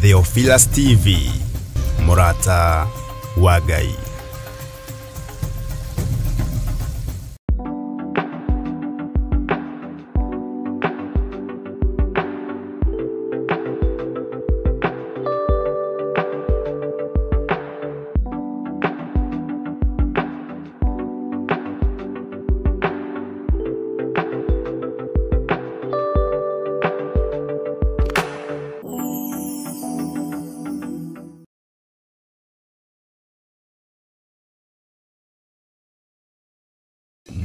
Theophilus TV, mũrata wa Ngai.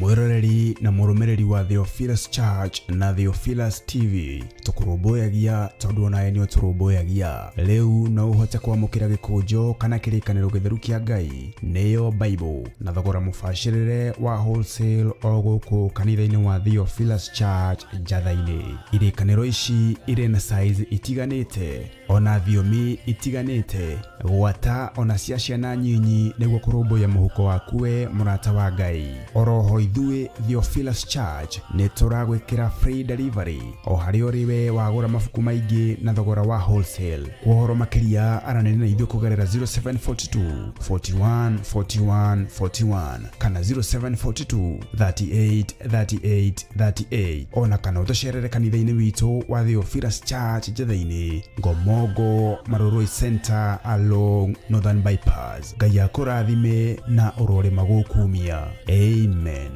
Mwiroreri na mũrũmĩrĩri wa Theophilus Church na Theophilus TV, tũkũrũmbũyagia tondũ onawe nĩ ũtũrũmbũyagia. Rĩu no ũhote kwamũkĩra gĩkũnjo kana kĩrĩkanĩro gĩtheru kĩa Ngai, nĩyo Bible, na thogora mũbacĩrĩre wa wholesale o gũkũ kanitha-inĩ wa Theophilus Church Njatha-inĩ. Irĩkanĩro ici irĩ na size itiganĩte ona thiomi itiganĩte, gwata ona cia ciana nyinyi, nĩguo kũrũmbũiya mũhuko waku we mũrata wa Ngai. Oroho ithuĩ Theophilus Church nĩ tũragwĩkĩra free delivery o harĩa ũrĩ we wagũra mabuku maingĩ na thogora wa wholesale. Kwa ũhoro makĩria aranĩria na ithuĩ kũgerera 0742 41 41 41 kana 0742 38 38 38, ona kana ũtũcerere kanitha-inĩ witũ wa Theophilus Church Njatha-inĩ, Ngomongo Marurui Center along Northern Bypass. Ngai akũrathime na ũrore magũkumia. Amen.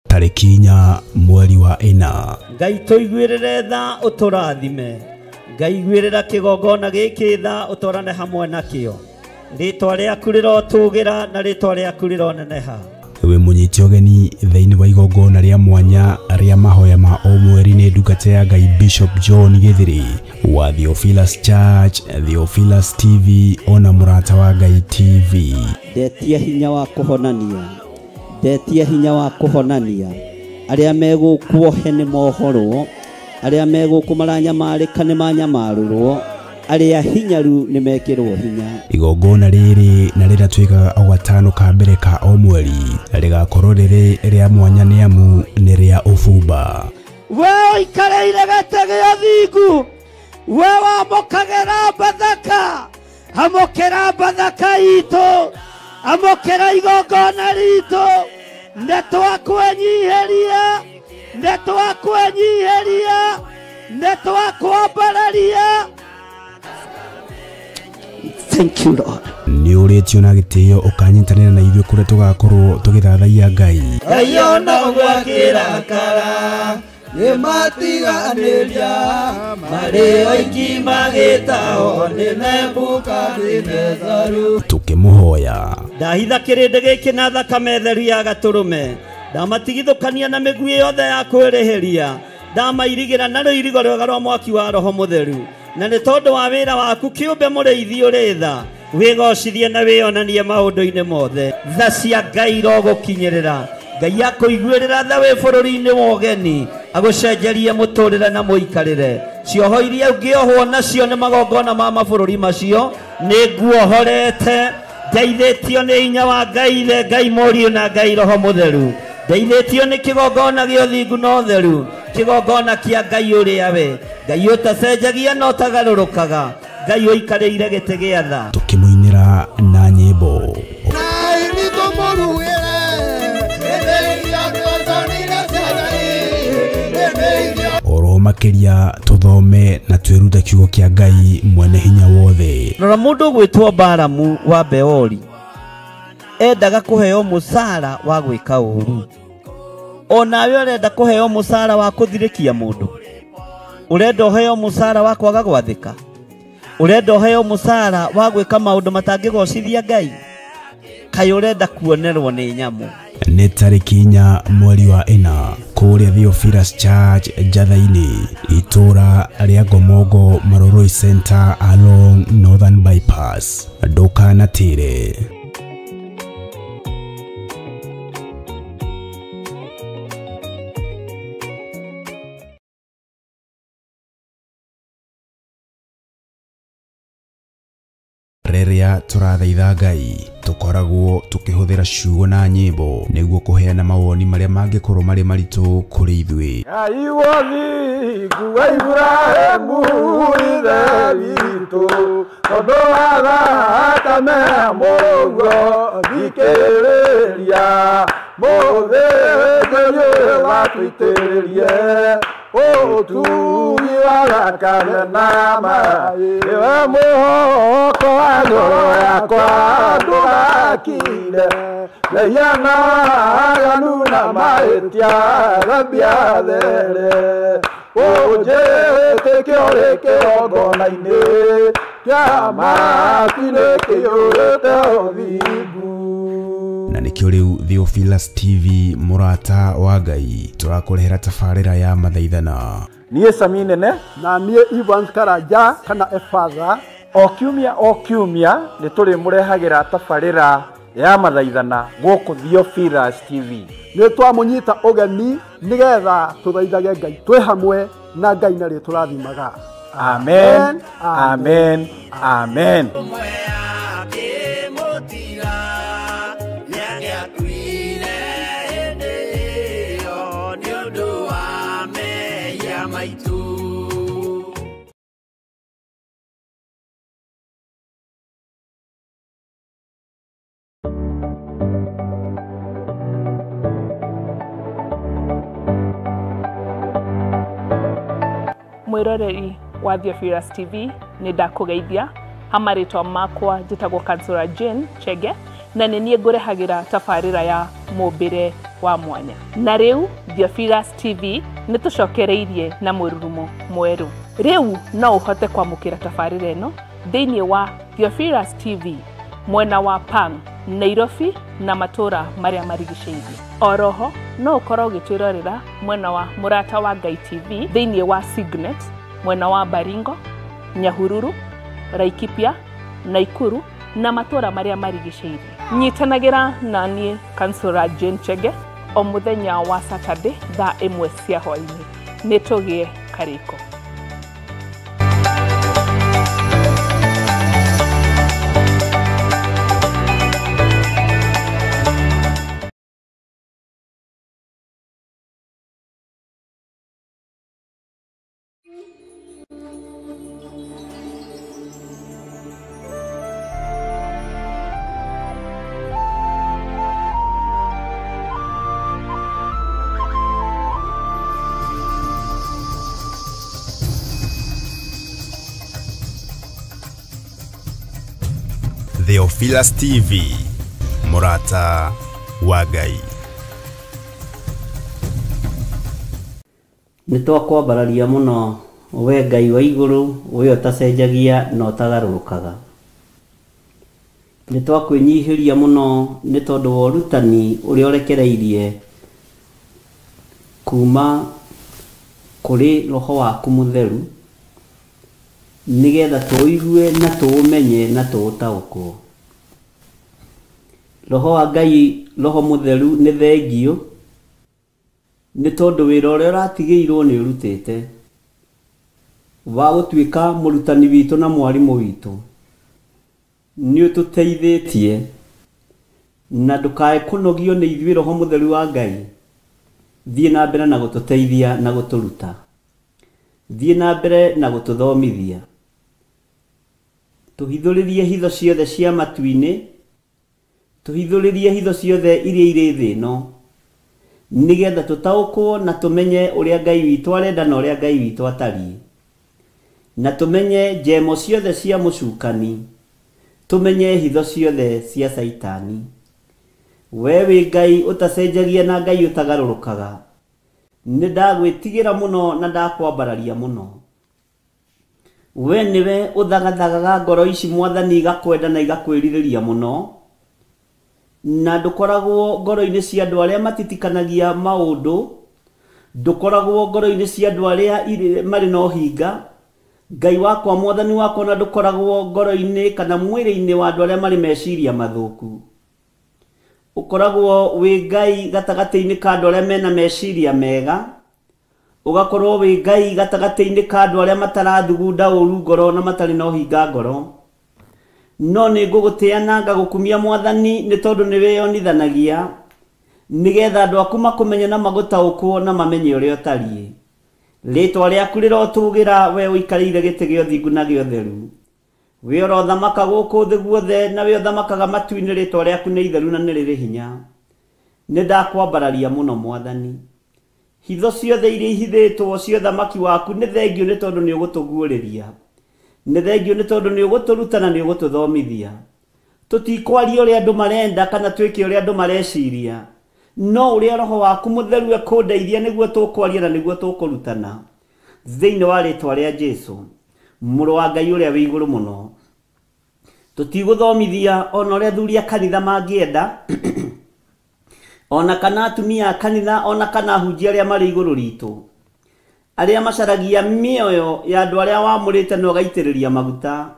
Tarĩki 4 mweri wa 4. Ngai tũiguĩrĩre tha ũtũrathime. Ngai iguĩrĩra kĩgongona gĩkĩ tha ũtwarane hamwe nakĩo. Rĩtwa rĩaku rĩrotũgĩra na rĩtwa rĩaku rĩroneneha. Wĩ mũnyite ũgeni thĩinĩ wa igongona rĩa mwanya rĩa mahoya ma o mweri nĩ ndungata ya Ngai Bishop John Githiri wa Theophilus Church, Theophilus TV ona mũrata wa Ngai TV. Ndetia hinya wa kũhonania, ndetia hinya wa kũhonania. Arĩa megũkuohe nĩ mohorwo, arĩa megũkũ maranyamarĩka nĩ manyamarũrwo, arĩa hinyaru nĩ mekĩrwo hinya. Igongona rĩrĩ na rĩrĩa twĩkaga o gatano ka mbere ka o mweri rĩgakorwo rĩrĩ rĩa mwanya nĩ amu nĩ rĩa ũbumba. We ũikarĩire gĩtĩ gĩa thingu, we wamũkagĩra Bathaka, amũkĩra Bathaka itũ, amũkĩra igongona ritũ. Nĩ twakwenyiheria, nĩ twakwenyiheria, nĩ twakwambararia. Thank you, Lord. Nĩ ũrĩtio na gĩtĩo ũkanyitanĩra na ithuĩ kũrĩa tũgakorwo tũgĩthathaiya Ngai. Ngai ona gwakĩrakara nĩ matiganĩria marĩ oiki magĩtao nĩ Nebukadinezaru. Tũkĩmũhoya. Ndahitha kĩrĩndĩ gĩkĩ na thakame theru ya gatũrũme, ndamatigithũkania na mĩguĩ yothe ya kwĩrĩhĩria, ndamairigĩra na rũirigo rwega rwa mwaki wa Roho Mũtheru. Na nĩ tondũ wa wĩra waku kĩũmbe mũrĩithi ũrĩ tha, wĩgocithie na wĩonanie maũndũ-inĩ mothe. Tha cia Ngai irogũkinyĩrĩra. Ngai akũiguĩrĩra tha wĩ bũrũri-inĩ wa ũgeni, agũcenjerie mũtũrĩre na mũikarĩre. Cioho iria ũngĩohwo nacio nĩ magongona ma mabũrũri macio, nĩ nguohorete. Ndeithĩtio nĩ hinya wa Ngai Ithe, Ngai Mũriũ na Ngai Roho Mũtheru. Ndeithĩtio nĩ kĩgongona gĩa ũthingu na ũtheru, kĩgongona kĩa Ngai ũrĩa we Ngai ũtacenjagia na ũtagarũrũkaga, Ngai ũikarĩire gĩtĩ gĩa tha. Tũkĩmũinĩra na nyĩmbo. Oro makĩria tũthome na twĩrute kiugo kĩa Ngai mwene hinya wothe. Rora mũndũ ũgwĩtwo Balamu wa Beori endaga kũheo mũcara wa gwĩka ũũru. Onawe ũrenda kũheo mũcara wa kũthirĩkia mũndũ, ũrenda ũheo mũcara wa kwaga gwathĩka, ũrenda ũheo mũcara wa gwĩka maũndũ matangĩgocithia Ngai, kaĩ ũrenda kuonerwo nĩ nyamũ. Nĩ tarĩki 4 mweri wa 4 kũrĩa Theophilus Church Njatha-inĩ, itũra rĩa Ngomongo Marurui Center along Northern Bypass. Ndũkanatĩre. Rĩrĩa tũrathaitha Ngai tũkoragwo tũkĩhũthĩra ciugo na nyĩmbo nĩguo kũheana mawoni marĩa mangĩkorwo marĩ maritũ kũrĩ ithuĩ. Ngai wothingu wa Iburahĩmu ithe witũ, tondũ wa thakame ya Mũrũguo thikĩrĩria, mũthĩnjĩri ũyũ watũitĩrĩrie ũtugi wa thakame na maĩ. Nĩwe mwĩhoko wa ngoro yakwa, ndũgakire mehia na waganu na mahĩtia, thambia there. Ũnjĩtĩke ũrĩ kĩgongona-inĩ kĩa matu-inĩ kĩiyũrĩte ũthingu. Na nĩkĩo rĩu Theophilus TV mũrata wa Ngai tũrakũrehera tabarĩra ya mathaithana. Niĩ Sami Nene na niĩ Evans Karanja kana Efatha. O kiumia o kiumia nĩ tũrĩmũrehagĩra tabarĩra ya mathaithana gũkũ Theophilus TV. Nĩ twamũnyita ũgeni nĩgetha tũthaithage Ngai twĩ hamwe na Ngai na rĩtũrathimaga. Amen, amen, amen. Mwiroreri wa Theophilus TV nĩ ndakũgeithia ha marĩtwa makwa njĩtagwo Kansura Jane Chege na nĩ niĩ ngũrehagĩra tabarĩra ya mũmbĩre wa mwanya. Na rĩu Theophilus TV nĩ tũcokereirie na mũrurumo mwerũ. Rĩu no ũhote kwamũkĩra tabarĩra ĩno thĩinĩ wa Theophilus TV mwena wa Pang, Nairobi na matũra marĩa marigicĩirie. Oroho no ũkorwo ũgĩtwĩrorera mwena wa Mũrata wa Ngai TV thĩinĩ wa Signet mwena wa Baringo, Nyahururu, Laikipia, Naikuru na matũra marĩa marigicĩirie. Nyitanagĩra na niĩ Kansura Jane Chege o mũthenya wa Saturday thaa 1 cia hwaĩ-inĩ. Nĩ tũgĩe karĩko. Theophilus TV mũrata wa Ngai. Nĩ twakwambararia mũno we Ngai wa igũrũ, we ũtacenjagia na ũtagarũrũkaga. Nĩ twakwĩnyihĩria mũno nĩ tondũ wa ũrutani ũrĩa ũrekereirie kuma kũrĩ roho waku mũtheru, nĩgetha tũigue na tũũmenye na tũũtaũkwo. Roho wa Ngai, roho mũtheru nĩ thengio nĩ tondũ wĩra ũrĩa ũratigĩirwo nĩ ũrutĩte wa gũtuĩka mũrutani witũ na mwarimũ witũ. Nĩ ũtũteithĩtie na ndũkae kũnogio nĩ ithuĩ roho mũtheru wa Ngai. Thiĩ na mbere na gũtũteithia na gũtũruta, thiĩ na mbere na gũtũthomithia, tũhithũrĩrie hitho ciothe cia matu-inĩ, tũhithũrĩrie hitho ciothe iria irĩ thĩ ĩno, nĩgetha tũtaũkwo na tũmenye ũrĩa Ngai witũ arenda na ũrĩa Ngai witũ atariĩ, na tũmenye njemo ciothe cia mũcukani, tũmenye hitho ciothe cia Caitani. We wĩ Ngai ũtacenjagia na Ngai ũtagarũrũkaga. Nĩ ndagwĩtigĩra mũno na ndakwambararia mũno. We nĩwe ũthagathagaga ngoro ici Mwathani igakwenda na igakwĩrirĩria mũno, na ndũkoragwo ngoro-inĩ cia andũ arĩa matitikanagia maũndũ, ndũkoragwo ngoro-inĩ cia andũ arĩa marĩ na ũhinga. Ngai wakwa Mwathani wakwa, na ndũkoragwo ngoro-inĩ kana mwĩrĩ-inĩ wa andũ arĩa marĩ meciria mathũku. Ũkoragwo wĩ Ngai gatagatĩ-inĩ ka andũ arĩa mena meciria mega, ũgakorwo wĩ Ngai gatagatĩ-inĩ ka andũ arĩa matarathugunda ũru ngoro na matarĩ na ũhinga ngoro. No nĩ ngũgũtĩa na ngagũkumia Mwathani nĩ tondũ nĩ wĩyonithanagia, nĩgetha andũ aku makũmenye na magũtaũkwo na mamenye ũrĩa ũtariĩ. Rĩtwa rĩaku rĩrotũgĩra, we ũikarĩire gĩtĩ gĩa ũthingu na gĩa ũtheru. We ũrothamaka gũkũ thĩ guothe na we ũthamakaga matu-inĩ, rĩtwa rĩaku nĩ itheru na nĩ rĩrĩ hinya. Nĩ ndakwambararia mũno Mwathani. Hitho ciothe iria ihithĩtwo cia ũthamaki waku nĩ thengio nĩ tondũ nĩ ũgũtũguũrĩria. Nĩ thengio nĩ tondũ nĩ ũgũtũruta na nĩ ũgũtũthomithia. Tũtikwaria ũrĩa andũ marenda kana twĩke ũrĩa andũ mareciria, no ũrĩa Roho waku mũtheru ekũndeithia nĩguo tũkwaria na nĩguo tũkũrutana. Thĩinĩ wa rĩtwa rĩa Jesũ, mũrũ wa Ngai ũrĩa wĩ igũrũ mũno. Tũtigũthomithia ona ũrĩa athuri a kanitha mangĩenda, ona kana atumia a kanitha, ona kana ahunjia arĩa marĩ igũrũ ritũ, arĩa macaragia mĩoyo ya andũ arĩa wamũrĩte na ũgaitĩrĩria maguta.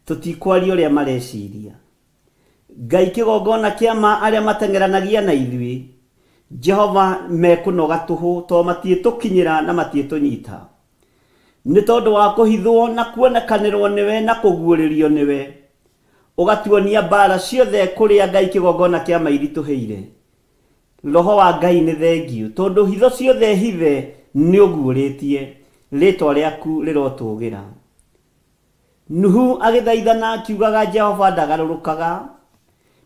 Tũtikwaria ũrĩa mareciria. Ngai kĩgongona kĩa ma arĩa mateng'eranagia na ithuĩ, Jehova mekũnoga tũhũ to matiĩtũkinyĩra na matiĩtũnyita. Nĩ tondũ wa kũhithwo na kuonekanĩrwo nĩwe na kũguũrĩrio nĩwe, ũgatuonia mbara ciothe kũrĩa Ngai kĩgongona kĩa ma iritũhĩire. Roho wa Ngai nĩ thengio tondũ hitho ciothe hithe nĩ ũguũrĩtie. Rĩtwa rĩaku rĩrotũgĩra. Nuhu agĩthaithana akiugaga Jehova ndagarũrũkaga.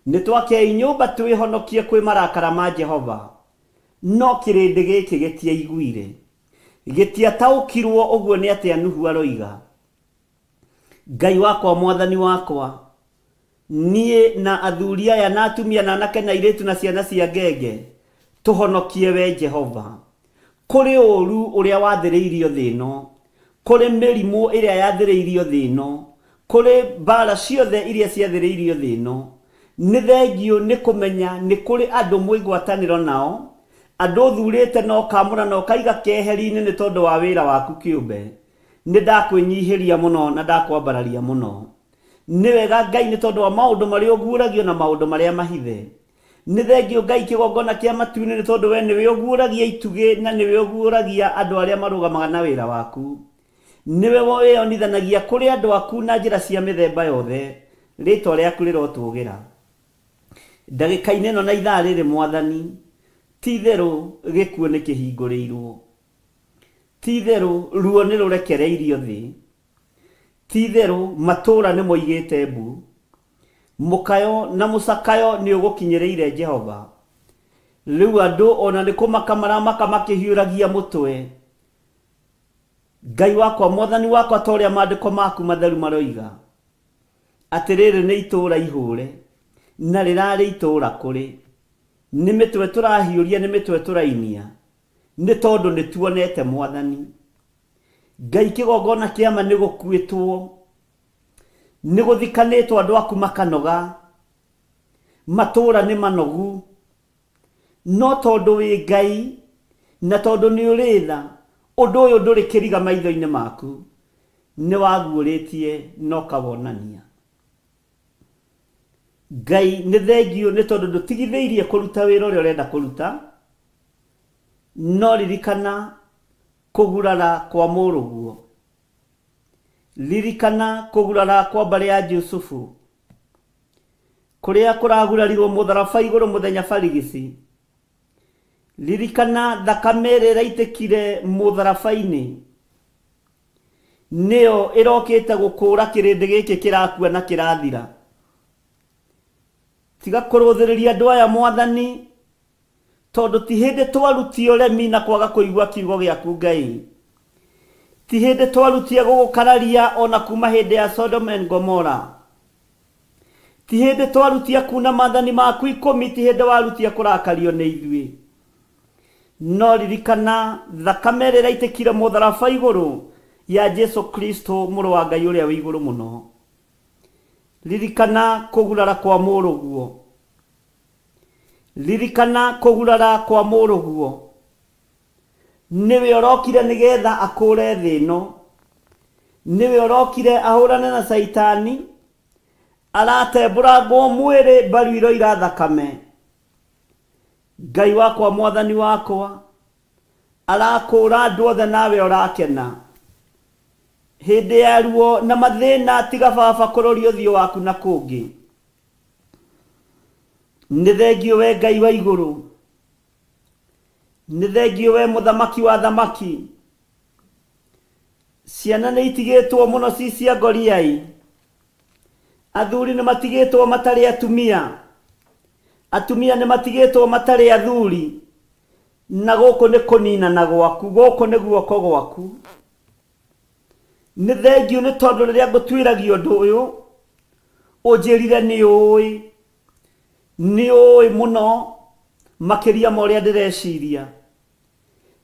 Nĩ twakei nyũmba twĩhonokie kwĩ marakara ma Jehova. No kĩrĩndĩ gĩkĩ gĩtiaiguire, gĩtiataũkirwo ũguo nĩ atĩa Nuhu aroiga. Ngai wakwa, Mwathani wakwa, niĩ na athuri aya na atumia na anake na airĩtu na ciana cia ngenge, tũhonokie we Jehova kũrĩ ũũru ũrĩa wathĩrĩirio thĩ ĩno, kũrĩ mĩrimũ ĩrĩa yathĩrĩirio thĩ ĩno, kũrĩ mbara ciothe iria ciathĩrĩirio thĩ ĩno. Nĩ thengio nĩ kũmenya nĩ kũrĩ andũ mwĩ ngwatanĩro nao, andũ ũthurĩte na ũkamũra na ũkaiga keheri-inĩ nĩ tondũ wa wĩra waku kĩũmbe. Nĩ ndakwĩnyihĩria mũno na ndakwambararia mũno. Nĩ wega Ngai nĩ tondũ wa maũndũ marĩa ũguũragio na maũndũ marĩa mahithe. Nĩ thengio Ngai kĩgongona kĩa matu-inĩ nĩ tondũ we nĩwe ũguũragia itugĩ na nĩwe ũguũragia andũ arĩa marũgamaga na wĩra waku. Nĩwe wĩyonithanagia kũrĩ andũ aku na njĩra cia mĩthemba yothe. Rĩtwa rĩaku rĩrotũgĩra. Ndagĩka-inĩ ĩno na ithaa rĩrĩ Mwathani, ti itherũ gĩkuũ nĩ kĩhingũrĩirwo, ti itherũ ruo nĩ rũrekereirio thĩ, ti itherũ matũũra nĩ moigĩte mbu, mũkayo na mũcakayo nĩ ũgũkinyĩrĩire Jehova. Rĩu andũ ona nĩ kũmaka maramaka makĩhiũragia mũtwe. Ngai wakwa, Mwathani wakwa, ta ũrĩa maandĩko maku matheru maroiga, atĩrĩrĩ nĩ itũũra ihũre na rĩrarĩ itũũra kũrĩ. Nĩ mĩtwe tũrahiũria, nĩ mĩtwe tũrainia, nĩ tondũ nĩ tuonete Mwathani. Ngai kĩgongona kĩa ma nĩ gũkuĩtwo, nĩ gũthikanĩtwo andũ aku makanoga, matũũra nĩ manogu, no tondũ wĩ Ngai na tondũ nĩ ũrĩ tha, ũndũ ũyũ ndũrĩ kĩriga maitho-inĩ maku, nĩ waguũrĩtie na ũkawonania. Ngai nĩ thengio nĩ tondũ ndũtigithĩirie kũruta wĩra ũrĩa ũrenda kũruta, no ririkana kũgurara kwa mũrũguo, ririkana kũgurara kwa mbarĩ ya Jusufu, kũrĩa kũragurarirwo mũtharaba igũrũ mũthenya barigici. Ririkana thakame ĩrĩa ĩraitĩkire mũtharaba-inĩ, nĩyo ĩrokĩte gũkũũra kĩrĩndĩ gĩkĩ kĩrakua na kĩrathira. Tiga kũrũthĩrĩria andũ aya Mwathani, tondũ ti hĩndĩ twarutie ũremi na kwaga kũigua kiugo gĩaku Ngai. Ti hĩndĩ twarutie gũgũkararia ona kuma hĩndĩ ya Sodom and Gomorrah. Ti hĩndĩ twarutie kuna maathani maku 10, ti hĩndĩ warutie kũrakario nĩ ithuĩ. No ririkana thakame ĩrĩa ĩraitĩkire mũtharaba igũrũ ya Jesu Kristo mũrũ wa Ngai ũrĩa wĩ igũrũ mũno. Ririkana kũgurara kwa mũrũguo, ririkana kũgurara kwa mũrũguo. Nĩwe ũrokire nĩgetha akũre thĩ ĩno, nĩwe ũrokire ahũrane na Caitani, aratembũrangwo mwĩrĩ mbaru iroira thakame. Ngai wakwa, Mwathani wakwa, arakũra andũ othe nawe ũrakena. Hĩndĩ ya ruo na mathĩna tiga baba kũroria ũthiũ waku na kũngĩ. Nĩ thengio we Ngai wa igũrũ, nĩ thengio we mũthamaki wa thamaki. Ciana nĩ itigĩtwo mũno ci cia ngoriai, athuri nĩ matigĩtwo matarĩ atumia, atumia nĩ matigĩtwo matarĩ athuri, na gũkũ nĩ kũninana gwaku, gũkũ nĩ guoko gwaku. Nĩ thengio nĩ tondũ rĩrĩa ngũtuĩragia ũndũ ũyũ ũnjĩrire nĩ ũĩ, nĩ ũĩ mũno makĩria ma ũrĩa ndĩreciria.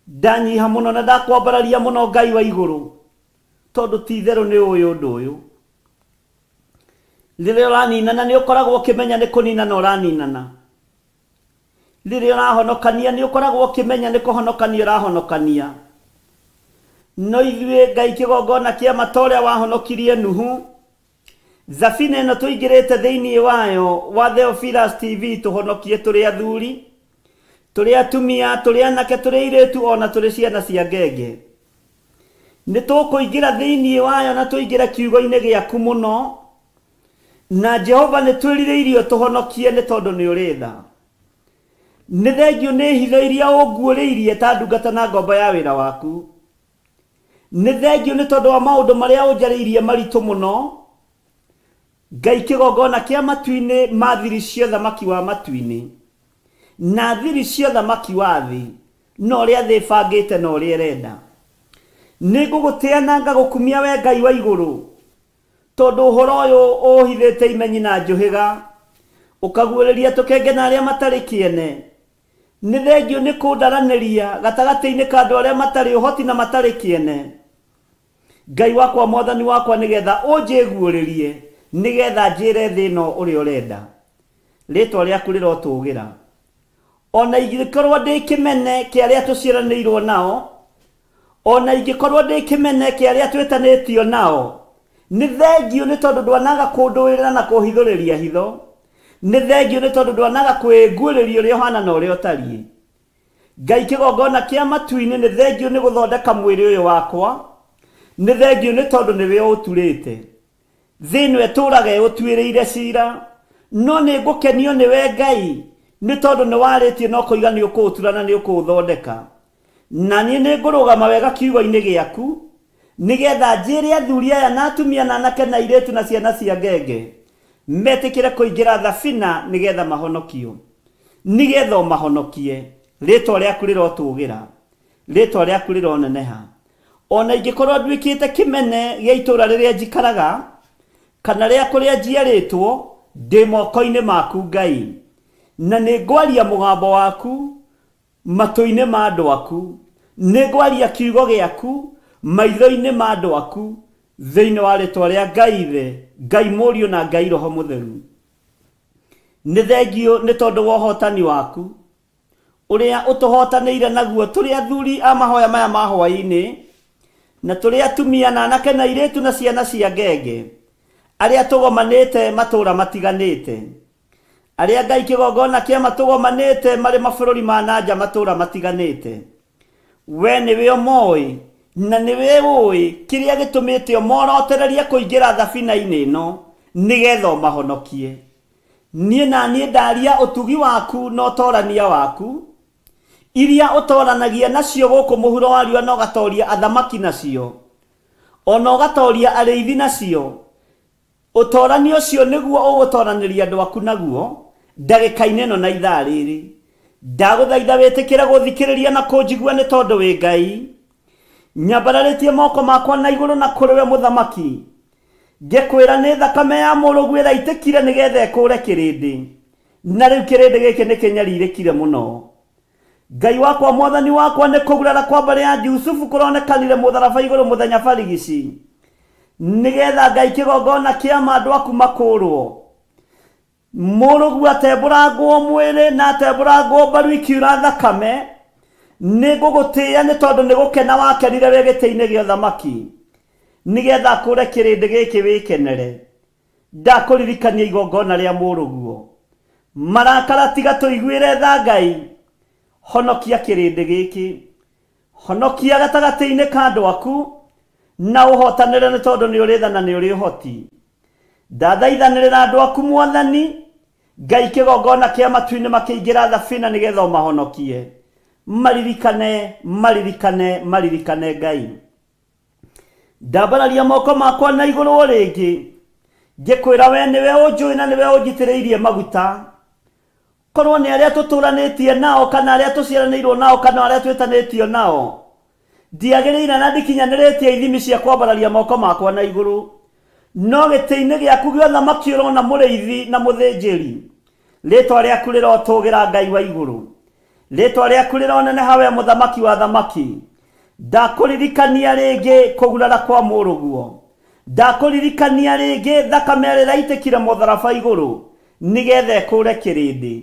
Ndanyiha mũno na ndakwambararia mũno Ngai wa igũrũ, tondũ ti itherũ nĩ ũĩ ũndũ ũyũ. Rĩrĩa ũraninana nĩ ũkoragwo ũkĩmenya nĩ kũninana ũraninana. Rĩrĩa ũrahonokania nĩ ũkoragwo ũkĩmenya nĩ kũhonokania ũrahonokania. No ithuĩ Ngai kĩgongona kĩa mata ũrĩa wahonokirie Nuhu, thabina ĩno tũingĩrĩte thĩinĩ wayo wa Theophilus TV tũhonokie tũrĩ athuri, tũrĩ atumia, tũrĩ anake, tũrĩ airĩtu, ona tũrĩ ciana cia ngenge. Nĩ tũkũingĩra thĩinĩ wayo na tũingĩre kiugo-inĩ gĩaku mũno, na Jehova nĩ twĩrirĩirio tũhonokie nĩ tondũ nĩ ũrĩ tha. Nĩ thengio nĩ hitho iria ũnguũrĩirie ta ndungata na ngombo ya wĩra waku. Nĩ thengio nĩ tondũ wa maũndũ marĩa ũnjarĩirie maritũ mũno. Ngai kĩgongona kĩa matu-inĩ ma thiri cia ũthamaki wa matu-inĩ na thiri cia ũthamaki wa thĩ, na ũrĩa thĩ ĩbangĩte na ũrĩa ĩrenda. Nĩ ngũgũtĩa na ngagũkumia we Ngai wa igũrũ, tondũ ũhoro ũyũ ũhithĩte imenyi na njũhĩga, ũkaguũrĩria tũkenge na arĩa matarĩ kĩene. Nĩ thengio nĩ kũndaranĩria gatagatĩ-inĩ ka andũ arĩa matarĩ ũhoti na matarĩ kĩene. Ngai wakwa, mwathani wakwa, nĩgetha ũnjĩguũrĩrie, nĩgetha njĩre thĩ ĩno ũrĩa ũrenda. Rĩtwa rĩaku rĩrotũgĩra. Ona ingĩkorwo ndĩ kĩmene kĩa arĩa tũciaranĩirwo nao, ona ingĩkorwo ndĩ kĩmene kĩa arĩa twĩtanĩtio nao, nĩ thengio nĩ tondũ ndwanaga kũndũĩrĩra na kũhithũrĩria hitho. Nĩ thengio nĩ tondũ ndwanaga kwĩguũrĩria ũrĩa ũhana na ũrĩa ũtariĩ. Ngai kĩgongona kĩa matu-inĩ, nĩ thengio nĩ gũthondeka mwĩrĩ ũyũ wakwa. Nĩ thengio nĩ tondũ nĩwe ũturĩte. Thĩ ĩno ĩtũũraga ĩũtuĩrĩire cira, no nĩ ngũkenio nĩwe Ngai, nĩ tondũ nĩ warĩtie na ũkoiga nĩ ũkũũtura na nĩ ũkũũthondeka. Na niĩ nĩ ngũrũgama wega kiugo-inĩ gĩaku, nĩgetha njĩre athuri aya na atumia na anake na airĩtu na ciana cia ngenge metĩkĩre kũingĩra thabina nĩgetha mahonokio, nĩgetha ũmahonokie. Rĩtwa rĩaku rĩrotũgĩra, rĩtwa rĩaku rĩroneneha. Ona ingĩkorwo nduĩkĩte kĩmene gĩa itũũra rĩrĩa njikaraga kana rĩa kũrĩa njiarĩtwo, ndĩ moko-inĩ maku Ngai, na nĩ ngwaria mũgambo waku matũ-inĩ ma andũ aku, nĩ ngwaria kiugo gĩaku maitho-inĩ ma andũ aku, thĩinĩ wa rĩtwa rĩa Ngai Ithe, Ngai Mũriũ na Ngai Roho Mũtheru. Nĩ thengio nĩ tondũ wa ũhotani waku ũrĩa ũtũhotanĩire naguo tũrĩ athuri a mahoya maya ma hwaĩ-inĩ, na tũrĩ atumia na anake na airĩtu na ciana cia ngenge, arĩa tũgomanĩte matũũra matiganĩte, arĩa Ngai kĩgongona kĩa matũgomanĩte marĩ mabũrũri ma nanja matũũra matiganĩte. We nĩwe ũmoĩ na nĩwe ũĩ kĩrĩa gĩtũmĩte ũmorotererie kũingĩra thabina-inĩ ĩno nĩgetha ũmahonokie. Niĩ na niĩ ndaria ũtugi waku na ũtorania waku, iria ũtoranagia nacio gũkũ mũhuro wa riũa, na ũgatoria athamaki nacio, ona ũgatoria arĩithi nacio. Ũtorani ũcio nĩguo ũgũtoranĩria andũ aku naguo ndagĩka-inĩ ĩno na ithaa rĩrĩ. Ndagũthaitha wĩtĩkĩre gũthikĩrĩria na kũnjigua nĩ tondũ wĩ Ngai. Nyambararĩtie moko makwa na igũrũ na kũrĩ we mũthamaki, ngĩkwĩra nĩ thakame ya mũrũguo ĩraitĩkire nĩgetha ĩkũre kĩrĩndĩ, na rĩu kĩrĩndĩ gĩkĩ nĩ kĩnyarirĩkire mũno. Ngai wakwa, mwathani wakwa, nĩ kũgurara kwa mbarĩ ya Jusufu kũronekanire mũtharaba igũrũ mũthenya barigici, nĩgetha Ngai kĩgongona kĩa ma andũ aku makũrwo. Mũrũguo atembũrangwo mwĩrĩ na atembũrangwo mbaru ikiura thakame. Nĩ ngũgũtĩĩa nĩ tondũ nĩ gũkena wakenire wĩ gĩtĩ-inĩ gĩa ũthamaki, nĩgetha akũre kĩrĩndĩ gĩkĩ wĩkenere. Ndakũririkania igongona rĩa mũrũguo. Marakara tiga tũiguĩre tha Ngai, honokia kĩrĩndĩ gĩkĩ, honokia gatagatĩ-inĩ ka andũ aku, Na ũhotanĩre nĩ tondũ nĩ ũrĩ tha na nĩ ũrĩ ũhoti. Ndathaithanĩrĩra andũ aku mwathani Ngai kĩgongona kĩa matu-inĩ makĩingĩra thabina nĩgetha ũmahonokie. Maririkane, maririkane, maririkane Ngai. Ndambararia moko makwa na igũrũ rĩngĩ ngĩkwĩra we nĩwe ũnjũĩ na nĩwe ũnjitĩrĩirie maguta. Korwo nĩ arĩa tũtũranĩtie nao kana arĩa tũciaranĩirwo nao kana arĩa twĩtanĩtio nao, ndiagĩrĩire na ndikinyanĩrĩtie ithimi cia kwambararia moko makwa na igũrũ. No gĩtĩ-inĩ gĩaku gĩa ũthamaki ũrona mũrĩithi na mũthĩnjĩri. Rĩtwa rĩaku rĩrotũgĩra Ngai wa igũrũ. Rĩtwa rĩaku rĩroneneha we mũthamaki wa thamaki. Ndakũririkania rĩngĩ kũgurara kwa mũrũguo. Ndakũririkania rĩngĩ thakame ĩrĩa ĩraitĩkire mũtharaba igũrũ nĩgetha ĩkũre kĩrĩndĩ.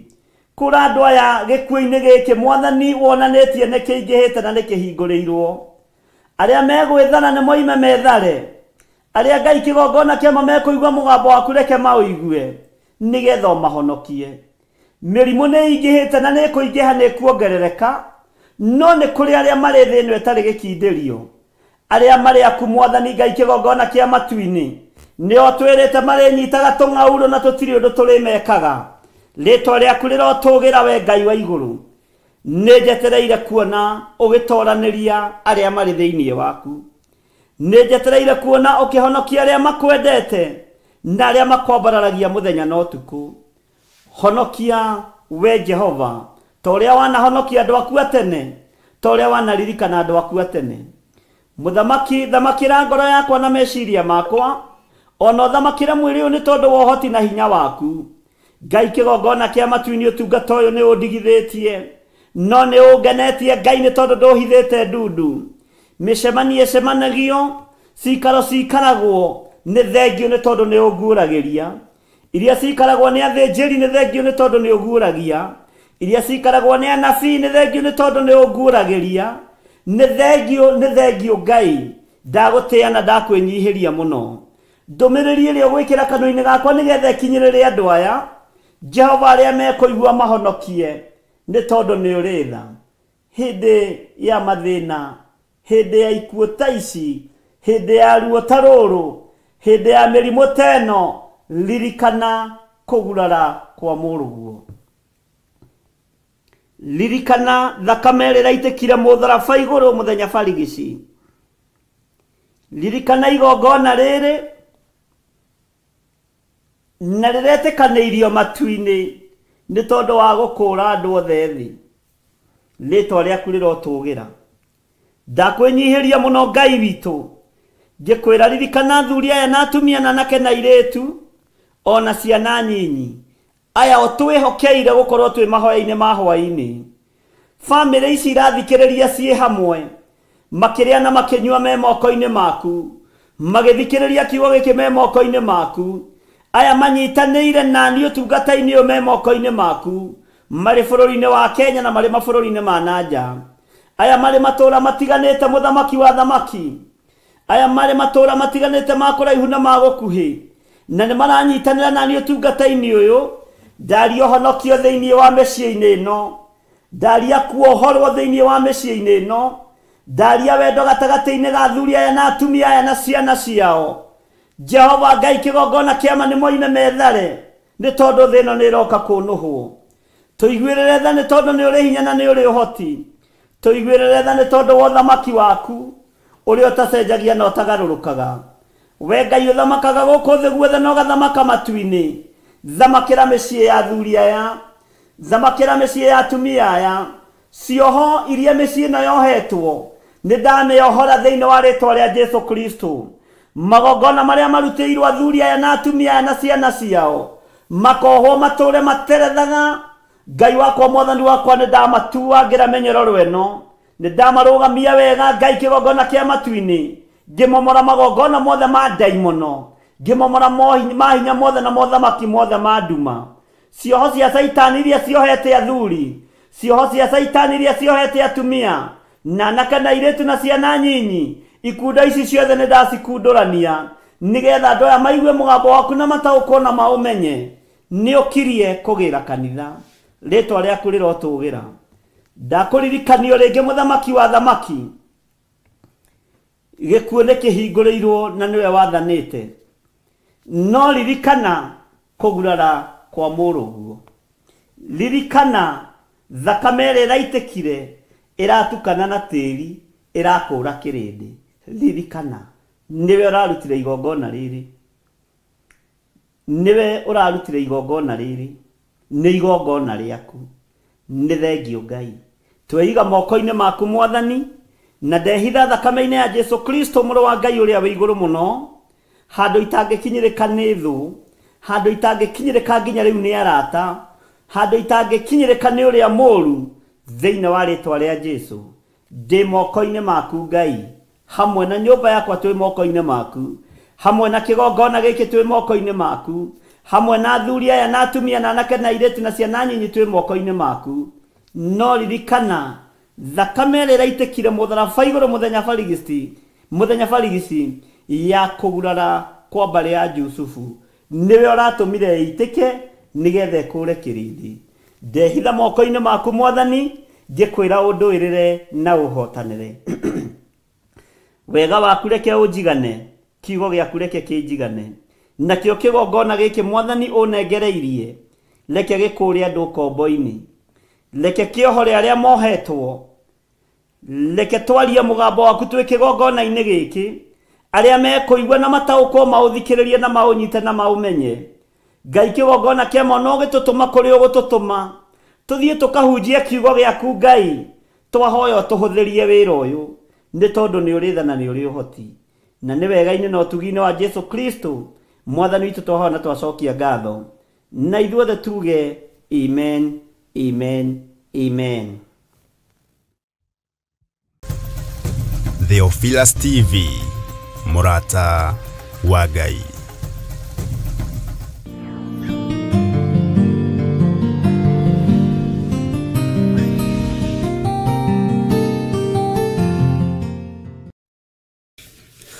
Kũra andũ aya gĩkuũ-inĩ gĩkĩ mwathani wonanĩtie nĩ kĩingĩhĩte na nĩ kĩhingũrĩirwo. Arĩa megwĩthara nĩ moime methare. Arĩa Ngai kĩgongona kĩama mekũigua mũgambo waku reke maũigue nĩgetha ũmahonokie. Mĩrimũ nĩ ĩingĩhĩte na nĩ ĩkũingĩha nĩ ĩkuongerereka, no nĩ kũrĩ arĩa marĩ thĩ ĩno ĩtarĩ gĩkindĩrio. Arĩa marĩ aku mwathani Ngai kĩgongona kĩa matu-inĩ nĩo twĩrĩte marĩnyitaga tũng'aurũ na tũtirĩ ũndũ tũrĩmekaga. Rĩtwa rĩaku rĩrotũgĩra we Ngai wa igũrũ. Nĩ njetereire kuona ũgĩtoranĩria arĩa marĩ thĩinĩ waku. Nĩ njetereire kuona ũkĩhonokia arĩa makwendete na arĩa makwambararagia mũthenya na ũtukũ. Honokia we Jehova ta ũrĩa wanahonokia andũ aku a tene, ta ũrĩa wanaririkana andũ aku a tene. Mũthamaki, thamakĩra ngoro yakwa na meciria makwa, ona ũthamakĩre mwĩrĩ ũyũ nĩ tondũ wa ũhoti na hinya waku. Ngai kĩgongona kĩa matu-inĩ ũtungata ũyũ nĩ ũndigithĩtie, no nĩ ũngenetie Ngai nĩ tondũ ndũhithĩte ndundu. Mĩcemanio ĩcemanagio, cikaro cikaragwo nĩ thengio nĩ tondũ nĩ ũnguũragĩria. Iria cikaragwo nĩ athĩnjĩri nĩ thengio nĩ tondũ nĩ ũguũragia. Iria cikaragwo nĩ anabii nĩ thengio nĩ tondũ nĩ ũnguũragĩria. Nĩ thengio, nĩ thengio Ngai. Ndagũtĩĩa na ndakwĩnyihĩria mũno. Ndũmĩrĩri ĩrĩa ũgwĩkĩra kanua-inĩ gakwa nĩgetha ĩkinyĩrĩre andũ aya, Jehova arĩa mekũigua mahonokie nĩ tondũ nĩ ũrĩ tha. Hĩndĩ ya mathĩna, hĩndĩ ya ikuũ ta ici, hĩndĩ ya ruo ta rũrũ, hĩndĩ ya mĩrimũ ta ĩno, ririkana kũgurara kwa mũrũguo. Ririkana thakame ĩrĩa ĩraitĩkire mũtharaba igũrũ mũthenya barigici. Ririkana igongona rĩrĩ na rĩretĩkanĩirio matu-inĩ nĩ tondũ wa gũkũũra andũ othe thĩ. Rĩtwa rĩaku rĩrotũgĩra. Ndakwĩnyihĩria mũno Ngai witũ, ngĩkwĩra ririkana athuri aya na atumia na anake na airĩtu ona ciana nyinyi aya ũtwĩhokeire gũkorwo twĩ mahoya-inĩ ma hwaĩ-inĩ. Bamĩrĩ ici irathikĩrĩria ciĩ hamwe makĩrĩa na makĩnyua me moko-inĩ maku, magĩthikĩrĩria kiugo gĩkĩ me moko-inĩ maku. Aya manyitanĩire nani ũtungata-inĩ ũyũ me moko-inĩ maku, marĩ bũrũri-inĩ wa Kenya na marĩ mabũrũri-inĩ ma na nja. Aya marĩ matũũra matiganĩte mũthamaki wa thamaki. Aya marĩ matũũra matiganĩte ma kũraihu na ma gũkuhĩ, na nĩ maranyitanĩra nani ũtungata-inĩ ũyũ. Ndaria ũhonokio thĩinĩ wa mĩciĩ-inĩ ĩno, ndaria kuohorwo thĩinĩ wa mĩciĩ-inĩ ĩno, ndaria wendo gatagatĩ-inĩ ga athuri aya na atumia aya na ciana ciao. Jehova Ngai kĩgongona kĩama nĩ moime methare nĩ tondũ thĩ ĩno nĩ ĩroka kũnũhwo. Tũiguĩrĩre tha nĩ tondũ nĩ ũrĩ hinya na nĩ ũrĩ ũhoti. Tũiguĩrĩre tha nĩ tondũ wa ũthamaki waku ũrĩa ũtacenjagia na ũtagarũrũkaga. We Ngai ũthamakaga gũkũ thĩ guothe na ũgathamaka matu-inĩ. Thamakĩra mĩciĩ ya athuri aya, thamakĩra mĩciĩ ya atumia aya. Cioho iria mĩciĩ ĩno yohetwo nĩ ndamĩohora thĩinĩ wa rĩtwa rĩa Jesũ Kristo. Magongona marĩa marutĩirwo athuri aya na atumia aya na ciana ciao makohwo matũre materethaga. Ngai wakwa mwathani wakwa nĩ ndamatuangĩra mĩnyororo ĩno, nĩ ndamarũgamia wega Ngai kĩgongona kĩa matu-inĩ, ngĩmomora magongona mothe ma ndaimono, ngĩmomora mahinya mothe na mothamaki mothe ma nduma. Cioho cia caitani iria ciohete athuri, cioho cia caitani iria ciohete atumia na anake na airĩtu na ciana nyinyi, ikunda ici ciothe nĩ ndacikundũrania nĩgetha andũ aya maigue mũgambo waku na mataũkwo na maũmenye nĩ ũkirie kũgĩra kanitha. Rĩtwa rĩaku rĩrotũgĩra. Ndakũririkanio rĩngĩ mũthamaki wa thamaki, Gĩkuũ nĩ kĩhingũrĩirwo na nĩwe wathanĩte. No ririkana kũgurara kwa mũrũguo. Ririkana thakame ĩrĩa ĩraitĩkire ĩratukana na tĩri ĩrakũra kĩrĩndĩ. Ririkana nĩwe ũrarutire igongona rĩrĩ. Nĩwe ũrarutire igongona rĩrĩ. Nĩ igongona rĩaku. Nĩ thengio Ngai. Tweiga moko-inĩ maku Mwathani, na ndehitha thakame-inĩ ya Jesu Kristo mũrũ wa Ngai ũrĩa wĩ igũrũ mũno, handũ itangĩkinyĩrĩka nĩ thũ, handũ itangĩkinyĩrĩka nginya rĩu nĩ arata, handũ itangĩkinyĩrĩka nĩ ũrĩa mũũru, thĩinĩ wa rĩtwa rĩa Jesu. Ndĩ moko-inĩ maku Ngai, hamwe na nyũmba yakwa twĩ moko-inĩ maku, hamwe na kĩgongona gĩkĩ twĩ moko-inĩ maku, hamwe na athuri aya na atumia na anake na airĩtu na ciana nyinyi twĩ moko-inĩ maku. No ririkana thakame ĩrĩa ĩraitĩkire mũtharaba igũrũ mũthenya barigici ya kũgurara kwa mbarĩ ya Jusufu, nĩwe ũratũmire ĩitĩke nĩgetha ĩkũre kĩrĩndĩ. Ndehitha moko-inĩ maku Mwathani, ngĩkwĩra ũndũĩrĩre na ũhotanĩre. Wega waku reke ũnjigane, kiugo gĩaku reke kĩnjigane, nakĩo kĩgongona gĩkĩ Mwathani ũnengereirie reke gĩkũre andũ ũkombo-inĩ, reke kĩohore arĩa mohetwo, reke twarie mũgambo waku twĩ kĩgongona-inĩ gĩkĩ, arĩa mekũigua na mataũkwo maũthikĩrĩrie na maũnyite na maũmenye. Ngai kĩgongona kĩa ma no gĩtũtũma kũrĩ ũgũtũtũma, tũthiĩ tũkahunjie kiugo gĩaku Ngai, twahoya ũtũhũthĩrie wĩra ũyũ, nĩ tondũ nĩ ũrĩ tha na nĩ ũrĩ ũhoti. Na nĩ wega-inĩ na ũtugi-inĩ wa Jesu Kristo Mwathani witũ twahoya na twacokia ngatho, na ithuothe tuge amen, amen, amen. Theophilus TV, mũrata wa Ngai.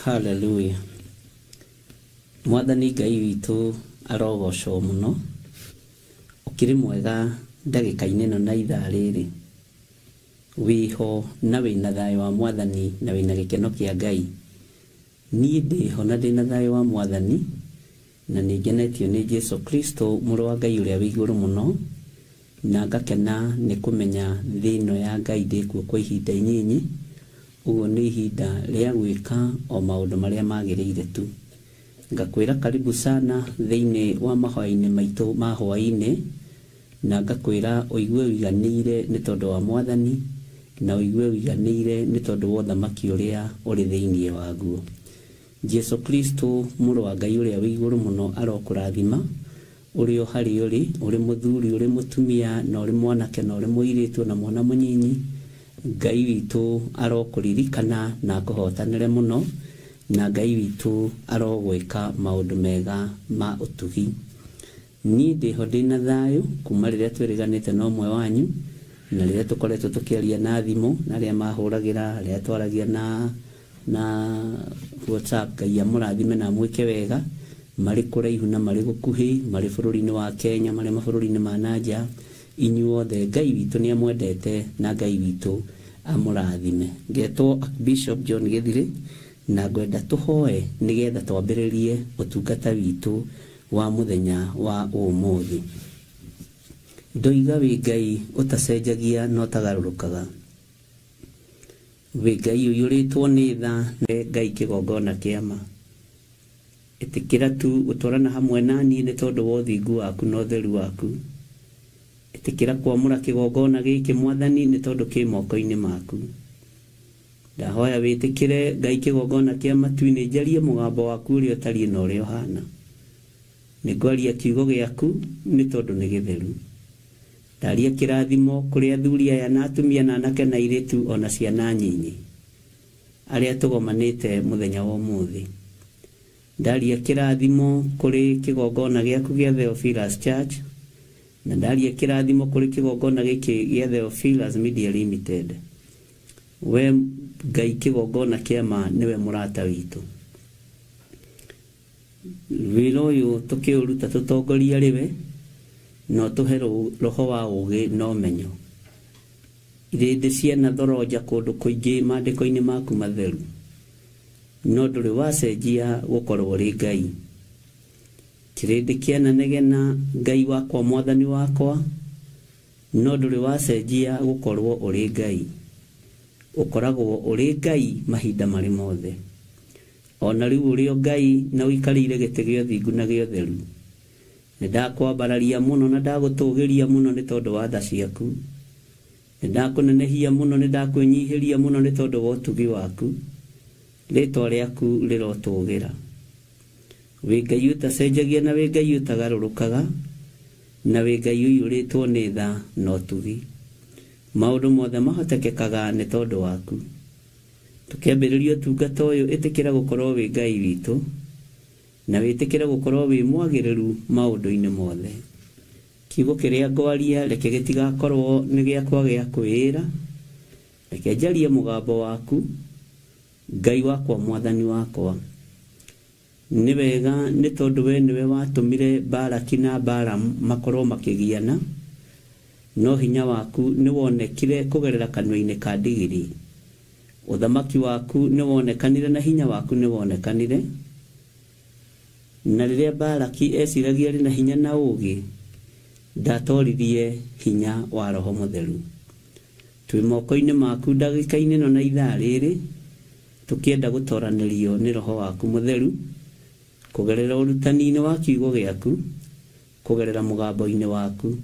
Hallelujah. Mwathani Ngai witũ arogocwo mũno. Ũkĩrĩ mwega ndagĩka-inĩ ĩno na ithaa rĩrĩ. Wĩho na wĩna thayũ wa Mwathani na wĩna gĩkeno kĩa Ngai. Niĩ ndĩho na ndĩna thayũ wa Mwathani na nĩngenetio nĩ Jesu Kristo mũrũ wa Ngai ũrĩa wĩ igũrũ mũno, na ngakena nĩ kũmenya thĩ ĩno ya Ngai ndĩkuo kwa ihinda inyinyi. Ũguo nĩ ihinda rĩa gwĩka o maũndũ marĩa magĩrĩire tu. Ngakwĩra karibu sana thĩinĩ wa mahoya-inĩ maitũ ma hwaĩ-inĩ, na ngakwĩra ũigue ũiganĩire nĩ tondũ wa Mwathani, na ũigue ũiganĩire nĩ tondũ wa ũthamaki ũrĩa ũrĩ thĩinĩ waguo. Jesu Kristo mũrũ wa Ngai ũrĩa wĩ igũrũ mũno arokũrathima, ũrĩ o harĩ ũrĩ, ũrĩ mũthuri, ũrĩ mũtumia, na ũrĩ mwanake, na ũrĩ mũirĩtu, na mwana mũnyinyi. Ngai witũ arokũririkana na akũhotanĩre mũno, na Ngai witũ arogwĩka maũndũ mega ma ũtugi. Niĩ ndĩho ndĩna thayũ kuma rĩrĩa twĩrĩganĩte na ũmwe wanyu, na rĩrĩa tũkoretwo tũkĩaria na thimũ, na arĩa mahũragĩra, arĩa twaragia na WhatsApp. Ngai amũrathime na amwĩke wega, marĩ kũraihu na marĩ gũkuhĩ, marĩ bũrũri-inĩ wa Kenya, marĩ mabũrũri-inĩ ma na nja. Inyuothe Ngai witũ nĩ amwendete na Ngai witũ amũrathime. Ngetwo Archbishop John Gĩthirĩ, na ngwenda tũhoe nĩgetha twambĩrĩrie ũtungata witũ wa mũthenya wa ũmũthĩ. Ndoiga wĩ Ngai ũtacenjagia na ũtagarũrũkaga, wĩ Ngai ũiyũrĩtwo nĩ tha, nĩ Ngai kĩgongona kĩa ma. Ĩtĩkĩra tu gũtwarana hamwe na niĩ nĩ tondũ wa ũthingu waku na ũtheru waku. Ĩtĩkĩra kwamũra kĩgongona gĩkĩ Mwathani nĩ tondũ kĩ moko-inĩ maku. Ndahoya wĩtĩkĩre Ngai kĩgongona kĩa matu-inĩ, njarie mũgambo waku ũrĩa ũtariĩ na ũrĩa ũhana. Nĩngwaria kiugo gĩaku nĩ tondũ nĩ gĩtheru. Ndaria kĩrathimo kũrĩ athuri aya na atumia na anake na airĩtu ona ciana nyinyi arĩa tũgomanĩte mũthenya wa ũmũthĩ. Ndaria kĩrathimo kũrĩ kĩgongona gĩaku gĩa Theophilus Church, na ndaria kĩrathimo kũrĩ kĩgongona gĩkĩ gĩa Theophilus Media Limited. We Ngai kĩgongona kĩa ma nĩwe mũrata witũ. Wĩra ũyũ tũkĩũruta tũtongoria rĩwe, no tũhe roho wa ũũgĩ na ũmenyo. Irĩndĩ ciana thoroja kũndũ kũingĩ maandĩko-inĩ maku matheru. No ndũrĩ wacenjia gũkorwo ũrĩ Ngai. Kĩrĩndĩ kĩananegena Ngai wakwa mwathani wakwa, no ndũrĩ wacenjia gũkorwo ũrĩ Ngai. Ũkoragwo ũrĩ Ngai mahinda marĩ mothe. Ona rĩu ũrĩ o Ngai na ũikarĩire gĩtĩ gĩa ũthingu na gĩa ũtheru. Nĩndakwambararia mũno na ndagũtũgĩria mũno nĩ tondũ wa tha ciaku. Nĩndakũnenehia mũno, nĩndakwĩnyihĩria mũno nĩ tondũ wa ũtugi waku. Rĩtwa rĩaku rĩrotũgĩra. Wĩ Ngai ũtacenjagia na wĩ Ngai ũtagarũrũkaga, na wĩ Ngai ũiyũrĩtwo nĩ tha na ũtugi. Maũndũ mothe mahotekekaga nĩ tondũ waku. Tũkĩambĩrĩria ũtungata ũyũ, ĩtĩkĩra gũkorwo wĩ Ngai witũ, na wĩtĩkĩre gũkorwo wĩ mwagĩrĩru maũndũ-inĩ mothe. Kiugo kĩrĩa ngwaria reke gĩtigakorwo nĩ gĩakwa gĩa kwĩĩra, reke njarie mũgambo waku, Ngai wakwa mwathani wakwa. Nĩ wega nĩ tondũ we nĩwe watũmire Balaki na Balamu makorwo makĩgiana, no hinya waku nĩ wonekire kũgerera kanua-inĩ ka ndigiri. Ũthamaki waku nĩ wonekanire na hinya waku nĩ wonekanire. Na rĩrĩa Balaki eciragia arĩ na hinya na ũũgĩ, ndatoririe hinya wa Roho Mũtheru. Twĩ moko-inĩ maku ndagĩka-inĩ ĩno na ithaa rĩrĩ, tũkĩenda gũtoranĩrio nĩ Roho waku Mũtheru, kũgerera ũrutani-inĩ wa kiugo gĩaku, kũgerera mũgambo-inĩ waku.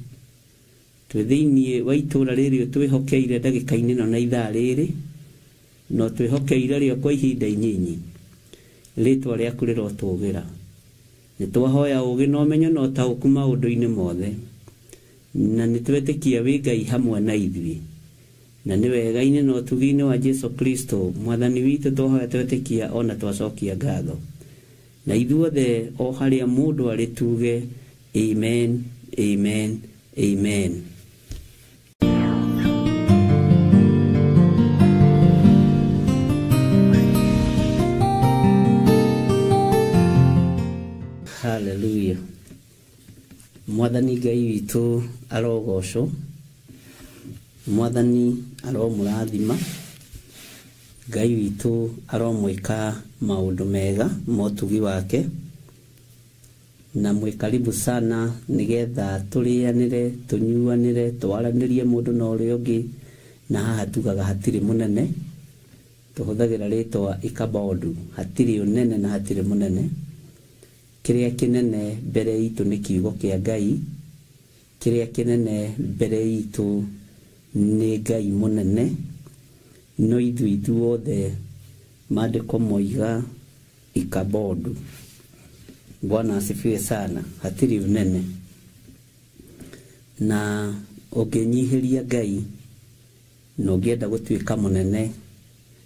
Twĩ thĩinĩ wa itũũra rĩrĩ ũtwĩhokeire ndagĩka-inĩ ĩno na ithaa rĩrĩ, no twĩhokeire rĩo kwa ihinda inyinyi. Rĩtwa rĩaku rĩrotũgĩra. Nĩtwahoya ũũgĩ na ũmenyo na ũtaũku maũndũ-inĩ mothe, na nĩtwetĩkia wĩ Ngai hamwe na ithuĩ. Na nĩ wega-inĩ na ũtugi-inĩ wa Jesu Kristo mwathani witũ twahoya twetĩkia ona twacokia ngatho. Na ithuothe o harĩa mũndũ arĩ tuge amen, amen, amen. Hallelujah. Mwathani Ngai witũ arogocwo. Mwathani aromũrathima. Ngai witũ aromwĩka maũndũ mega motugi wake. Na mwĩ karibu sana nĩgetha tũrĩanĩre, tũnyuanĩre, twaranĩrie mũndũ na ũrĩa ũngĩ. Na haha tugaga hatirĩ mũnene, tũhũthagĩra rĩtwa ikabondu. Hatirĩ ũnene na hatirĩ mũnene. Kĩrĩa kĩnene mbere itũ nĩ kiugo kĩa Ngai. Kĩrĩa kĩnene mbere itũ nĩ Ngai mũnene. No ithuĩ ithuothe maandĩko moiga ikabondu. Bwana asifiwe sana. Hatirĩ ũnene. Na ũngĩnyihĩria Ngai na ũngĩenda gũtuĩka mũnene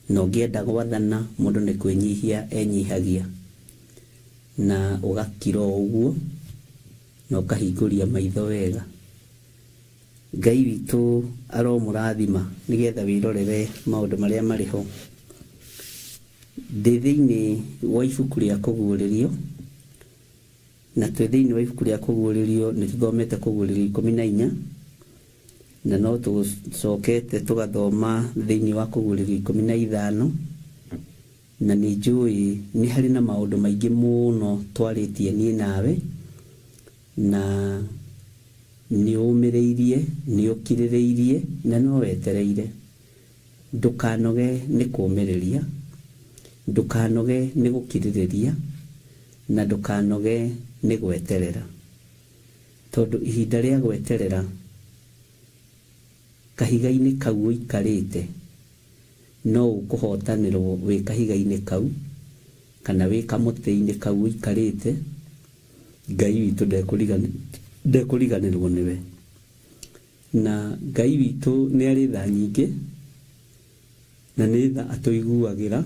na ũngĩenda gwathana, mũndũ nĩ kwĩnyihia enyihagia, na ũgakira o ũguo na ũkahingũria maitho wega. Ngai witũ aromũrathima nĩgetha wĩrorere maũndũ marĩa marĩ ho. Ndĩ thĩinĩ wa ibuku rĩa Kũguũrĩrio, na twĩ thĩinĩ wa ibuku rĩa Kũguũrĩrio nĩ tũthomete Kũguũrĩrio 14, na no tũcokete tũgathoma thĩinĩ wa Kũguũrĩrio 15. Na nĩ njũĩ nĩ harĩ na maũndũ maingĩ mũno twarĩtie niĩ nawe, na nĩ ũmĩrĩirie, nĩ ũkirĩrĩirie, na no wetereire. Ndũkanoge nĩ kũũmĩrĩria, ndũkanoge nĩ gũkirĩrĩria, na ndũkanoge nĩ gweterera. Tondũ ihinda rĩa gweterera kahiga-inĩ kau ũikarĩte no ũkũhotanĩrwo wĩ kahiga-inĩ kau kana wĩ kamũtĩ-inĩ kau ũikarĩte. Ngai witũ ndekũriganĩrwo nĩwe. Na Ngai witũ nĩ arĩ tha nyingĩ, na nĩ tha atũiguagĩra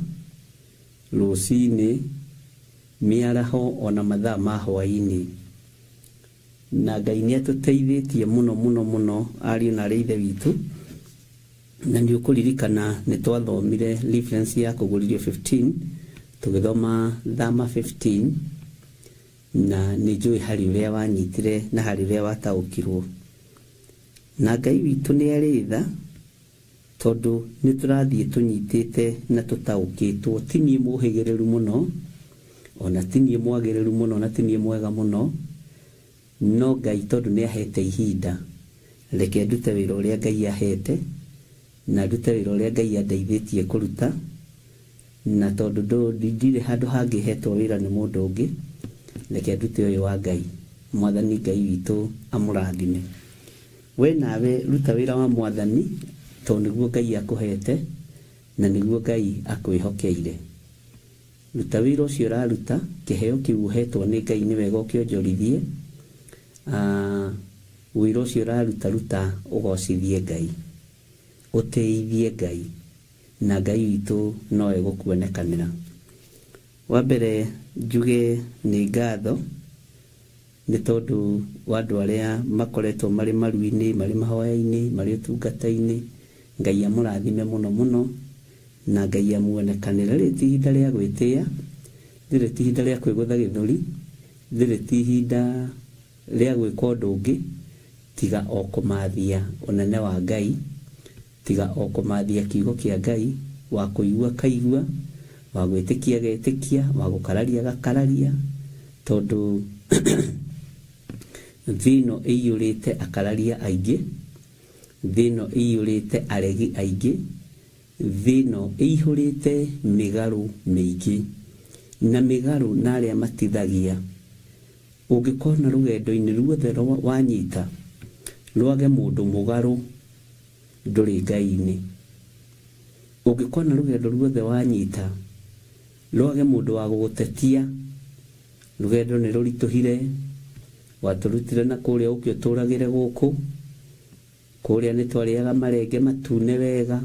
rũcinĩ, mĩaraho ona mathaa ma hwaĩ-inĩ. Na Ngai nĩ atũteithĩtie mũno mũno mũno ariũ na arĩ ithe witũ. Na nĩ ũkũririkana nĩ twathomire reference ya Kũguũrĩrio 15, tũgĩthoma Thama 15, na nĩ njũĩ harĩ ũrĩa wanyitire na harĩ ũrĩa wataũkirwo. Na Ngai witũ nĩ arĩ tha, Tondũ nĩ tũrathiĩ tũnyitĩte na tũtaũkĩtwo, ti niĩ mũhĩgĩrĩru mũno, ona ti niĩ mwagĩrĩru mũno, na ti niĩ mwega mũno, no Ngai tondũ nĩ ahete ihinda, reke ndute wĩra ũrĩa Ngai ahete, na ndute wĩra ũrĩa Ngai andeithĩtie kũruta, na tondũ ndirĩ handũ hangĩ hetwo wĩra nĩ mũndũ ũngĩ, reke ndute ũyũ wa Ngai. Mwathani Ngai witũ amũrathime. We nawe ruta wĩra wa Mwathani tondũ nĩguo Ngai akũhete na nĩguo Ngai akwĩhokeire. Ruta wĩra ũcio ũraruta, kĩheo kĩu ũhetwo nĩ Ngai nĩ wega ũkĩonjorithie. Wĩra ũcio ũraruta, ruta ũgocithie Ngai, ũtĩithie Ngai, na Ngai witũ no egũkuonekanĩra. Wa mbere njuge nĩ ngatho nĩ tondũ wa andũ arĩa makoretwo marĩ maru-inĩ, marĩ mahoya-inĩ, marĩ ũtungata-inĩ. Ngai amũrathime mũno mũno, na Ngai amuonekanĩre. Rĩrĩ ti ihinda rĩa gwĩtĩa, rĩrĩ ti ihinda rĩa kwĩgũtha gĩthũri, rĩrĩ ti ihinda rĩa gwĩka ũndũ ũngĩ tiga o kũmathia ũnene wa Ngai, tiga o kũmathia kiugo kĩa Ngai, wa kũigua kaigua, wa gwĩtĩkia getĩkia, wa gũkararia gakararia, tondũ thĩ ĩno ĩiyũrĩte akararia aingĩ, thĩ ĩno ĩiyũrĩte aregi aingĩ, thĩ ĩno ĩihũrĩte mĩgarũ mĩingĩ, na mĩgarũ na arĩa matithagia. Ũngĩkona rũgendo-inĩ ruothe wanyita rwage mũndũ mũgarũ, ndũrĩ Ngai-inĩ. Ũngĩkona rũgendo ruothe wanyita rwage mũndũ wa gũgũtetia, rũgendo nĩ rũritũhire, watũrutire na kũrĩa ũke ũtũragĩre gũkũ, kũrĩa nĩ twarĩaga marenge matune wega,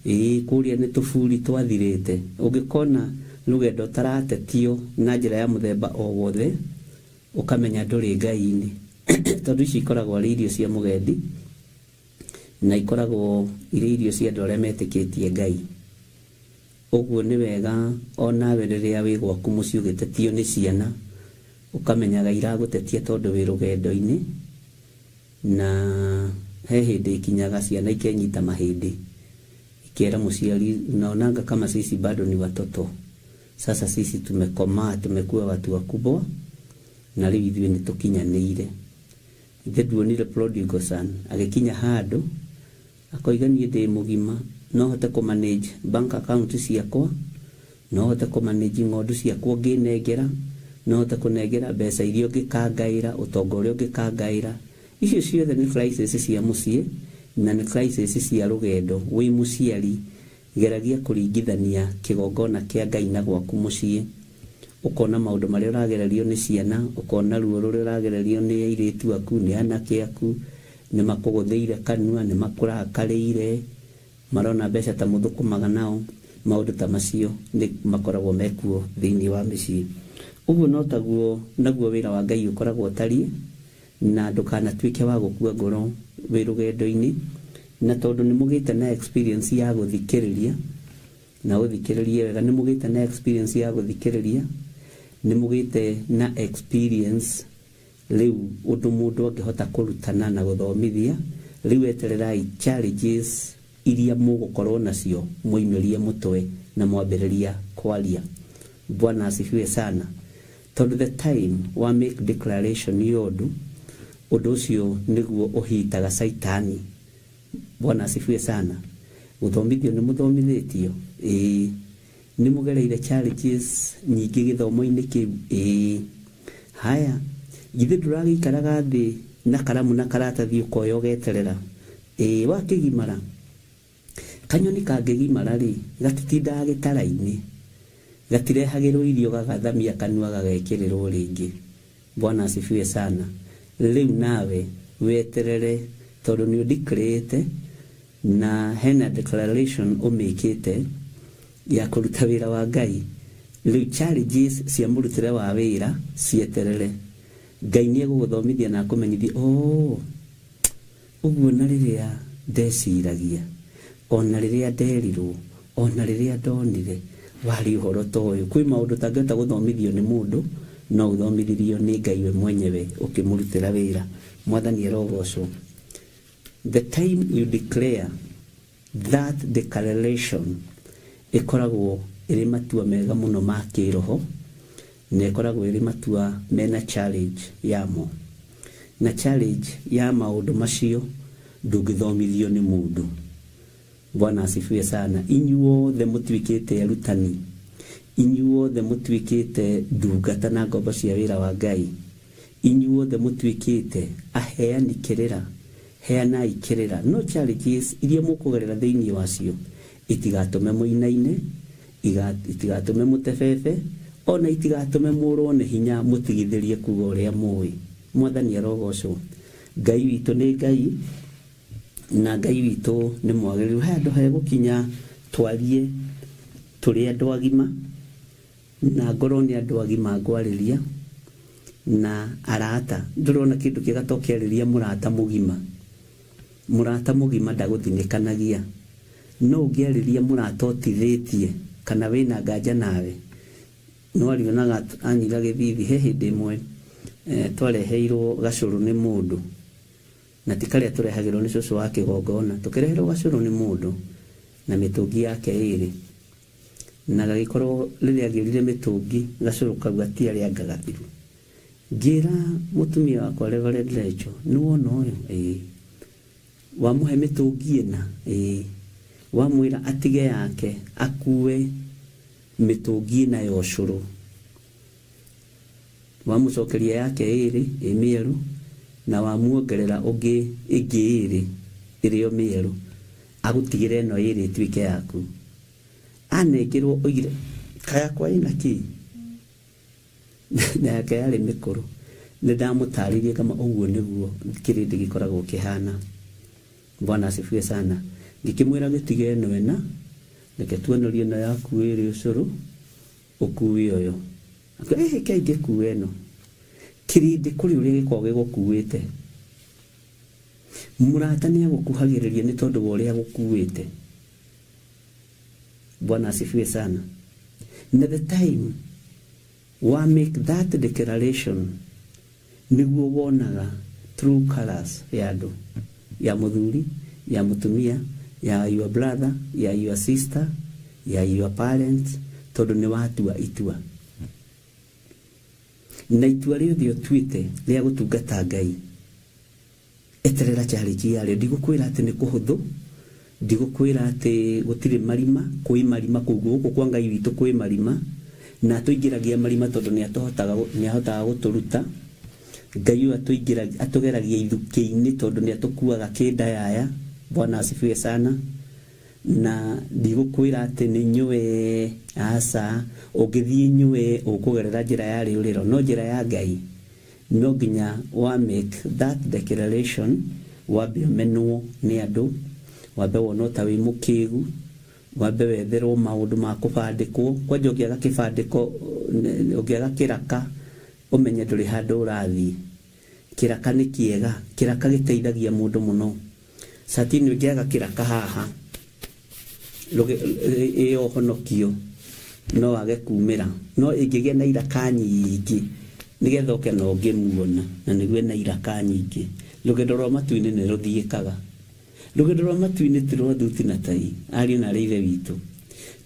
ĩĩ kũrĩa nĩ tũburi twathirĩte. Ũngĩkona rũgendo ũtaratetio na njĩra ya mũthemba o wothe, ũkamenya ndũrĩ Ngai-inĩ. Tondũ ici ikoragwo arĩ irio cia mũgendi, na ikoragwo irĩ irio cia andũ arĩa metĩkĩtie Ngai. Ũguo nĩ wega onawe rĩrĩa wĩ gwaku mũciĩ ũgĩtetio nĩ ciana, ũkamenyaga iragũtetia tondũ wĩ rũgendo-inĩ, na he hĩndĩ ikinyaga ciana ikenyita mahĩndĩ, ikera mũciari, unaonanga kama sisi bado ni watoto, sasa sisi tumekomaa, tumekuwa watu wakubwa, na rĩu ithuĩ nĩ tũkinyanĩire. Ithe nduonire prodigal son agĩkinya handũ akoiga niĩ ndĩ mũgima, no hote kũ manage bank account ciakwa, no hote kũ manage ng'ondu ciakwa ngĩnengera, no hote kũnengera mbeca iria ũngĩkangaĩra, ũtonga ũrĩa ũngĩkangaĩra. Icio ciothe nĩ crisis cia mũciĩ na nĩ crisis cia rũgendo. Wĩ mũciari, geragia kũringithania kĩgongona kĩa Ngai na gwaku mũciĩ, ũkona maũndũ marĩa ũragererio nĩ ciana, ũkona ruo rũrĩa ũragererio nĩ airĩtu aku, nĩ anake aku, nĩ makũgũthĩire kanua, nĩ makũrakarĩire, marona mbeca ta mũthũkũmaga nao. Maũndũ ta macio nĩ makoragwo mekuo thĩinĩ wa mĩciĩ. Ũguo no taguo naguo wĩra wa Ngai ũkoragwo ũtariĩ, na ndũkanatuĩke wa gũkua ngoro wĩ rũgendo-inĩ, na tondũ nĩ mũgĩte na experience ya gũthikĩrĩria, na ũthikĩrĩrie wega, nĩ mũgĩte na experience ya gũthikĩrĩria, nĩ mũgĩte na experience rĩu ũndũ mũndũ angĩhota kũrutana na gũthomithia. Rĩu etererai challenges iria mũgũkorwo nacio, mũimĩrie mũtwe na mwambĩrĩria kwaria. Bwana asifiwe sana. Tondũ the time wa make declaration ya ũndũ, ũndũ ũcio nĩguo ũhitaga Saitani. Bwana asifiwe sana. Gũthomithio nĩ mũthomithĩtio, ĩĩ. Nĩ mũgereire challenges nyingĩ gĩthomo-inĩ kĩu, ĩĩ. Haya, githĩ ndũragĩikaraga thĩ na karamu na karatathi ũkoya ũgeterera, ĩĩ. Wakĩgimara, kanyoni kangĩgimara rĩ, gatitindaga gĩtara-inĩ, gatirehagĩrwo irio gagathamia kanua gagekĩrĩrwo rĩngĩ. Bwana asifiwe sana. Rĩu nawe weterere, tondũ nĩ ũndeclarĩte na hena declaration ũmĩkĩte ya kũruta wĩra wa Ngai. Rĩu challenges cia mũrutĩre wa wĩra cieterere. Ngai nĩ egũgũthomithia na akũmenyithie, oh, ũguo na rĩrĩa ndeciragia, ona rĩrĩa nderirwo, ona rĩrĩa ndonire, warĩ ũhoro ta ũyũ. Kwĩ maũndũ ũtangĩhota gũthomithio nĩ mũndũ, no ũthomithirio nĩ Ngai we mwenyewe ũkĩmũrutĩra wĩra. Mwathani arogocwo. The time you declare That declaration ĩkoragwo ĩrĩ matua mega mũno ma kĩroho, na ĩkoragwo ĩrĩ matua mena challenge yamo, na challenge ya maũndũ macio ndũngĩthomithio nĩ mũndũ. Bwana asifiwe sana. Inyuothe mũtuĩkĩte arutani, inyuothe mũtuĩkĩte ndungata na ngombo cia wĩra wa Ngai, inyuothe mũtuĩkĩte aheani kĩrĩra, heanai kĩrĩra. No challenges iria mũkũgerera thĩinĩ wacio itigatũme mũinaine, itigatũme mũtebebe, ona itigatũme mũrwo nĩ hinya mũtigithĩrie kuga ũrĩa mũĩ. Mwathani arogocwo. Ngai witũ nĩ Ngai, na Ngai witũ nĩ mwagĩrĩru. He handũ hegũkinya twarie tũrĩ andũ agima, na ngorwo nĩ andũ agima ngwarĩria na arata. Ndũrona kĩndũ kĩega to kĩarĩria mũrata mũgima. Mũrata mũgima ndagũthinĩkanagia. No ũngĩarĩria mũrata ũtithĩtie kana wĩna nganja nawe, no arionaga anyira gĩthithi. He hĩndĩ ĩmwe twareheirwo gacũrũ nĩ mũndũ, na ti karĩa tũrehagĩrwo nĩ cũcũ wa kĩgongona, tũkĩreherwo gacũrũ nĩ mũndũ na mĩtũngi yake ĩrĩ, na gagĩkorwo rĩrĩa agĩrire mĩtũngi gacũrũ kau gatiarĩ anga gathiru. Ngĩra mũtumia wakwa Reverend Rachel, nĩ wona ũyũ? Ĩĩ. Wamũhe mĩtũngi ĩna? Ĩĩ. Wamwĩra atige yake akue mĩtũngi ĩna ya ũcũrũ, wamũcokeria yake ĩrĩ ĩ mĩerũ, na wamuongerera ũngĩ ĩngĩ ĩrĩ ĩrĩ o mĩerũ, agũtigĩre ĩno ĩrĩ ĩtuĩke yaku. Anengerwo oigire kayakwa ĩna kĩ, na yake yarĩ mĩkũrũ. Nĩ ndamũtarĩirie kama ũguo nĩguo kĩrĩndĩ gĩkoragwo kĩhana. Bwana asifiwe sana. Ngĩkĩmwĩra gĩtige ĩno ĩna, reke tuonorie ĩno yaku ĩrĩ ũcũrũ, ũkue ũyũ. Ĩhĩ ke ingĩkua ĩno. Kĩrĩndĩ kũrĩ ũrĩa gĩkoragwo gĩgũkuĩte. Mũrata nĩ agũkuhagĩrĩria nĩ tondũ wa ũrĩa agũkuĩte. Bwana asifiwe sana. Na the time wa make that declaration nĩguo wonaga true colors ya andũ, ya mũthuri, ya mũtumia, ya your brother, ya your sister, ya your parents, tondũ nĩ watua itua. Na itua rĩothe ũtuĩte rĩa gũtungata Ngai, eterera challenge yarĩo. Ndigũkwĩra atĩ nĩ kũhũthũ, ndigũkwĩra atĩ gũtirĩ marima, kwĩ marima kũu gũkũ kwa Ngai witũ kwĩ marima, na atũingĩragia marima tondũ nĩ ahotaga gũtũruta. Ngai ũyũ atũgeragia ithukĩ-inĩ tondũ nĩ atũkuaga kĩndayaya. Bwana asifiwe sana. Na ndigũkwĩra atĩ nĩ nyũe, aca, ũngĩthiĩ nyũe ũkũgerera njĩra ya rĩũrĩro, no njĩra ya Ngai no nginya wa make that declaration, wambe ũmenwo nĩ andũ, wambe wonwo ta wĩ mũkĩgu, wambe wetherwo maũndũ ma kũbandĩkwo. Kwanja ũngĩaga kĩbandĩko, ũngĩaga kĩraka, ũmenye ndũrĩ handũ ũrathiĩ. Kĩraka nĩ kĩega, kĩraka gĩteithagia mũndũ mũno. Satini ũngĩaga kĩraka haha, ĩyo honokio no wage kumĩra, no ĩngĩgĩa na iraka nyingĩ nĩgetha ũke na ũngĩmuona, na nĩguo na iraka nyingĩ. Rũgendo rwa matu-inĩ nĩ rũthiĩkaga. Rũgendo rwa matu-inĩ ti rwa thuti na tai, ariũ na arĩ ithe witũ.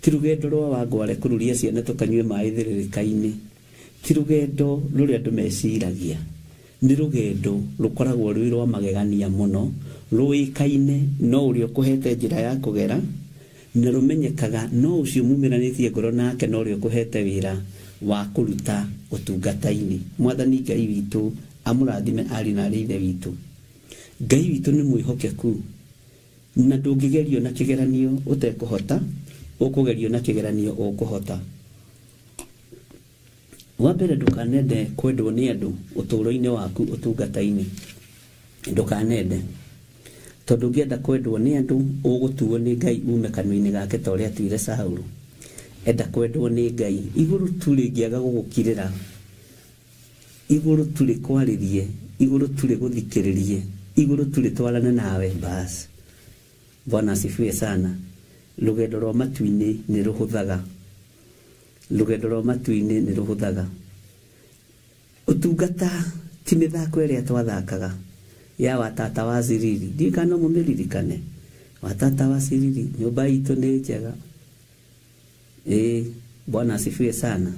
Ti rũgendo rwa wangware kũruria ciana tũkanyue maĩ thĩrĩrĩka-inĩ. Ti rũgendo rũrĩa andũ meciragia. Nĩ rũgendo rũkoragwo rwĩ rwa magegania mũno, rũĩkaine no ũrĩa ũkũhete njĩra ya kũgera, na rũmenyekaga no ũcio mumĩranĩtie ngoro nake no ũrĩa ũkũhete wĩra wa kũruta ũtungata-inĩ. Mwathani Ngai witũ amũrathime ariũ na arĩ ithe witũ. Ngai witũ nĩ mwĩhokeku, na ndũngĩgerio na kĩgeranio ũtekũhota, ũkũgerio na kĩgeranio ũkũhota. Wa mbere, ndũkanende kwendwo nĩ andũ ũtũũro-inĩ waku ũtungata-inĩ. Ndũkanende, tondũ ũngĩenda kwendwo nĩ andũ ũgũtuo nĩ Ngai ume kanua-inĩ gake ta ũrĩa atuire Saũlũ. Enda kwendwo nĩ Ngai, igũrũ tu rĩngĩaga gũgũkirĩra, igũrũ tu rĩkwarĩrie, igũrũ tu rĩgũthikĩrĩrie, igũrũ tu rĩtwarane nawe, bas. Bwana asifiwe sana. Rũgendo rwa matu-inĩ nĩ rũhũthaga. Rũgendo rwa matu-inĩ nĩ rũhũthaga. Ũtungata ti mĩthako ĩrĩa twathakaga ya watata wa ziriri. Ndiũĩ kana no mũmĩririkane. Wa tata wa Ciriri, nyũmba itũ nĩ njega. Ĩĩ, Bwana asifiwe sana.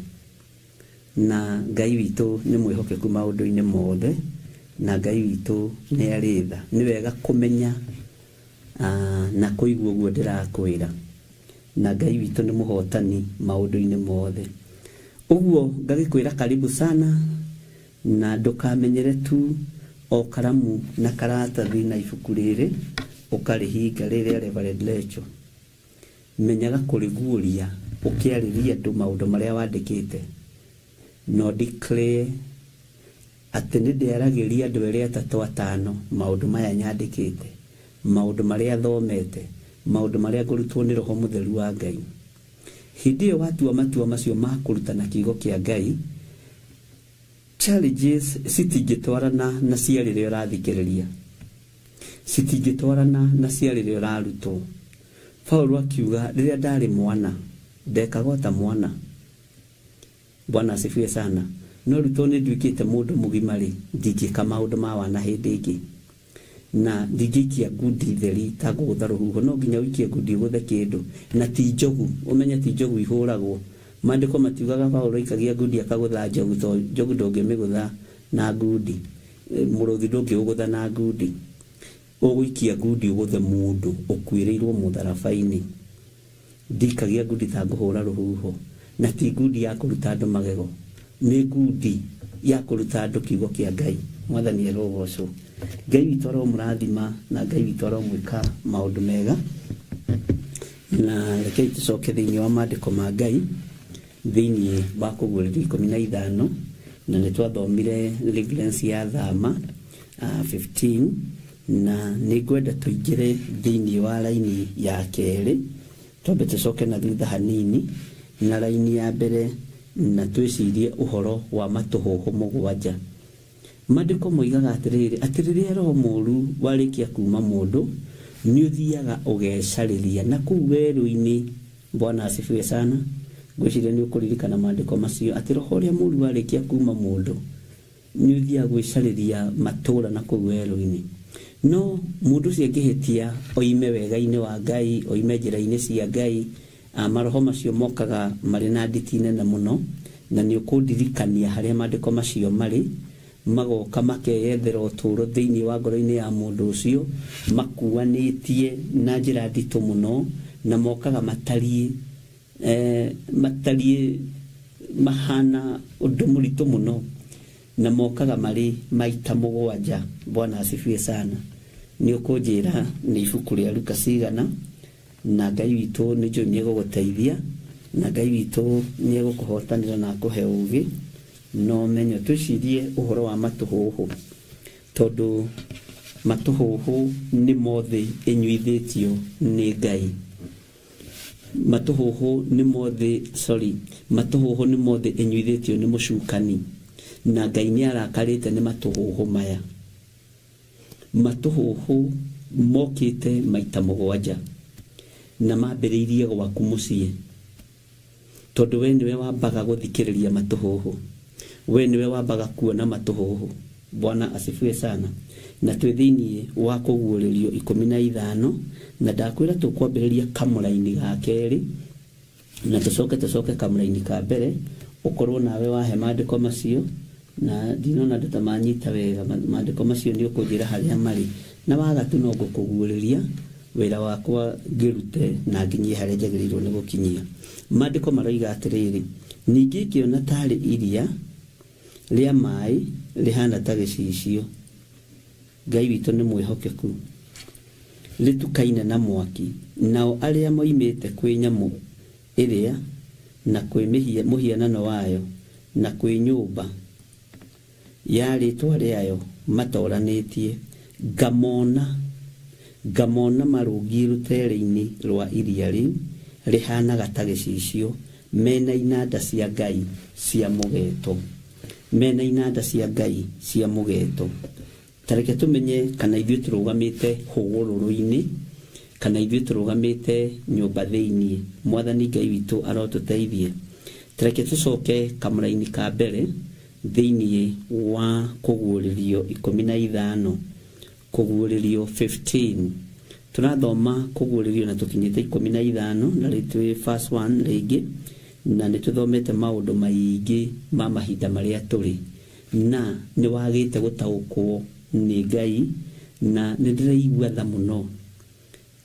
Na Ngai witũ nĩ mwĩhokeku maũndũ-inĩ mothe, na Ngai witũ nĩ arĩ tha. Nĩ wega kũmenya na kũigua ũguo ndĩrakwĩra. Na Ngai witũ nĩ mũhotani maũndũ-inĩ mothe. Ũguo ngagĩkwĩra karibu sana, na ndũkamenyere tu o karamu na karatathi na ibuku rĩrĩ ũkarĩhinga rĩrĩa Reverend Lecho. Menyaga kũrĩguũria ũkĩarĩria andũ maũndũ marĩa wandĩkĩte. No declare atĩ nĩ ndĩaragĩria andũ erĩ atatũ atano maũndũ maya nyandĩkĩte, maũndũ marĩa thomete, maũndũ marĩa ngũrutwo nĩ Roho Mũtheru wa Ngai. Hĩndĩ ĩyo watua matua macio ma kũrutana kiugo kĩa Ngai, challenges citingĩtwarana na cia rĩrĩa ũrathikĩrĩria, citingĩtwarana na cia rĩrĩa ũrarutwo. Paulo akiuga rĩrĩa ndarĩ mwana ndekaga o ta mwana. Bwana asifiwe sana. No rĩu tondũ nĩ nduĩkĩte mũndũ mũgima rĩ, ndingĩka maũndũ ma wana hĩndĩ ĩngĩ, na ndingĩikia ngundi theri ta ngũgũtha rũhuho. No nginya ũikie ngundi ũgũthe kĩndũ, na ti njogu. Ũmenye ti njogu ihũragwo. Maandĩko matiugaga Paulo aikagia ngundi akagũtha njogu, to njogu ndũngĩmĩgũtha na ngundi, mũrũthi ndũngĩũgũtha na ngundi. Ũgũikia ngundi ũgũthe mũndũ ũkuĩrĩirwo mũtharaba-inĩ. Ndikagia ngundi ta ngũhũra rũhuho, na ti ngundi ya kũruta andũ magego, nĩ ngundi ya kũruta andũ kiugo kĩa Ngai. Mwathani arogocwo. Ngai witũ aromũrathima, na Ngai witũ aromwĩka maũndũ mega. Na rekei tũcoke thĩinĩ wa maandĩko ma Ngai, thĩinĩ wa kũguũrĩrio 15, na nĩ twathomire reference ya Thama 15, na nĩ ngwenda tũingĩre thĩinĩ wa raini ya kerĩ. Twambe tũcoke na thutha hanini na raini ya mbere, na twĩcirie ũhoro wa matũhũhũ mũgwanja. Maandĩko moigaga atĩrĩrĩ, atĩ rĩrĩa roho mũũru warĩkia kuma mũndũ, nĩ ũthiaga ũgecarĩria na kũu werũ-inĩ. Bwana asifiwe sana. Ngwĩciria nĩ ũkũririkana maandĩko macio, atĩ roho ũrĩa mũũru warĩkia kuma mũndũ nĩ ũthiaga gwĩcarĩria matũũra na kũu werũ-inĩ. No mũndũ ũcio angĩhĩtia oime wega-inĩ wa Ngai, oime njĩra-inĩ cia Ngai, maroho macio mokaga marĩ na nditi nene mũno, na nĩ ũkũndirikania harĩa maandĩko macio marĩ. Magoka makeyethera ũtũũro thĩinĩ wa ngoro-inĩ ya mũndũ ũcio, makuanĩtie na njĩra nditũ mũno, na mokaga matariĩ matariĩ mahana ũndũ mũritũ mũno, na mokaga marĩ maita mũgwanja. Bwana asifiwe sana. Nĩ ũkũnjĩra nĩ ibuku rĩa Luka cigana, na Ngai witũ nĩ njũĩ nĩ egũgũteithia, na Ngai witũ nĩ egũkũhotanĩra na akũhe ũũgĩ. No menyo twĩcirie ũhoro wa matũhũhũ, tondũ matũhũhũ nĩ mothe ĩnyuithĩtio nĩ Ngai. Matũhũhũ nĩ mothe, sorry, matũhũhũ nĩ mothe ĩnyuithĩtio nĩ mũcukani, na Ngai nĩ arakarĩte nĩ matũhũhũ maya. Matũhũhũ mokĩte maita mũgwanja, na mambĩrĩirie gwaku mũciĩ, tondũ we nĩwe wambaga gũthikĩrĩria matũhũhũ, we nĩwe wambaga kuona matũhũhũ. Bwana asifiwe sana. Na twĩ thĩinĩ wa kũguũrĩrio 15, na ndakwĩra tũkwambĩrĩria kamũraini ga kerĩ, na tũcoke kamũraini ka mbere, ũkorwo nawe wahe maandĩko macio, na ndinona andũ ta manyita wega maandĩko macio, nĩ ũkũnjĩra harĩa marĩ, na waga tu no ngũkũguũrĩria wĩra wakwa ngĩrute na nginyie harĩa njagĩrĩirwo nĩ gũkinyia. Maandĩko maroiga atĩrĩrĩ, ningĩ ngĩona tarĩ iria rĩa maĩ rĩhana ta gĩcicio. Ngai witũ nĩ mwĩhokeku, rĩtukaine na mwaki, nao arĩa moimĩte kwĩ nyamũ ĩrĩa na kwĩ mũhianano wayo na kwĩ nyũmba ya rĩtwa rĩayo matoranĩtie, ngamona marũngiĩ rũtere-inĩ rwa iria rĩu rĩhanaga ta gĩcicio, mena inanda cia Ngai cia mũgeeto, mena inanda cia Ngai cia mũgeeto. Ta reke tũmenye kana ithuĩ tũrũgamĩte hũgũrũrũ-inĩ, kana ithuĩ tũrũgamĩte nyũmba thĩinĩ. Mwathani Ngai witũ arotũteithie. Ta reke tũcoke kamũraini ka mbere thĩinĩ wa kũguũrĩrio 15, kũguũrĩrio 15. Tũrathoma kũguũrĩrio na tũkinyĩte 15 na rĩu twĩ verse 1 rĩngĩ, na nĩ tũthomete maũndũ maingĩ ma mahinda marĩa tũrĩ, na nĩ wagĩte gũtaũkwo nĩ Ngai, na nĩ ndĩraigua tha mũno.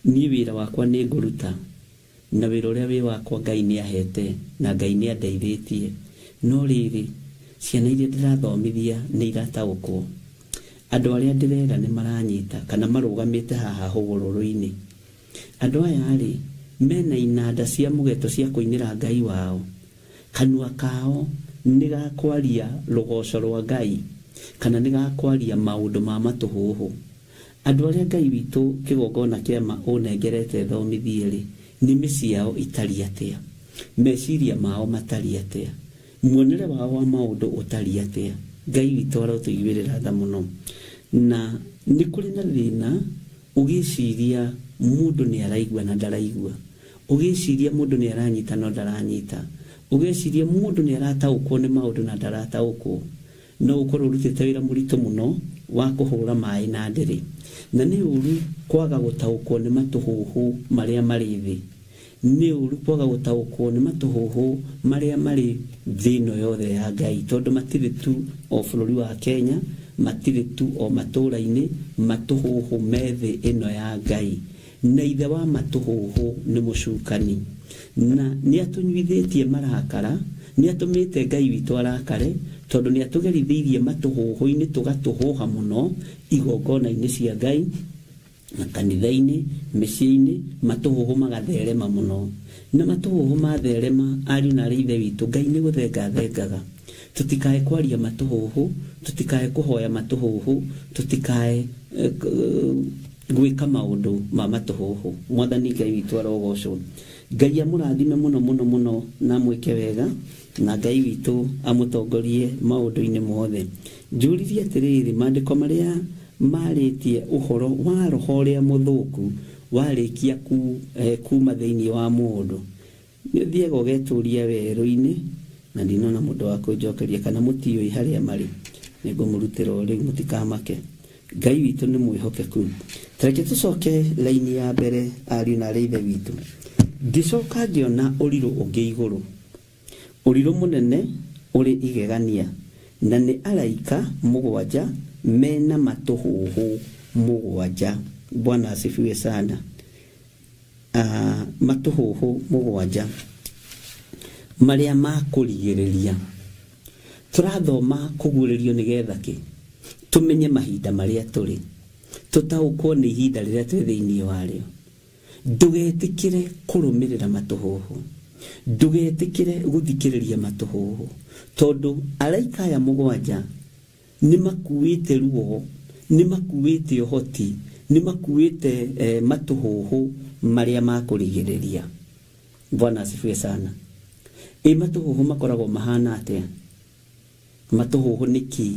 Niĩ wĩra wakwa nĩ ngũruta, na wĩra ũrĩa wĩ wakwa Ngai nĩ ahete na Ngai nĩ andeithĩtie, no rĩrĩ ciana iria ndĩrathomithia nĩ irataũkwo, andũ arĩa ndĩrera nĩ maranyita kana marũgamĩte haha hũgũrũrũ-inĩ. Andũ aya rĩ mena inanda cia mũgeto cia kũinĩra Ngai wao, kanua kao nĩ gakwaria rũgoco rwa Ngai kana nĩ gakwaria maũndũ ma matũhũhũ. Andũ arĩa Ngai witũ kĩgongona kĩama ũnengerete thomithie rĩ, nĩmĩ ciao itariĩ atĩa, meciria mao matariĩ atĩa, muonere wao wa maũndũ ũtariĩ atĩa. Ngai witũ arotũiguĩrĩra tha mũno. Na nĩ kũrĩ na thĩna ũgĩciria mũndũ nĩ araigua na ndaraigua, ũgĩciria mũndũ nĩ aranyita no ndaranyita, ũgĩciria mũndũ nĩ arataũkwo nĩ maũndũ na ndarataũkwo. No ũkorwo ũrutĩte wĩra mũritũ mũno wa kũhũra maĩ na ndĩrĩ, na nĩ ũru kwaga gũtaũkwo nĩ matũhũhũ marĩa marĩ thĩ, nĩ ũru kwaga gũtaũkwo nĩ matũhũhũ marĩa marĩ thĩ ĩno yothe ya Ngai, tondũ matirĩ tu o bũrũri wa Kenya, matirĩ tu o matũũra-inĩ, matũhũhũ me thĩ ĩno ya Ngai. Na ithe wa matũhũhũ nĩ mũcukani, na nĩ atũnyuithĩtie marakara, nĩ atũmĩte Ngai witũ arakare, tondũ nĩ atũgerithĩirie matũhũhũ-inĩ tũgatũhũha mũno igongona-inĩ cia Ngai na kanitha-inĩ, mĩciĩ-inĩ, matũhũhũ magatherema mũno. Na matũhũhũ matherema, ariũ na arĩ ithe witũ, Ngai nĩ gũthenga thengaga. Tũtikae kwaria matũhũhũ, tũtikae kũhoya matũhũhũ, tũtikae gwĩka maũndũ ma matũhũhũ. Mwathani Ngai witũ arogocwo. Ngai amũrathime mũno mũno mũno na amwĩke wega, na Ngai witũ amũtongorie maũndũ-inĩ mothe. Njũririe atĩrĩrĩ, maandĩko marĩa marĩtie ũhoro wa roho ũrĩa mũthũku warĩkia kuma thĩinĩ wa mũndũ, nĩ ũthiaga ũgetũria werũ-inĩ, na ndinona mũndũ wa kũnjokeria kana mũtiũĩ harĩa marĩ, nĩngũmũrutĩra o rĩu, mũtikamake. Ngai witũ nĩ mwĩhokeku. Tareke tũcoke laini ya mbere, ariũ na arĩ ithe witũ. Ngĩcoka ngĩona ũrirũ ũngĩ igũrũ, ũrirũ mũnene ũrĩ igegania, na nĩ araika mũgwanja mena matũhũhũ mũgwanja. Bwana asifiwe sana. Matũhũhũ mũgwanja marĩa ma kũrigĩrĩria. Tũrathoma kũguũrĩrio nĩgetha kĩ? Tũmenye mahinda marĩa tũrĩ, tũtaũkwo nĩ ihinda rĩrĩa twĩ thĩinĩ warĩo. Ndũgetĩkĩre kũrũmĩrĩra matũhũhũ, ndũgetĩkĩre gũthikĩrĩria matũhũhũ, tondũ araika aya mũgwanja nĩ makuĩte ruo, nĩ makuĩte ũhoti, nĩ makuĩte matũhũhũ marĩa ma kũrigĩrĩria. Bwana asifiwe sana. Ĩ matũhũhũ makoragwo mahana atĩa? Matũhũhũ nĩ kĩ?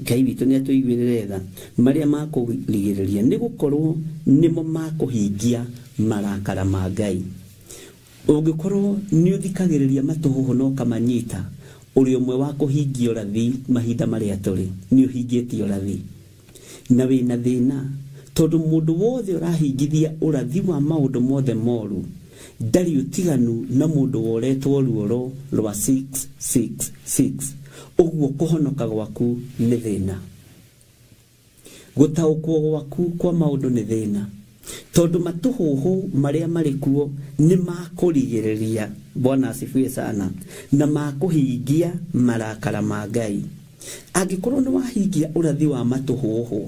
Ngai witũ nĩ atũiguĩrĩre tha. Marĩa ma kũrigĩrĩria nĩ gũkorwo nĩmo ma kũhingia marakara ma Ngai. Ũngĩkorwo nĩ ũthikagĩrĩria matũhũhũ na ũkamanyita, ũrĩ ũmwe wa kũhingia ũrathi mahinda marĩa tũrĩ, nĩ ũhingĩtie ũrathi na wĩna thĩna, tondũ mũndũ wothe ũrahingithia ũrathi wa maũndũ mothe moru ndarĩ ũtiganu na mũndũ woretwo ruoro rwa 666. Ũguo kũhonoka gwaku nĩ thĩna, gũtaũkwo gwaku kwa maũndũ nĩ thĩna, tondũ matũhũhũ marĩa marĩ kuo nĩ makũrigĩrĩria. Bwana asifiwe sana. Na makũhingia marakara ma Ngai. Angĩkorwo nĩ wahingia ũrathi wa matũhũhũ,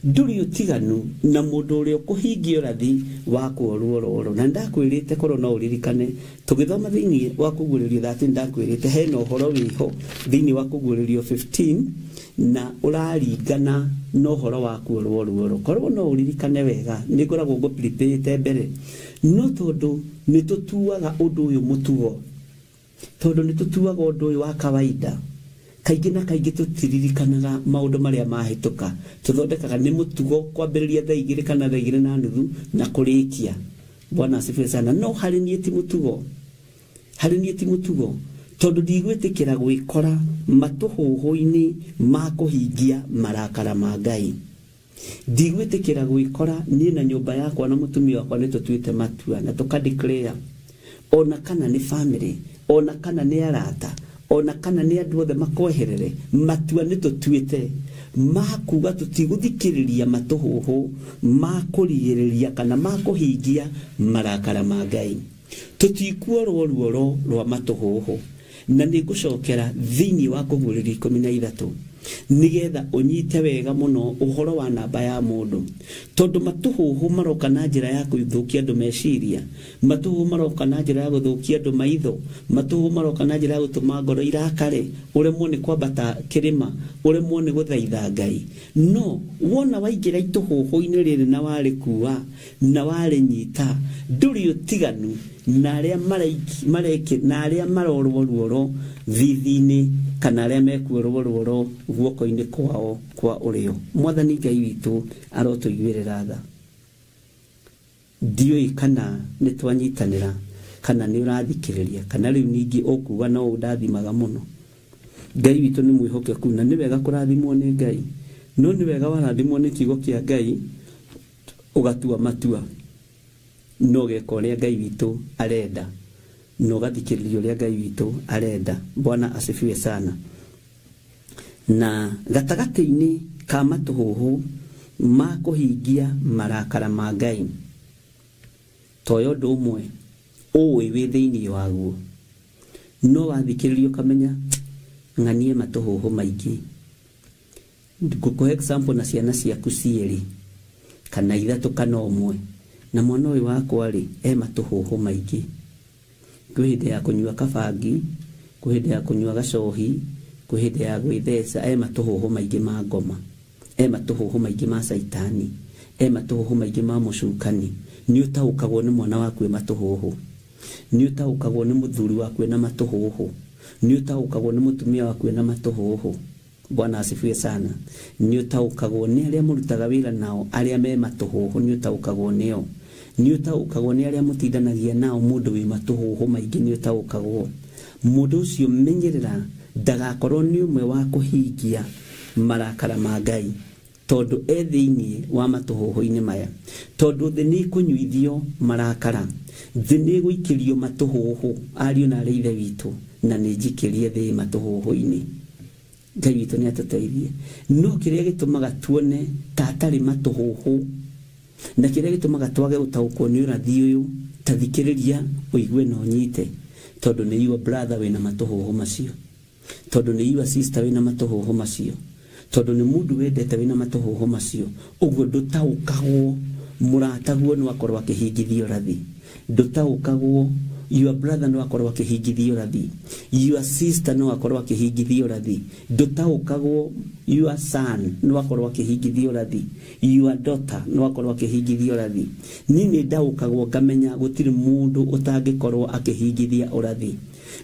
ndũrĩ ũtiganu na mũndũ ũrĩa ũkũhingia ũrathi wa kuorwo rũrũ. Na ndakwĩrĩte korwo no ũririkane tũgĩthoma thĩinĩ wa kũguũrĩrio 13, ndakwĩrĩte hena ũhoro wĩho thĩinĩ wa kũguũrĩrio 15 na ũraringana na ũhoro wa kuorwo ruoro. Korwo no ũririkane wega, nĩ ngoragwo ngũprepare mbere, no tondũ nĩ tũtuaga ũndũ ũyũ mũtugo, tondũ nĩ tũtuaga ũndũ ũyũ wa kawaida, kaingĩ na kaingĩ tũtiririkanaga maũndũ marĩa mahĩtũka. Tũthondekaga nĩ mũtugo kwambĩrĩria thaa 2 kana thaa 2:30 na kũrĩkia. Bwana asifiwe sana. No harĩ niĩ ti mũtugo, harĩ niĩ ti mũtugo, tondũ ndigwĩtĩkĩra gwĩkora matũhũhũ-inĩ ma kũhingia marakara ma Ngai. Ndigwĩtĩkĩra gwĩkora niĩ na nyũmba yakwa na mũtumia wakwa nĩ tũtuĩte matua na tũka declare, ona kana nĩ family, ona kana nĩ arata, ona kana nĩ andũ othe makweherere, matua nĩ tũtuĩte makuga tũtigũthikĩrĩria matũhũhũ makũrigĩrĩria kana makũhingia marakara ma Ngai. Tũtikuorwo ruoro rwa matũhũhũ. Na nĩ ngũcokera thĩinĩ wa kũguũrĩrio 13 nigetha ũnyite wega mũno ũhoro wa namba ya mũndũ, tondũ matũhũhũ maroka na njĩra ya gũthũkia andũ meciria, matũhũhũ maroka na njĩra ya gũthũkia andũ maitho, matũhũhũ maroka na njĩra ya gũtũma ngoro irakare, ũremwo nĩ kwambata kĩrĩma, ũremwo nĩ gũthaitha Ngai. No wona waingĩra itũhũhũ-inĩ rĩrĩ na warĩkua na warĩnyita, ndũrĩ ũtiganu na arĩa mareke na arĩa marorwo ruoro thithi-inĩ kana arĩa mekuorwo ruoro guoko-inĩ kwao kwa ũrĩo. Mwathani Ngai witũ arotũiguĩrĩra tha. Ndiũĩ kana nĩ twanyitanĩra, kana nĩ ũrathikĩrĩria, kana rĩu ningĩ ũkuga no ũndathimaga mũno. Ngai witũ nĩ mwĩhokeku na nĩ wega kũrathimwo nĩ Ngai, no nĩ wega warathimwo nĩ kiugo kĩa Ngai ũgatua matua no geka ũrĩa Ngai witũ arenda, no gathikĩrĩria ũrĩa Ngai witũ arenda. Bwana asifiwe sana. Na gatagatĩ-inĩ ka matũhũhũ ma kũhingia marakara ma Ngai, toyo ũndũ ũmwe ũĩ wĩ thĩinĩ waguo, no wathikĩrĩria ũkamenya ng'anie matũhũhũ maingĩ. Ngũkũhe example na ciana ciaku cierĩ kana ithatũ kana ũmwe, na mwana ũyũ wakwa rĩ e matũhũhũ maingĩ. Kwĩ hĩndĩ ya kũnyua kabangi, kwĩ hĩndĩ ya kũnyua gacohi, kwĩ hĩndĩ ya gwĩtheca, e matũhũhũ maingĩ ma ngoma, e matũhũhũ maingĩ ma caitani, e matũhũhũ maingĩ ma mũcukani. Nĩ ũtaũkagwo nĩ mwana waku e matũhũhũ, nĩ ũtaũkagwo nĩ mũthuri waku ena matũhũhũ, nĩ ũtaũkagwo nĩ mũtumia waku ena matũhũhũ. Bwana asifiwe sana. Nĩ ũtaũkagwo nĩ arĩa mũrutaga wĩra nao, arĩa me matũhũhũ, nĩ ũtaũkagwo nĩo. Nĩ ũtaũkagwo nĩ arĩa mũtindanagia nao, mũndũ wĩ matũhũhũ maingĩ nĩ ũtaũkagwo. Mũndũ ũcio menyerera ndagakorwo nĩ ũmwe wa kũhingia marakara ma Ngai, tondũ e thĩinĩ wa matũhũhũ-inĩ maya. Tondũ thĩ nĩ ĩkũnyuithio marakara, thĩ nĩ ĩgũikĩrio matũhũhũ, ariũ na arĩ ithe witũ, na nĩ njikĩrie thĩ matũhũhũ-inĩ. Ngai witũ nĩ atũteithie. No kĩrĩa gĩtũmaga tuone ta atarĩ matũhũhũ, na kĩrĩa gĩtũmaga twage gũtaũkwo nĩ ũrathi ũyũ, ta thikĩrĩria ũigue na ũnyite, tondũ nĩ your brother wĩna matũhũhũ macio, tondũ nĩ your sister wĩna matũhũhũ macio, tondũ nĩ mũndũ wendete wĩna matũhũhũ macio. Ũguo ndũtaũkagwo, mũrataguo no akorwo akĩhingithio ũrathi, ndũtaũkagwo your brother no akorwo akĩhingithio ũrathi, your sister no akorwo akĩhingithio ũrathi, ndũtaũkagwo your son no akorwo akĩhingithio ũrathi, your daughter no akorwo akĩhingithio ũrathi. Niĩ nĩ ndaũkagwo ngamenya gũtirĩ mũndũ ũtangĩkorwo akĩhingithia ũrathi.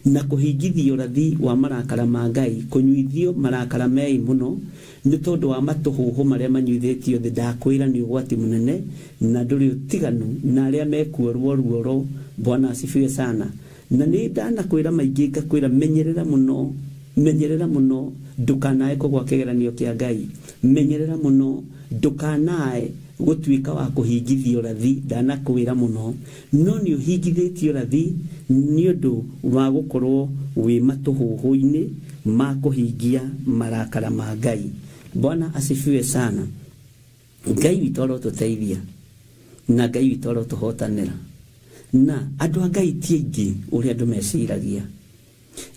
Na kũhingithio ũrathi wa marakara ma Ngai, kũnyuithio marakara mei mũno nĩ tondũ wa matũhũhũ marĩa manyuithĩtio thĩ, ndakwĩra nĩ ũgwati mũnene na ndũrĩ ũtiganu na arĩa mekuorwo ruoro. Bwana asifiwe sana. Na nĩ ndanakwĩra maingĩ, ngakwĩra menyerera mũno, menyerera mũno ndũkanae kũgwa kĩgeranio kĩa Ngai, menyerera mũno ndũkanae gũtuĩka wa kũhingithio ũrathi, ndanakwĩra mũno. No nĩ ũhingithĩtie ũrathi nĩ ũndũ wa gũkorwo wĩ matũhũhũ-inĩ ma kũhingia marakara ma Ngai. Bwana asifiwe sana. Ngai witũ arotũteithia na Ngai witũ arotũhotanĩra. Na andũ a Ngai ti aingĩ ũrĩa andũ meciragia,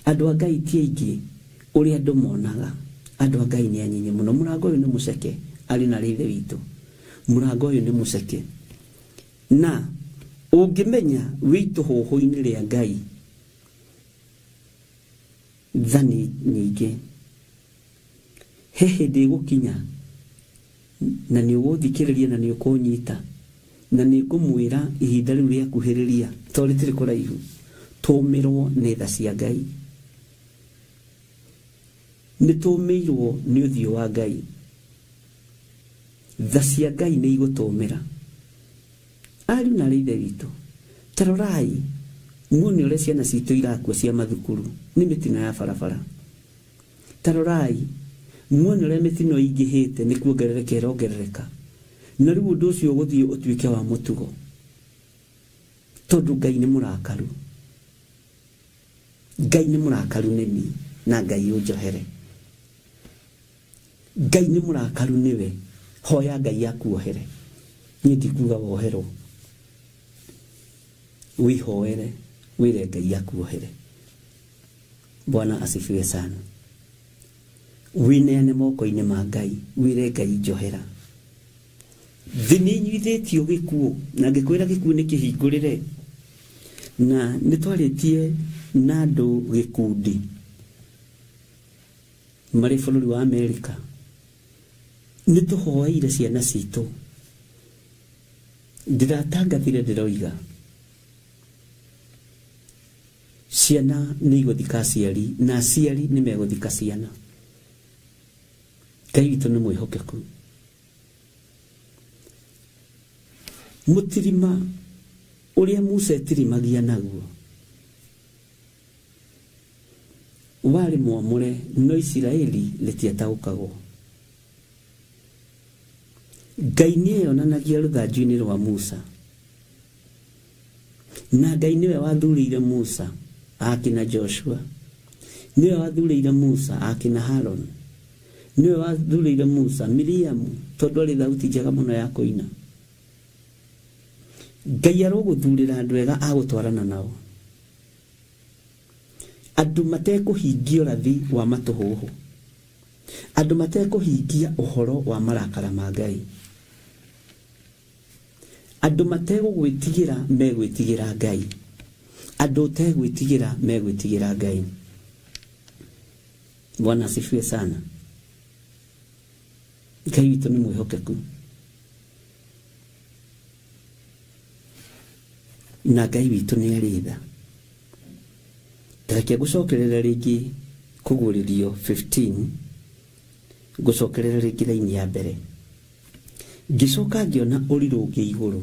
andũ a Ngai ti aingĩ ũrĩa andũ monaga. Andũ a Ngai nĩ anyinyi mũno. Mũrango ũyũ nĩ mũceke, arĩ na ithe witũ, mũrango ũyũ nĩ mũceke. Na ũngĩmenya wĩ itũhũhũ-inĩ rĩa Ngai, tha nĩ nyingĩ. He hĩndĩ ĩgũkinya na nĩ ũgũthikĩrĩria na nĩ ũkũnyita, na nĩ ngũmwĩra ihinda rĩu rĩakuhĩrĩria, to rĩtirĩ kũraihu, tũmĩrwo nĩ tha cia Ngai. Nĩ tũmĩirwo nĩ ũthiũ wa Ngai. Tha cia Ngai nĩ igũtũmĩra. Ariũ na arĩ ithe witũ, ta rorai muone ũrĩa ciana citũ irakua cia mathukuru nĩ mĩtino ya barabara. Ta rorai Muone ũrĩa mĩtino ĩingĩhĩte nĩ kuongerereka ĩrongerereka. Na rĩu ũndũ ũcio ũgũthiĩ ũtuĩke wa mũtugo, tondũ Ngai nĩ mũrakaru. Ngai nĩ mũrakaru nĩ niĩ, na Ngai ũnjohere. Ngai nĩ mũrakaru nĩwe, hoya Ngai akuohere. Niĩ ndikuga woherwo, wĩhoere wĩre Ngai akuohere. Bwana asifiwe sana. Wĩneane moko-inĩ ma Ngai, wĩre Ngai njohera. Thĩ nĩ inyuithĩtio gĩkuũ, na ngĩkwĩra gĩkuũ nĩ kĩhingũrĩre. Na nĩ twarĩtie na andũ gĩkundi marĩ bũrũri wa Amerika. Nĩ tũhoeire ciana citũ. Ndĩratangathire ndĩroiga ciana nĩ igũthika aciari na aciari nĩ megũthika ciana. Ngai witũ nĩ mwĩhokeku. Mũtirima ũrĩa Musa etirimagia naguo warĩ mwamũre, no Isiraeli rĩtiataũkagwo. Ngai nĩeyonanagia rũthanju-inĩ rwa Musa, na Ngai nĩwe wathurĩire Musa akina Joshua, nĩwe wathurĩire Musa akina Haroni, nĩwe wathurĩire Musa Miriamu, tondũ arĩ thauti njega mũno ya kũina. Ngai arogũthurĩra andũ ega a gũtwarana nao, andũ matekũhingia ũrathi wa matũhũhũ, andũ matekũhingia ũhoro wa marakara ma Ngai, andũ mategũgwĩtigĩra megwĩtigĩra Ngai, andũ ũtegwĩtigĩra megwĩtigĩra Ngai. Bwana asifiwe sana. Ngai witũ nĩ mwĩhokeku, na Ngai witũ nĩ arĩ tha. Tareke ngũcokerere rĩngĩ kũguũrĩrio 15, ngũcokerere rĩngĩ raini ya mbere. Ngĩcoka ngĩona ũrirũ ũngĩ igũrũ,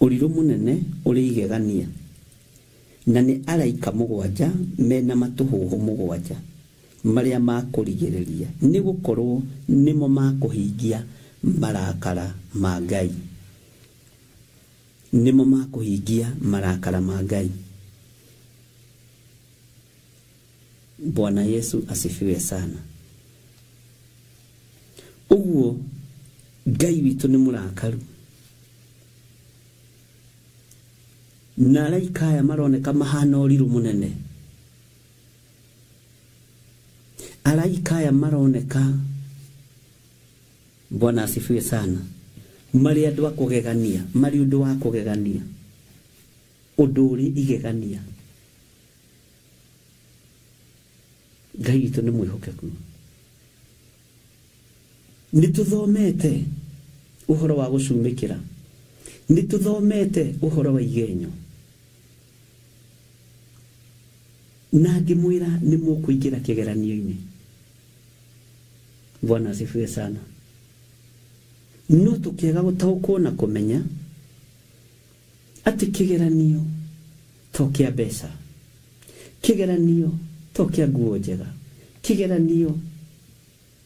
ũrirũ mũnene ũrĩ igegania, na nĩ araika mũgwanja mena matũhũhũ mũgwanja marĩa makũrigĩrĩria, nĩ gũkorwo nĩmo makũhingia marakara ma Ngai. Nĩmo makũhingia marakara ma Ngai. Bwana Yesu asifiwe sana. Ũguo Ngai witũ nĩ mũrakaru, na araika aya maroneka mahana ũrirũ mũnene. Araika aya maroneka, Bwana asifiwe sana, marĩ andũ a kũgegania, marĩ ũndũ wa kũgegania, ũndũ ũrĩ igegania. Ngai witũ nĩ mwĩhokeku. Nĩ tũthomete ũhoro wa gũcumĩkĩra, nĩ tũthomete ũhoro wa igenyo, na ngĩmwĩra nĩ mũkũingĩra kĩgeranio-inĩ. Bwana asifiwe sana. No tũkĩaga gũtaũkwo na kũmenya atĩ kĩgeranio to kĩa mbeca, kĩgeranio to kĩa nguo njega, kĩgeranio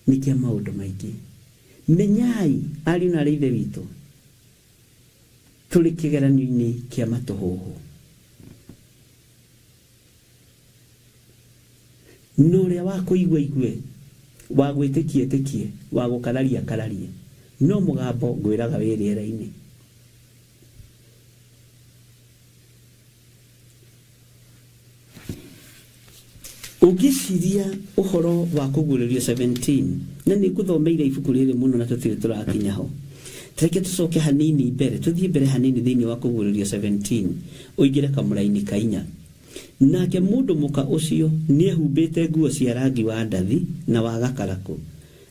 nĩ kĩa maũndũ maingĩ. Menyai ariũ na aarĩ ithe witũ, tũrĩ kĩgeranio-inĩ kĩa matũhũhũ. No ũrĩa wa kũigua igue, wa gwĩtĩkia ĩtĩkie, wa gũkararia kararie, no mũgambo ngwĩraga wĩ rĩera-inĩ. Ũngĩciria ũhoro wa kũguũrĩrio 17, na nĩ ngũthomeire ibuku rĩrĩ mũno na tũtirĩ tũrakinya ho. Reke tũcoke hanini mbere, tũthiĩ mbere hanini thĩinĩ wa kũguũrĩrio 17, ũingĩre kamũraini ka inya. Nake mũndũ mũka ũcio nĩehumbĩte nguo cia rangi wa ndathi na wa gakarakũ,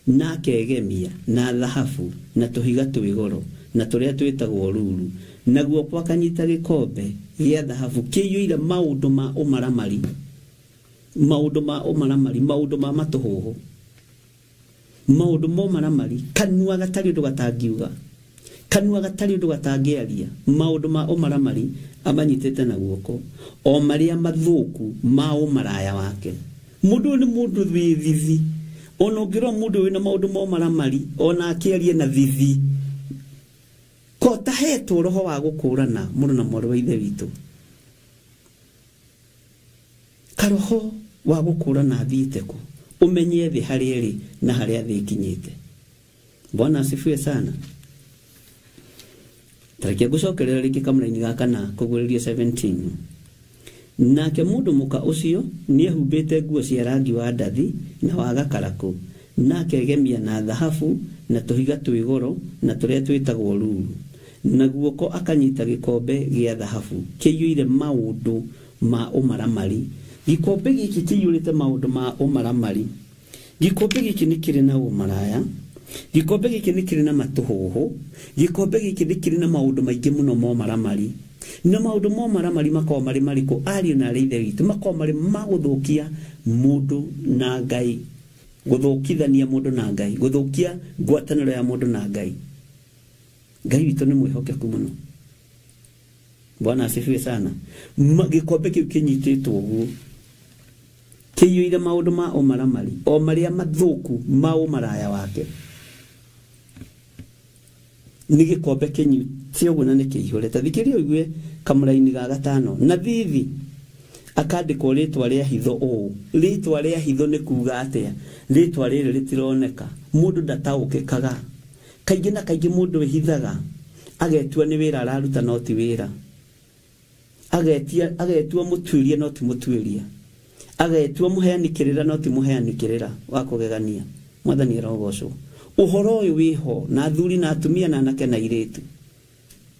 na akegemia na thahabu na tũhiga twĩ goro na tũrĩa twĩtagwo ruru, na guoko akanyita gĩkombe gĩa thahabu kĩiyũire maũndũ ma ũmaramari, maũndũ ma ũmaramari, maũndũ ma matũhũhũ, maũndũ ma ũmaramari, kanua gatarĩ ũndũ gatangiuga, kanua gatarĩ ũndũ gatangĩaria, maũndũ ma ũmaramari amanyitĩte na guoko, o marĩa mathũku ma ũmaraya wake. Mundu ni mundu wi thithi. Ona ũngĩrora mũndũ wĩna maũndũ ma ũmaramari ona akĩaria na thithi ko tahetwo roho wa gũkũrana mũrũ na mwarĩ wa ithe witũ. Karoho wa gũkũrana athiĩte kũ ũmenye thĩ harĩa ĩrĩ na harĩa thĩ ĩkinyĩte. Bwana asifiwe sana. Tareke ngũcokerera rĩngĩ kamũraini ga kana kũguũrĩrio 17. Nake mũndũ mũka ũcio nĩehumbĩte nguo cia rangi wa ndathi na wa gakarakũ, na akegemia na thahabu na tũhiga twĩ goro na tũrĩa twĩtagwo ruru, na guoko akanyita gĩkombe gĩa thahabu kĩiyũire maũndũ ma ũmaramari. Gĩkombe gĩkĩ kĩiyũrĩte maũndũ ma ũmaramari. Gĩkombe gĩkĩ nĩ kĩrĩ na ũmaraya. Gĩkombe gĩkĩ nĩ kĩrĩ na matũhũhũ. Gĩkombe gĩkĩ nĩ kĩrĩ na maũndũ maingĩ mũno ma ũmaramari. Na maũndũ ma ũmaramari makoragwo marĩ marĩkũ? Ariũ na arĩ ithe witũ, makoragwo marĩ ma gũthũkia mũndũ na Ngai, gũthũkithania mũndũ na Ngai, gũthũkia ngwatanĩro ya mũndũ na Ngai. Ngai witũ nĩ mwĩhokeku mũno. Bwana asifiwe sana. Gĩkombe kĩu kĩnyitĩtwo ũguo kĩiyũire maũndũ ma ũmaramari o marĩa mathũku ma ũmaraya wake. Nĩ gĩkombe kĩnyite ũguo na nĩ kĩihũre. Ta thikĩrĩria ũigue kamũraini ga gatano. Na thithi akandĩkwo rĩtwa rĩa hitho ũũ. Rĩtwa rĩa hitho nĩ kuga atĩa? Rĩtwa rĩrĩ rĩtironeka, mũndũ ndataũkĩkaga. Kaingĩ na kaingĩ mũndũ wĩhithaga agetua nĩ wĩra araruta no ti wĩra, agetua mũtuĩria no ti mũtuĩria, agetua mũheani kĩrĩra no ti mũheani kĩrĩra wa kũgegania. Mwathani arogocwo. Ũhoro ũyũ wĩho na athuri na atumia na anake na airĩtu.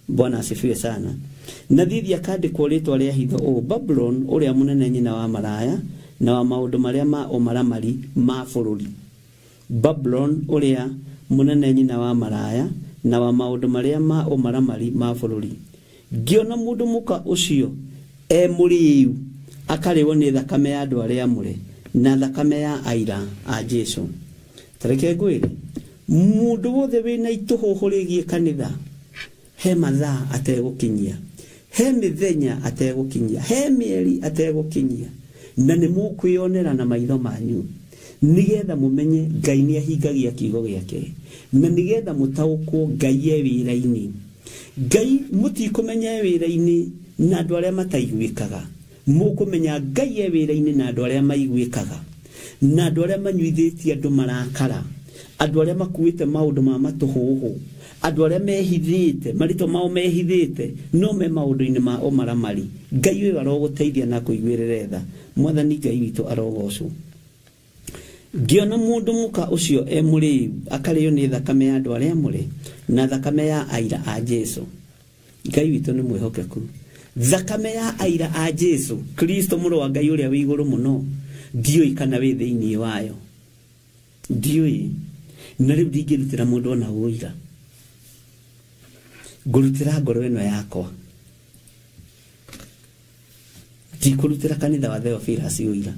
Bwana asifiwe sana. Na thithi akandĩkwo rĩtwa rĩa hitho ũũ: Babulon ũrĩa mũnene, nyina wa maraya na wa maũndũ marĩa ma ũmaramari ma bũrũri. Babulon ũrĩa mũnene, nyina wa maraya na wa maũndũ marĩa ma ũmaramari ma bũrũri. Ngĩona mũndũ mũka ũcio e mũrĩu akarĩo nĩ thakame ya andũ arĩa amũre na thakame ya aira a Jesu. Tareke ngwĩre, mũndũ wothe wĩna itũhũhũ rĩgiĩ kanitha, he mathaa ategũkinyia, he mĩthenya ategũkinyia, he mĩeri ategũkinyia, na nĩ mũkwĩonera na maitho manyu, nĩgetha mũmenye Ngai nĩ ahingagia kiugo gĩake, na nĩgetha mũtaũkwo Ngai e wĩra-inĩ. Ngai mũtikũmenya e wĩra-inĩ na andũ arĩa mataiguĩkaga, mũkũmenya Ngai e wĩra-inĩ na andũ arĩa maiguĩkaga, na andũ arĩa manyuithĩtie andũ marakara, andũ arĩa makuĩte maũndũ ma matũhũhũ, andũ arĩa mehithĩte marĩtwa mao mehithĩte no me maũndũ-inĩ ma ũmaramari. Ngai ũyũ arogũteithia na kũiguĩrĩra tha. Mwathani Ngai witũ arogocwo. Ngĩona mũndũ mũka ũcio e mũrĩu akarĩo nĩ thakame ya andũ arĩa amũre na thakame ya aira a Jesu. Ngai witũ nĩ mwĩhokeku. Thakame ya aira a Jesu Kristo mũrũ wa Ngai ũrĩa wĩ igũrũ mũno, ndiũĩ kana wĩ thĩinĩ wayo, ndiũĩ. Na rĩu ndingĩrutĩra mũndũ ona ũira, ngũrutĩra ngoro ĩno yakwa, ndikũrutĩra kanitha wa Theophilus ũira,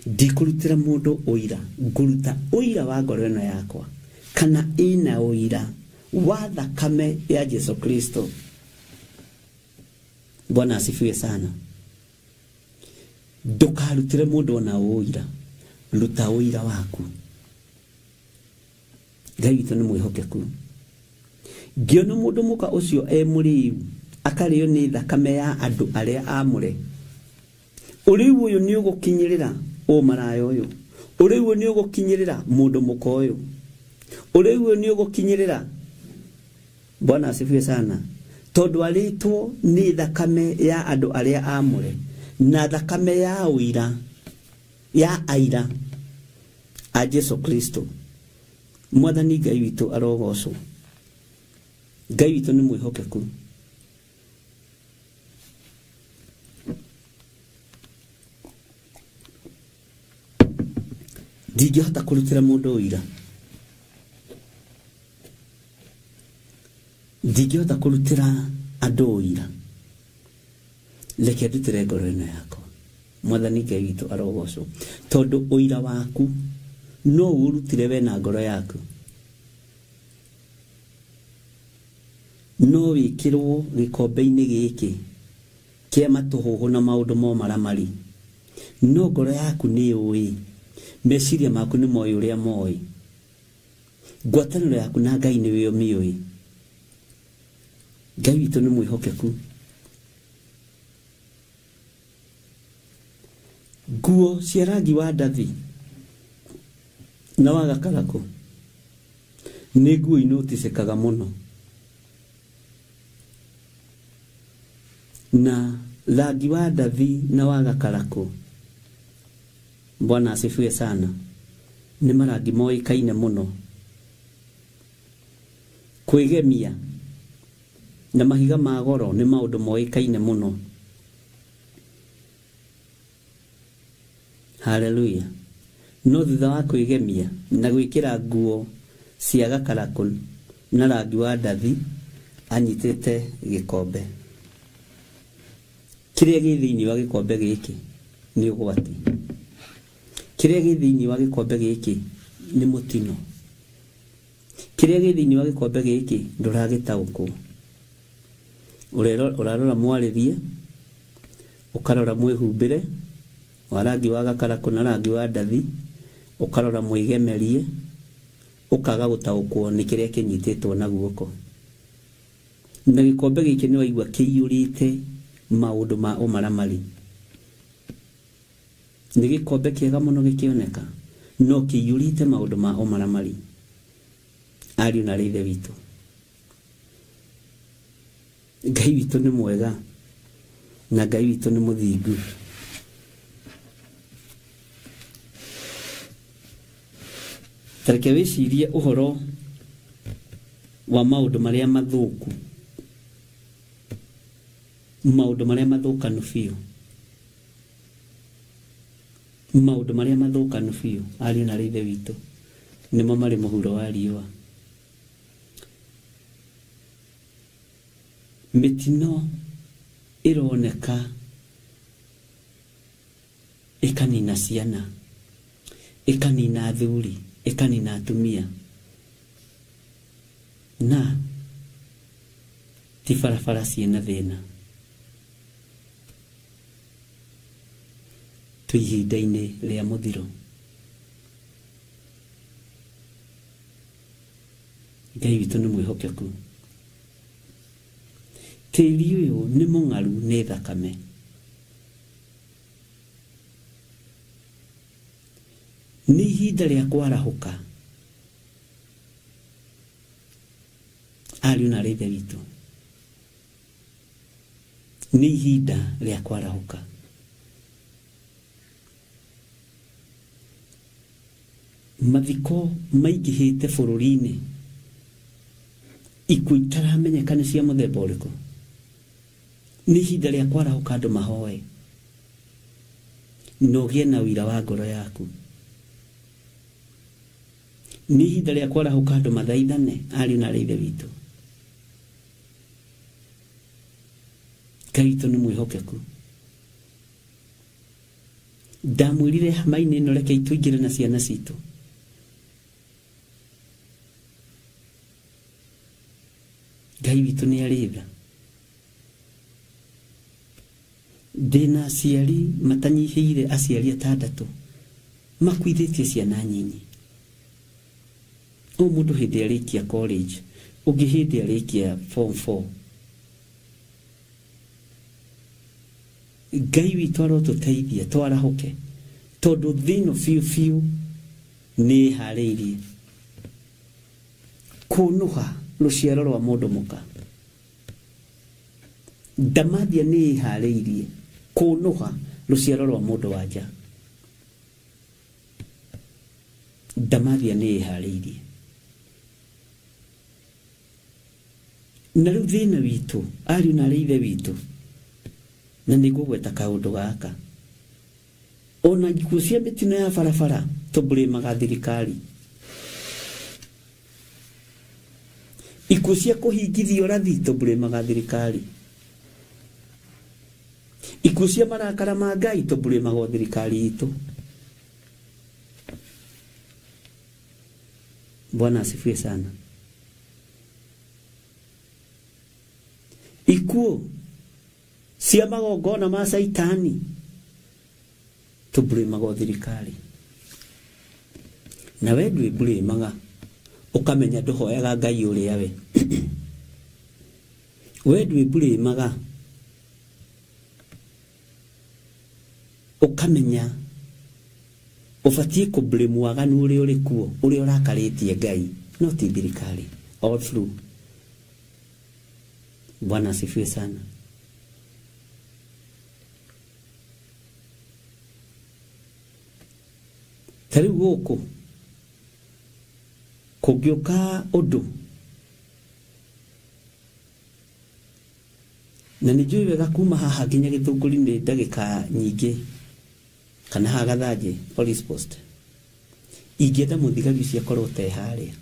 ndikũrutĩra mũndũ ũira, ngũruta ũira wa ngoro ĩno yakwa kana ĩna ũira wa thakame ya Jesu Kristo. Bwana asifiwe sana. Ndũkarutĩre mũndũ ona ũira, ruta ũira waku. Ngai witũ nĩ mwĩhokeku. Ngĩona mũndũ mũka ũcio e mũrĩu akarĩo nĩ thakame ya andũ arĩa amũre. Ũrĩu ũyũ nĩ ũgũkinyĩrĩra ũmaraya ũyũ, ũrĩu ũyũ nĩ ũgũkinyĩrĩra mũndũ mũka ũyũ, ũrĩu ũyũ nĩ ũgũkinyĩrĩra. Bwana asifiwe sana. Tondũ arĩtwo nĩ thakame ya andũ arĩa amũre na thakame ya ũira ya aira a Jesu Kristo. Mwathani Ngai witũ arogocwo. Ngai witũ nĩ mwĩhokeku. Ndingĩhota kũrutĩra mũndũ ũira, ndingĩhota kũrutĩra andũ ũira, reke ndutĩre ngoro ĩno yakwa. Mwathani Ngai witũ arogocwo. Tondũ ũira waku no ũrutire we na ngoro yaku, no wĩkĩrwo gĩkombe-inĩ gĩkĩ kĩa matũhũhũ na maũndũ ma ũmaramari, No ngoro yaku nĩ yũĩ, meciria maku nĩ moĩ ũrĩa moĩ, ngwatanĩro yaku na Ngai nĩwe ũmĩũĩ. Ngai witũ nĩ mwĩhokeku. Nguo cia rangi wa ndathi na wa gakarakũ nĩ nguo inoticĩkaga mũno, na rangi wa ndathi na wa gakarakũ, Bwana asifiwe sana, nĩ marangi moĩkaine mũno. Kwĩgemia na mahiga ma goro nĩ maũndũ moĩkaine mũno. Haleluya. No thutha wa kwĩgemia na gwĩkĩra nguo cia gakarakũ na rangi wa ndathi, anyitĩte gĩkombe. Kĩrĩa gĩ thĩinĩ wa gĩkombe gĩkĩ nĩ ũgwati. Kĩrĩa gĩ thĩinĩ wa gĩkombe gĩkĩ nĩ mũtino. Kĩrĩa gĩ thĩinĩ wa gĩkombe gĩkĩ ndũragĩtaũkwo. Ũrarora mwarĩrie, ũkarora mwĩhumbĩre wa rangi wa gakarakũ na rangi wa ndathi, ũkarora mwĩgemerie, ũkaga gũtaũkwo nĩ kĩrĩa kĩnyitĩtwo na guoko. Na gĩkombe gĩkĩ nĩ waigua kĩiyũrĩte maũndũ ma ũmaramari. Nĩ gĩkombe kĩega mũno gĩkĩoneka, no kĩiyũrĩte maũndũ ma ũmaramari. Ariũ na Ithe witũ, Ngai witũ nĩ mwega na Ngai witũ nĩ mũthingu. Tareke wĩcirie ũhoro wa maũndũ marĩa mathũku, maũndũ marĩa mathũkanu biũ, maũndũ marĩa mathũkanu biũ, ariũ na Ithe witũ, nĩmo marĩ mũhuro wa riũa. Mĩtino ĩroneka ĩkanina ciana, ĩkanina athuri, ĩkanina atumia, na ti barabara ciĩna thĩna. Twĩ ihinda-inĩ rĩa mũthiro. Ngai witũ nĩ mwĩhokeku. Tĩri ũyũ nĩ mũng'aru nĩ thakame. Nĩ ihinda rĩa kwarahũka, ariũ na Ithe witũ, nĩ ihinda rĩa kwarahũka. Mathiko maingĩhĩte bũrũri-inĩ, ikuũ itaramenyeka nĩ cia mũthemba ũrĩkũ. Nĩ ihinda rĩa kwarahũka andũ mahoe, na ũgĩe na ũira wa ngoro yaku. Nĩ ihinda rĩa kwarahũka andũ mathaithane, ariũ na Ithe witũ. Ngai witũ nĩ mwĩhokeku. Ndamwĩrire hama-inĩ ĩno, reke tũingĩre na ciana citũ. Ngai witũ nĩ arĩ tha. Ndĩna aciari matanyihĩire aciari atandatũ makuithĩtie ciana nyinyi. O mũndũ hĩndĩ arĩkia college, ũngĩ hĩndĩ arĩkia form 4. Ngai witũ arotũteithia twarahũke, tondũ thĩ ĩno biũ biũ nĩ ĩharĩirie kũnũha rũciaro rwa mũndũ mũka. Ndamathia nĩ ĩharĩirie kũnũha rũciaro rwa mũndũ wa nja. Ndamathia nĩ ĩharĩirie. Na rĩu thĩna witũ, ariũ na Ithe witũ, na nĩ ngũgweta kaũndũ gaka, ona ikuũ cia mĩtino ya barabara tũmbũrĩmaga thirikari. Ikuũ cia kũhingithio rathi tũmbũrĩmaga thirikari. Ikuũ cia marakara ma Ngai tũmbũrĩmaga thirikari itũ. Bwana asifiwe sana. Ikuũ cia magongona ma Caitani Tũbũrĩmaga thirikari na we ndwĩbũrĩmaga ũkamenya ndũhoyaga Ngai ũrĩa we we ndwĩbũrĩmaga ũkamenya ũbatiĩ kũblame waganu ũrĩa ũrĩ kuo ũrĩa ũrakarĩtie Ngai no ti thirikari all through. Bwana asifiwe sana. Ta rĩu gũkũ kũngĩũka ũndũ na nĩ njũĩ wega kuma haha nginya Gĩthũngũri nĩ ndagĩka nyingĩ kana haha Gathanjĩ police post ingĩenda mũthigari ũcio akorwo te harĩa.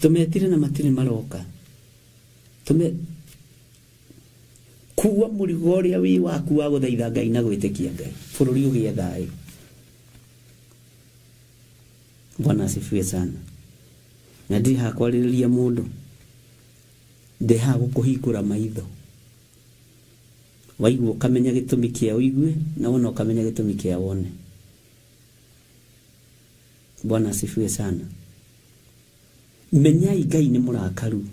Tũmetire na matirĩ maroka. Kuua mũrigo ũrĩa wĩ waku wa gũthaitha Ngai na gwĩtĩkia Ngai bũrũri ũgĩe thayũ. Bwana asifiwe sana. Na ndirĩ haha kwarĩrĩria mũndũ, ndĩ haha gũkũhingũra maitho waigua ũkamenya gĩtũmi kĩa ũigue na wona ũkamenya gĩtũmi kĩa wone. Bwana asifiwe sana. Menyai Ngai nĩ mũrakaru.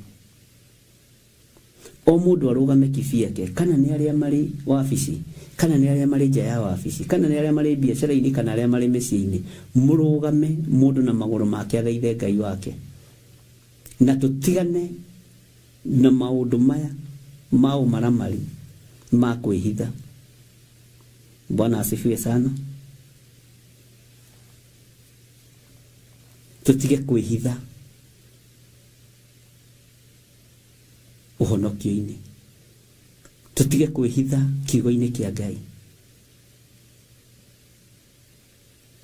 O mũndũ arũgame kibiake, kana nĩ arĩa marĩ wabici, kana nĩ arĩa marĩ nja ya wabici, kana nĩ arĩa marĩ biacara-inĩ, kana arĩa marĩ mĩciĩ-inĩ, mũrũgame mũndũ na magũrũ make athaithe Ngai wake, na tũtigane na maũndũ maya ma ũmaramari ma kwĩhitha. Bwana asifiwe sana. Tũtige kwĩhitha ũhonokio-inĩ, tũtige kwĩhitha kiugo-inĩ kĩa Ngai.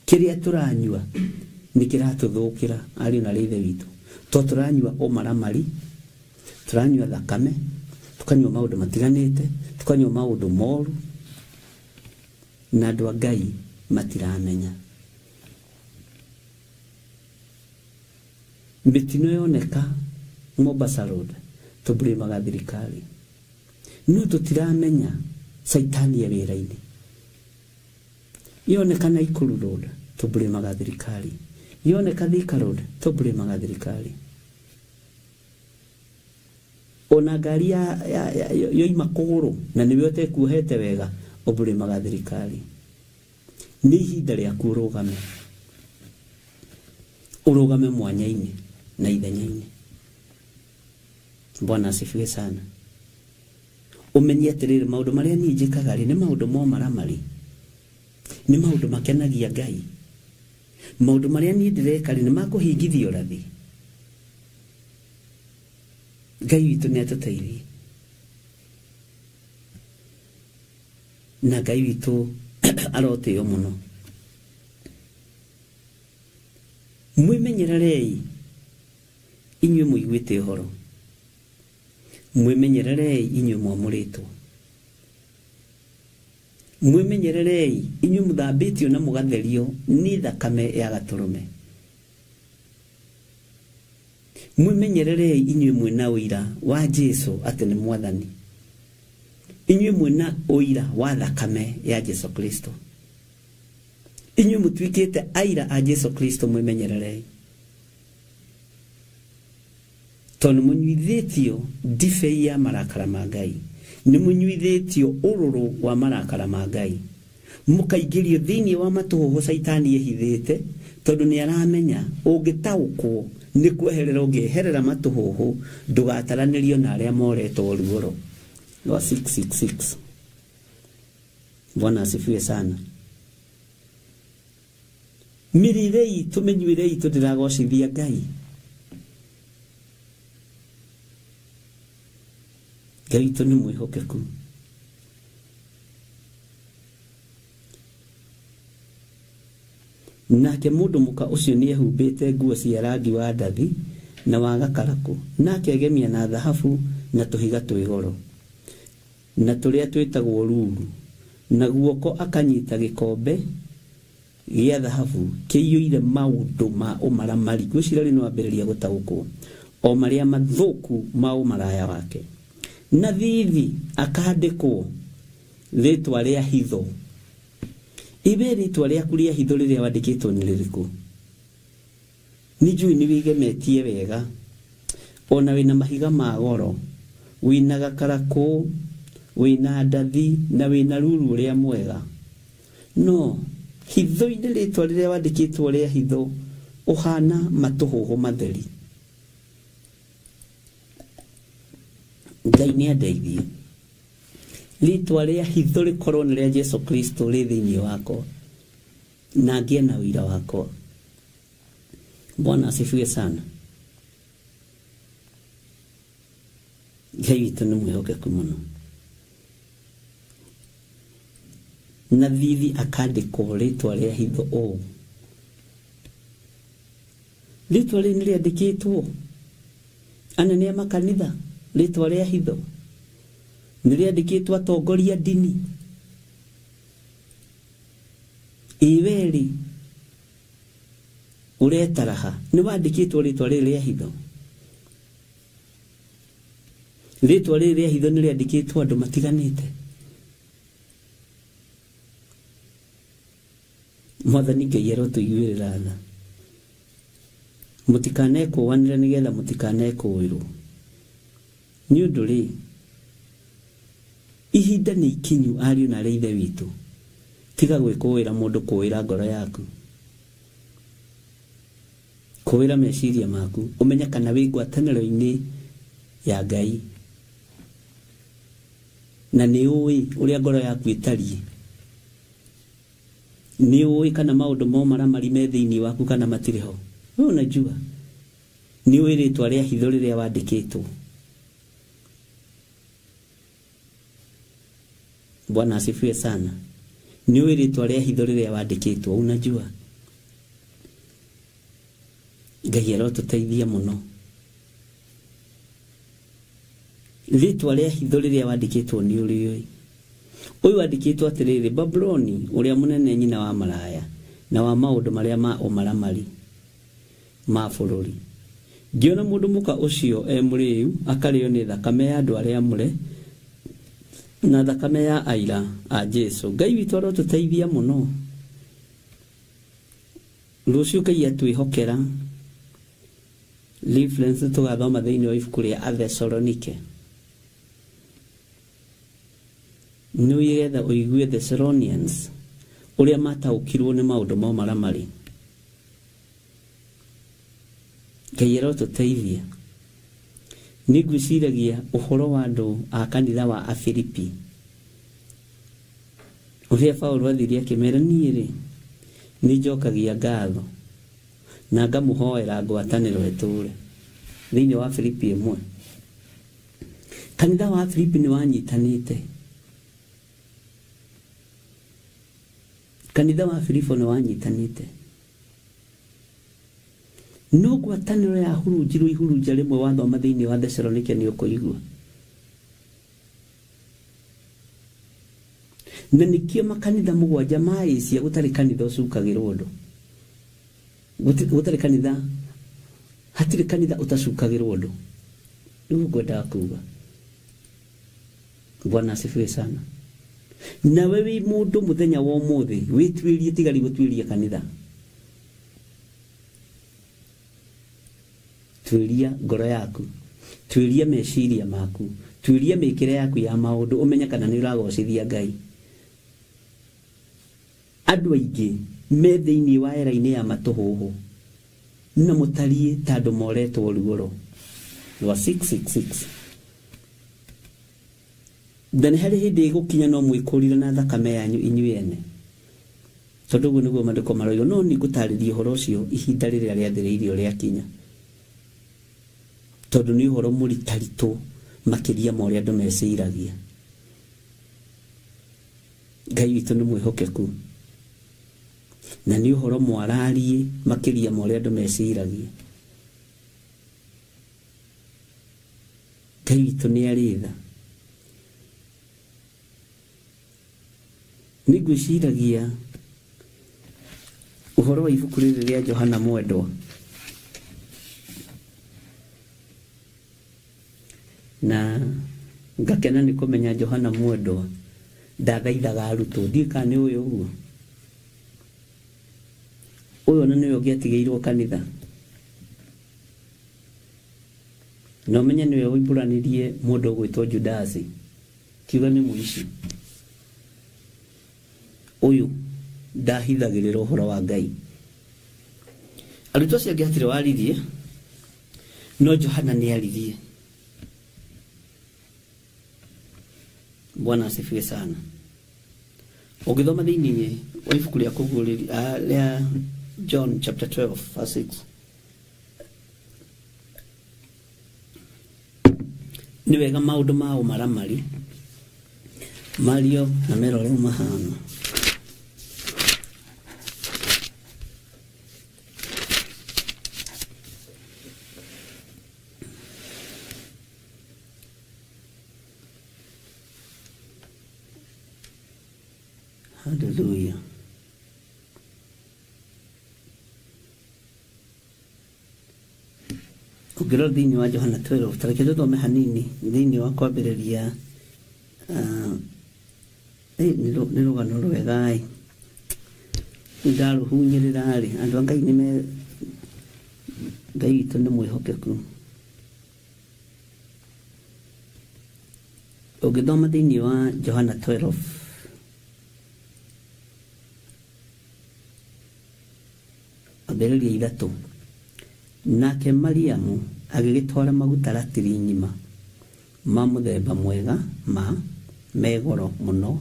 Kĩrĩa tũranyua nĩ kĩratũthũkĩra ariũ na ithe witũ, to tũranyua ũmaramari, tũranyua thakame, tũkanyua maũndũ matiganĩte, tũkanyua maũndũ moru, na andũ a Ngai matiramenya. Mĩtino yoneka Mombasa Road tũbũrĩmaga thirikari, no tũtiramenya caitani e wĩra-inĩ. Yoneka Nakuru Road tũbũrĩmaga thirikari, yoneka Thika Road tũbũrĩmaga thirikari. Ona ngari yoima kũgũrũ na nĩwe ũtekuohete wega ũbũrĩmaga thirikari. Nĩ ihinda rĩaku ũrũgame, ũrũgame mwanya-inĩ na ithenya-inĩ. Bwana asifiwe sana. Ũmenye atĩrĩrĩ, maũndũ marĩa niĩ njĩkaga rĩ nĩ maũndũ ma ũmaramari, nĩ maũndũ makenagia Ngai. Maũndũ marĩa niĩ ndĩreka rĩ nĩ makũhingithia ũrathi. Ngai witũ nĩ atũteithie, na Ngai witũ arotĩo mũno. Mwĩmenyererei inyuĩ mũiguĩte ũhoro, mwĩmenyererei inyuĩ mwamũrĩtwo, mwĩmenyererei inyuĩ mũthambĩtio na mũgatherio nĩ thakame ya gatũrũme, mwĩmenyererei inyuĩ mwĩna ũira wa Jesu atĩ nĩ mwathani, inyuĩ mwĩna ũira wa thakame ya Jesu Kristo, inyuĩ mũtuĩkĩte aira a Jesu Kristo, mwĩmenyererei tondũ mũnyuithĩtio ndibei ya marakara ma Ngai, nĩ mũnyuithĩtio ũrũrũ wa marakara ma Ngai, mũkaingĩrio thĩinĩ wa matũhũhũ caitani ehithĩte, tondũ nĩ aramenya ũngĩtaũkwo nĩ kweherera ũngĩeherera matũhũhũ ndũgataranĩrio na arĩa moretwo ruoro rwa 666. Bwana asifiwe sana. Mĩrĩre itũ, mĩnyuĩre itũ ndĩragocithia Ngai. Ngai witũ nĩ mwĩhokeku. Nake mũndũ mũka ũcio nĩ ehumbĩte nguo cia rangi wa ndathi na wa gakarakũ, na akegemia na thahabu na tũhiga twĩ goro na tũrĩa twĩtagwo ruru, na guoko akanyita gĩkombe gĩa thahabu kĩiyũire maũndũ ma ũmaramari. Ngwĩciria rĩu nĩwambĩrĩria gũtaũkwo o marĩa mathũku ma ũmaraya wake. Na thithi akandĩkwo Rĩtwa rĩa hitho. Ibe rĩtwa rĩaku rĩa hitho rĩrĩa wandĩkĩtwo nĩ rĩrĩkũ? Nĩ njũĩ nĩ wĩgemetie wega, ona wĩna mahiga ma goro, wĩna gakarakũ, wĩna ndathi na wĩna ruru ũrĩa mwega. No hitho-inĩ rĩtwa rĩrĩa wandĩkĩtwo rĩa hitho ũhana matũhũhũ matheri. Ngai nĩ andeithie. Rĩtwa rĩa hitho rĩkorwo nĩ rĩa Jesu Kristo rĩ thĩinĩ wakwa, na ngĩe na ũira wakwa. Bwana asifiwe sana. Ngai witũ nĩ mwĩhokeku mũno. Na thithi akandĩkwo rĩtwa rĩa hitho ũũ. Rĩtwa rĩrĩ nĩ rĩandĩkĩtwo anene a makanitha, rĩtwa rĩa hitho nĩ rĩandĩkĩtwo atongoria ndini. Ĩwe rĩ ũretaraha nĩ wandĩkĩtwo rĩtwa rĩrĩ rĩa hitho. Rĩtwa rĩrĩ rĩa hitho nĩ rĩandĩkĩtwo andũ matiganĩte. Mwathani Ngai arotũiguĩrĩra tha. Mũtikanekũũanĩre nĩgetha mũtikanekũũĩrwo. Nĩ ũndũ rĩ, ihinda nĩ ikinyu ariũ na arĩ ithe witũ. Tiga gwĩkũĩra mũndũ kũĩra ngoro yaku, kũĩra meciria maku, ũmenye kana wĩ ngwatanĩro-inĩ ya Ngai, na nĩ ũĩ ũrĩa ngoro yaku ĩtariĩ. Nĩ ũĩ kana maũndũ ma ũmaramari me thĩinĩ waku kana matirĩ ho. Wewe unajua. Nĩ ũĩ rĩtwa rĩa hitho rĩrĩa wandĩkĩtwo. Bwana asifiwe sana. Nĩ ũĩ rĩtwa rĩa hitho rĩrĩa wandĩkĩtwo, unajua. Ngai arotũteithia mũno. Rĩtwa rĩa hitho rĩrĩa wandĩkĩtwo nĩ ũrĩũĩ. Ũyũ wandĩkĩtwo atĩrĩrĩ, Babuloni ũrĩa mũnene nyina wa maraya na wa maũndũ marĩa ma ũmaramari ma bũrũri. Ngĩona mũndũ mũka ũcio e mũrĩu akarĩo nĩ thakame ya andũ arĩa amũre na thakame ya aira a Jesu. Ngai witũ arotũteithia mũno. Rũciũ Ngai atwĩhokera reference tũgathoma thĩinĩ wa ibuku rĩa Athesalonike. Nĩgetha ũigue Thessalonians ũrĩa mataũkirwo nĩ maũndũ ma ũmaramari. Ngai arotũteithia. Nĩ ngwĩciragia ũhoro wa andũ a kanitha wa Afilipi, ũrĩa Paũlũ athire akĩmera, niĩ rĩ nĩ njokagia ngatho na ngamũhoera ngwatanĩro ĩtũũre. Thĩinĩ wa Filipi 1, kanitha wa Filipi nĩ wanyitanĩte. Kanitha wa Filipo nĩ wanyitanĩte. No ngwatanĩro ya hurunjirwo ihurunja rĩmwe wathoma thĩinĩ wa Thessalonike nĩ ũkũigua. Na nĩkĩo makanitha 7 ma Asia gũtarĩ kanitha ũcukagĩrwo ũndũ. Gũtarĩ kanitha, hatirĩ kanitha ũtacukagĩrwo ũndũ. Nĩguo ngwendaga kuga. Bwana asifiwe sana. Nawe wĩ mũndũ mũthenya wa ũmũthĩ wĩtuĩrie, tigari gũtuĩria kanitha. Tuĩria ngoro yaku, tuĩria meciria maku, tuĩria mĩkĩre yaku ya maũndũ, ũmenye kana nĩ ũragocithia Ngai. Andũ aingĩ me thĩinĩ wa era-inĩ ya matũhũhũ na mũtariĩ ta andũ moretwo ruoro rwa 666. Na nĩ harĩ hĩndĩ ĩgũkinya no mwĩkũrire na thakame yanyu inyuĩ ene, tondũ ũguo nĩguo maandĩko maroiga. No nĩ ngũtarĩria ũhoro ũcio ihinda rĩrĩa rĩathĩrĩirio rĩakinya, tondũ nĩ ũhoro mũritaritũ makĩria ma ũrĩa andũ meciragia. Ngai witũ nĩ mwĩhokeku na nĩ ũhoro mwararie makĩria ma ũrĩa andũ meciragia. Ngai witũ nĩ arĩ tha. Nĩ ngwĩciragia ũhoro wa ibuku rĩrĩ rĩa Johana Mwendwa, na ngakena nĩ kũmenya Johana Mwendwa Ndathaithaga arutwo ndiũĩ kana nĩ ũyũ ũguo. Ũyũ ona nĩwe ũngĩatigĩirwo kanitha. Na ũmenye nĩwe woimbũranirie mũndũ ũgwĩtwo Judasi, kiuga nĩ mũici. Ũyũ ndahithagĩrĩra ũhoro wa Ngai. Arutwo acio angĩ hatirĩ waririe, no Johana nĩ aririe. Bwana asifiwe sana. Ũngĩthoma thĩinĩ wa ibuku rĩa kũguũrĩria rĩa John chapter 12 verse 6. Nĩ wega maũndũ ma ũmaramari mario na merore mahana. Hallelujah. Ũngĩrora thĩinĩ wa Johana 12, ta reke tũthome hanini thĩinĩ wa kwambĩrĩria nĩ rũgano rwega ĩ. Ndarũhunyĩrĩra rĩ, andũ a Ngai nĩme Ngai witũ nĩ mwĩhokeku. Ũngĩthoma thĩinĩ wa Johana 12 ambĩrĩria 3. Nake Mariamu agĩgĩtwara maguta ratiri ng'ima ma mũthemba mwega ma me goro mũno,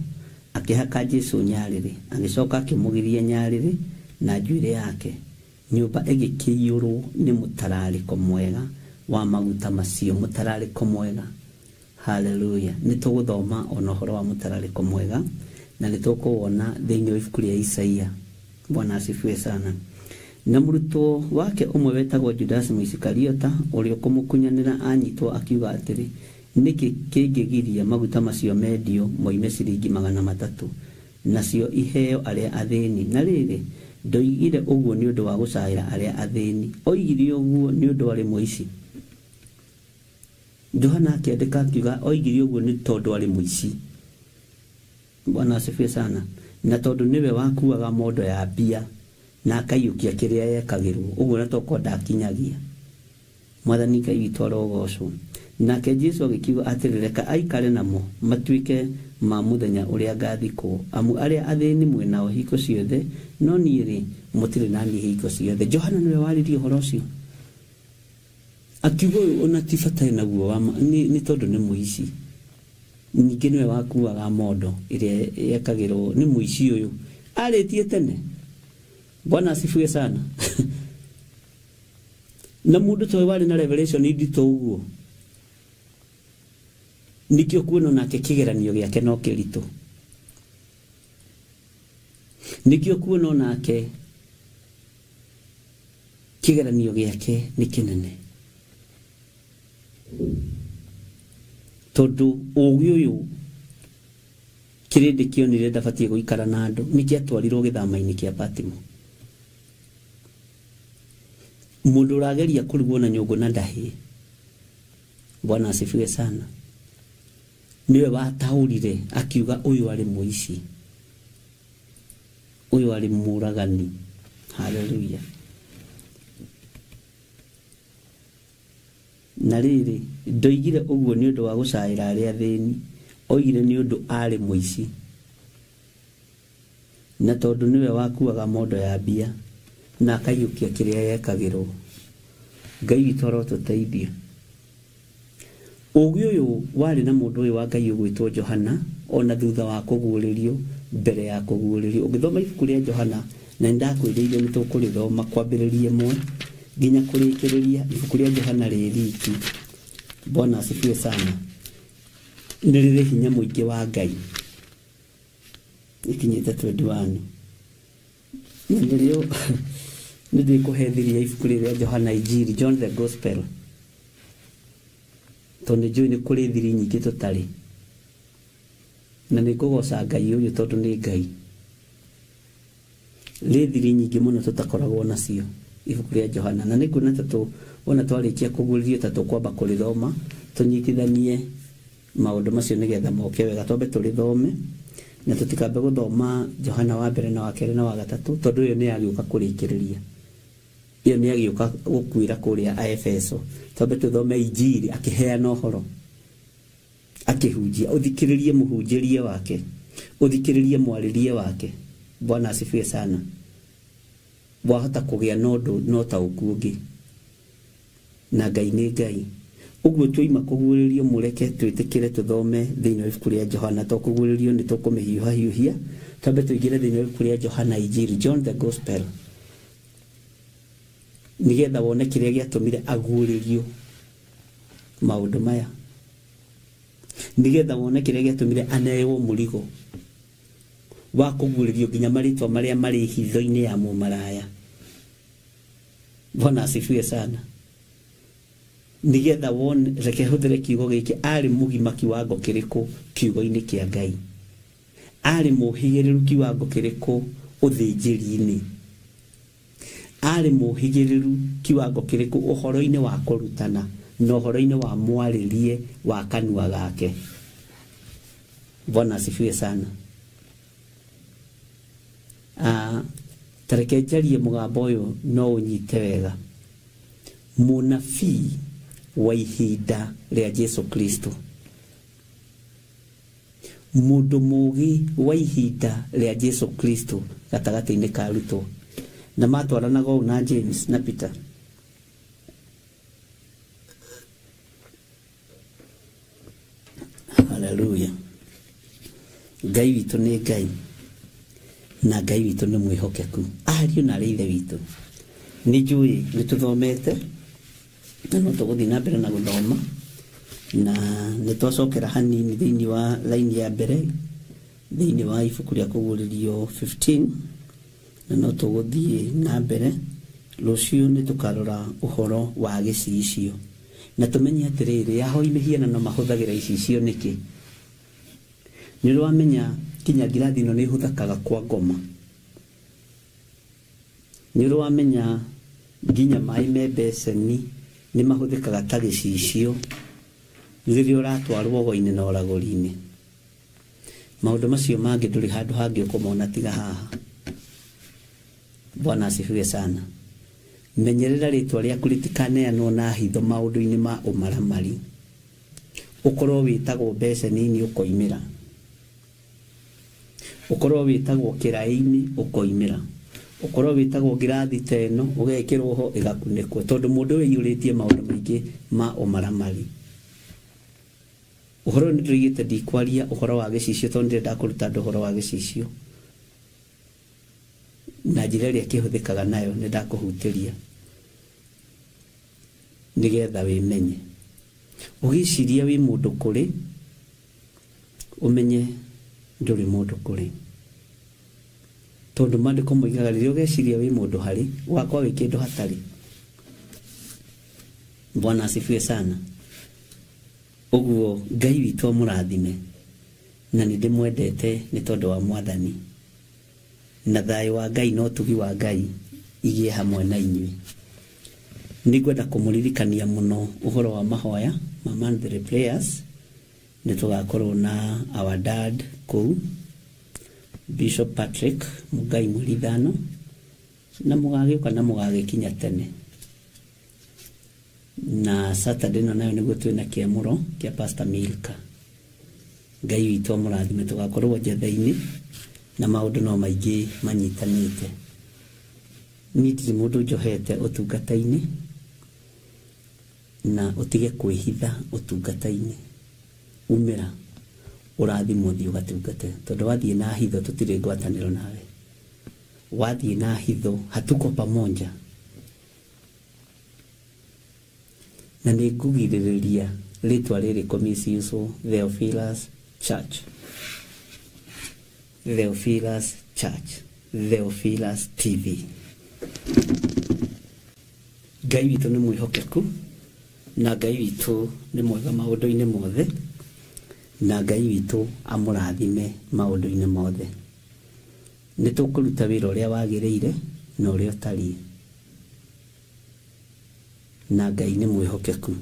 akĩhaka Jesũ nyarĩrĩ, agĩcoka akĩmũgiria nyarĩrĩ na njuĩrĩ yake. Nyũmba ĩgĩkĩiyũrwo nĩ mũtararĩko mwega wa maguta macio, mũtararĩko mwega. Hallelujah. Nĩ tũgũthoma ona ũhoro wa mũtararĩko mwega na nĩ tũkũwona thĩinĩ wa ibuku rĩa Isaia. Bwana asifiwe sana. Na mũrutwo wake ũmwe wetagwo Judasi Mũisikariota ũrĩa ũkũmũkunyanĩra anyitwo akiuga atĩrĩ, nĩkĩ kĩngĩgiria maguta macio mendio moime ciringi 300 nacio iheo arĩa athĩni? Na rĩrĩ, ndoigire ũguo nĩ ũndũ wa gũcaĩra arĩa athĩni, oigire ũguo nĩ ũndũ arĩ mũici. Johana akĩandĩka akiuga oigire ũguo nĩ tondũ arĩ mũici. Bwana asifiwe sana. Na tondũ nĩwe wakuaga mondo ya mbia na akaiyũkia kĩrĩa yekagĩrwo, ũguo na tokorwo ndakinyagia. Mwathani Ngai witũ arogocwo. Nake Jesũ agĩkiuga atĩrĩ, reka aikare namo matuĩke ma mũthenya ũrĩa ngathikwo, amu arĩa athĩni mwĩ nao hingo ciothe, no niĩ rĩ mũtirĩ na niĩ hingo ciothe. Johana nĩwe waririe ũhoro ũcio, akiuga ũyũ ona ti bata naguo nĩ tondũ nĩ mũici. Ningĩ nĩwe wakuaga mondo ĩrĩa yekagĩrwo nĩ mũici ũyũ, arĩtie tene. Bwana asifiwe sana. Na mũndũ ta ũyũ warĩ na revelation nditũ ũguo, nikĩo kuona nake kĩgeranio gĩake no kĩritũ. Nikĩo kuona nake kĩgeranio gĩake nĩ kĩnene, tondũ ũgĩ ũyũ kĩrĩndĩ kĩonire ndabatiĩ gũikara na andũ, nĩkĩatwarirwo gĩthama-inĩ kĩa Patimo. Mũndũ ũrageria kũrugwo na nyũngũ na ndahĩ. Bwana asifiwe sana. Niwe wataũrire akiuga ũyũ arĩ mũici, ũyũ arĩ mũragani. Hallelujah. Na rĩrĩ, ndoigire ũguo nĩ ũndũ wa gũcaĩra arĩa athĩni, oigire nĩ ũndũ arĩ mũici, na tondũ nĩwe wakuaga mondo ya mbia na akaiyũkia kĩrĩa yekagĩrwo. Ngai witũ arotũteithia. Ũgĩ ũyũ warĩ na mũndũ ũyũ wa Ngai ũgwĩtwo Johana ona thutha wa kũguũrĩrio, mbere ya kũguũrĩrio. Ũngĩthoma ibuku rĩa Johana, na nĩndakwĩrĩire nĩ tũkũrĩthoma kwambĩrĩria ĩmwe nginya kũrĩkĩrĩria. Ibuku rĩa Johana rĩ riki. Bwana asifiwe sana. Nĩ rĩrĩ hinya mũingĩ wa Ngai. Ikinyĩte 21. Na nĩrĩo nĩ ndĩkũhethiria ibuku rĩrĩa Johana Injiri, John the Gospel, tondũ nĩ njũĩ nĩ kũrĩ thiri nyingĩ tũtarĩ. Na nĩ ngũgoca Ngai ũyũ tondũ nĩ Ngai. Rĩ thiri nyingĩ mũno tũtakoragwo nacio ibuku rĩa Johana. Na nĩ nguona ta wona twarĩkia kũguũrĩrio ta tũkwamba kũrĩthoma tũnyitithanie maũndũ macio nĩgetha moke wega. Twambe tũrĩthome Na tũtikambe gũthoma Johana wa mbere na wa kerĩ na wa gatatũ tondũ ĩyo nĩ yagĩũka kũrĩkĩrĩria. Ĩyo nĩ yagĩũka gũkuĩra kũrĩa Aefeso. Twambe tũthome Injiri akĩheana ũhoro, akĩhunjia, ũthikĩrĩrie mũhunjĩrie wake, ũthikĩrĩrie mwarĩrie wake. Bwana asifiwe sana. Wahota kũgĩa na ũndũ na ũtaũku ũngĩ. Na Ngai nĩ Ngai. Ũguo twoima kũguũrĩrio mũreke twĩtĩkĩre tũthome thĩinĩ wa ibuku rĩa Johana. To kũguũrĩrio nĩ tũkũmĩhiũhahiũhia, twambe tũingĩre thĩinĩ wa ibuku rĩa Johana Injiri, John the Gospel, nĩgetha wone kĩrĩa gĩatũmire aguũrĩrio maũndũ maya, nĩgetha wone kĩrĩa gĩatũmire aneo mũrigo wa kũguũrĩrio nginya marĩtwa marĩa marĩ hitho-inĩ ya mũmaraya. Bwana asifiwe sana. Nĩgetha wone, reke hũthĩre kiugo gĩkĩ, arĩ mũgima kiwango kĩrĩkũ kiugo-inĩ kĩa Ngai, arĩ mũhĩgĩrĩru kiwango kĩrĩkũ ũthĩnjĩri-inĩ, arĩ mũhĩgĩrĩru kiwango kĩrĩkũ ũhoro-inĩ wa kũrutana na ũhoro-inĩ wa mwarĩrie wa kanua gake. Bwana asifiwe sana. Tareke njarie mũgambo ũyũ no ũnyite wega. Mũnabii wa ihinda rĩa Jesu Kristo, mũndũ mũũgĩ wa ihinda rĩa Jesu Kristo gatagatĩ-inĩ ka arutwo, na matwaranaga ũũ na James na Peter. Haleluya. Ngai witũ nĩ Ngai, na Ngai witũ nĩ mwĩhokeku. Ariũ na arĩ ithe witũ. Nĩ njũĩ nĩ tũthomete na no tũgũthiĩ na mbere na gũthoma, na nĩ twacokera hanini thĩinĩ wa laini ya mbere thĩinĩ wa ibuku rĩa kũguũrĩrio 15, na no tũgũthiĩ na mbere. Rũciũ nĩ tũkarora ũhoro wa gĩcicio na tũmenye atĩrĩrĩ, ahoi mĩhianano mahũthagĩra icicio nĩkĩ. Nĩ ũramenya kinya ngirathi ĩno nĩ ĩhũthĩkaga kwa ngoma. Nĩ ũramenya nginya maĩ me mbeceni nĩ mahũthĩkaga ta gĩcicio rĩrĩa ũratwarwo ũgo-inĩ na ũragũri-inĩ. Maũndũ macio mangĩ ndũrĩ handũ hangĩ ũkũmona tiga haha. Bwana asifiwe sana. Menyerera rĩtwa rĩaku rĩtikaneanwo na hitho maũndũ-inĩ ma ũmaramari. Ũkorwo wĩtagwo mbeceni-inĩ ũkoimĩra, ũkorwo wĩtagwo kĩraĩ-inĩ ũkoimĩra, ũkorwo wĩtagwo ngirathi ta ĩno ũgekĩrwo ho ĩgakunĩkwo, tondũ mũndũ ũyũ aiyũrĩtie maũndũ maingĩ ma ũmaramari. Ũhoro nĩ ndĩroigĩte ndikwaria ũhoro wa gĩcicio tondũ ndĩrenda kũruta andũ ũhoro wa gĩcicio na njĩra ĩrĩa kĩhũthĩkaga nayo. Nĩ ndakũhutĩria nĩgetha wĩmenye. Ũgĩciria wĩ mũndũ kũrĩ, ũmenye ndũrĩ mũndũ kũrĩ, tondũ maandĩko moigaga rĩrĩa ũgeciria wĩ mũndũ harĩ, ũgakorwo wĩ kĩndũ hatarĩ. Bwana asifiwe sana. Ũguo Ngai witũ amũrathime, na nĩ ndĩmwendete nĩ tondũ wa Mwathani, na thayũ wa Ngai na ũtugi wa Ngai igĩe hamwe na inyuĩ. Nĩ ngwenda kũmũririkania mũno ũhoro wa mahoya ma monthly prayers. Nĩ tũgakorwo na our dad kũu, Bishop Patrick Mugai mweri 5, na mũgagĩũka na mũgagĩkinya tene. Na Saturday no nayo nĩguo twĩna kĩamũro kĩa Pastor Milka. Ngai witũ amũrathime. Tũgakorwo njetha-inĩ na maũndũ no maingĩ manyitanĩte. Niĩ ndirĩ mũndũ njohete ũtungata-inĩ, na ũtige kwĩhitha ũtungata-inĩ. Umĩra ũrathimwo, thiĩ ũgatungate, tondũ wathiĩ na hitho tũtirĩ ngwatanĩro nawe. Wathiĩ na hitho hatuko pamoja. Na nĩ ngũgirĩrĩria rĩtwa rĩrĩ kũmisuse Theophilus Church, Theophilus Church, Theophilus TV. Ngai witũ nĩ mwĩhokeku, na Ngai witũ nĩ mwega maũndũ-inĩ mothe, na Ngai witũ amũrathime maũndũ-inĩ mothe. Nĩ tũkũruta wĩra ũrĩa wagĩrĩire na ũrĩa ũtariĩ, na Ngai nĩ mwĩhokeku.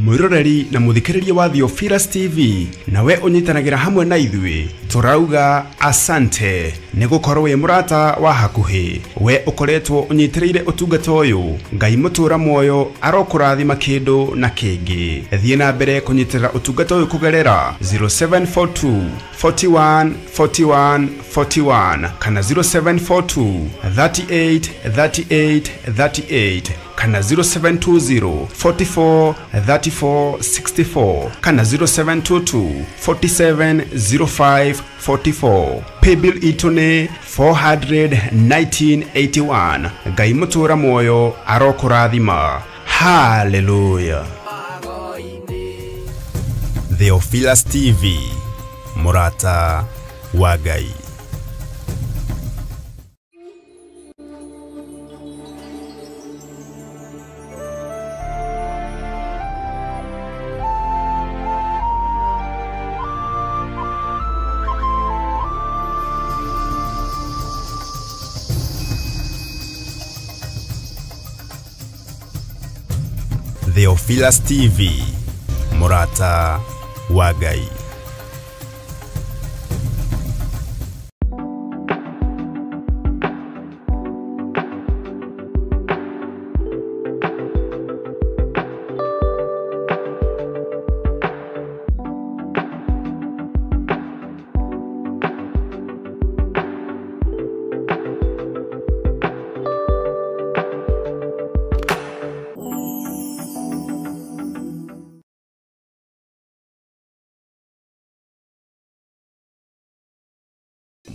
Mwiroreri na muthikiriria wa Theophilus TV nawe unyitanagĩra hamwe na ithuĩ tũrauga asante nĩ gũkorwo wĩ mũrata wa hakuhĩ we ũkoretwo ũnyitĩrĩire ũtungata ũyũ. Ngai mũtũra muoyo arokũrathima kĩndũ na kĩngĩ. Thiĩ na mbere kũnyitĩrĩra ũtungata ũyũ kũgerera 0742 41 41 41 kana 0742 38 38 38 kana 0720 44 34 64 kana 0722 47 05 44. Paybill itũ nĩ 41981. Ngai mũtũra muoyo arokũrathima. Hallelujah. Theophilus TV, mũrata wa Ngai. Theophilus TV, mũrata wa Ngai.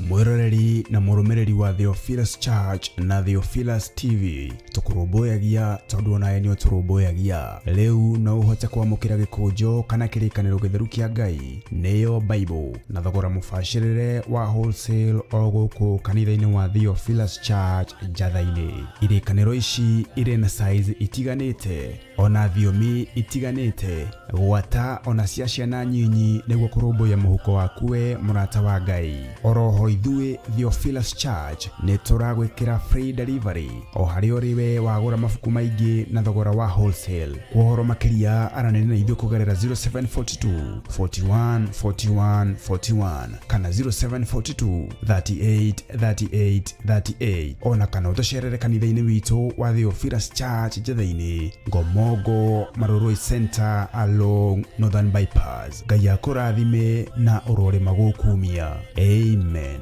Mwiroreri na mũrũmĩrĩri wa Theophilus Church na Theophilus TV tũkũrũmbũyagia tondũ onawe nĩ ũtũrũmbũyagia. Rĩu no ũhote kwamũkĩra gĩkũnjo kana kĩrĩkanĩro gĩtheru kĩa Ngai nĩyo Bible na thogora mũbacĩrĩre wa wholesale o gũkũ kanitha-inĩ wa Theophilus Church Njatha-inĩ. Irĩkanĩro ici irĩ na size itiganĩte ona thiomi itiganĩte gwata ona cia ciana nyinyi nĩguo kũrũmbũiya mũhuko waku we mũrata wa Ngai. Oroho ithuĩ Theophilus Church nĩ tũragwĩkĩra free delivery o harĩa ũrĩ we wagũra mabuku maingĩ na thogora wa wholesale. Kwa ũhoro makĩria aranĩria na ithuĩ kũgerera 0742 41 41 41 kana 0742 38 38 38 ona kana ũtũcerere kanitha-inĩ witũ wa Theophilus Church Njatha-inĩ, Ngomongo Marurui Center along Northern Bypass. Ngai akũrathime na ũrore magũkumia. Amen.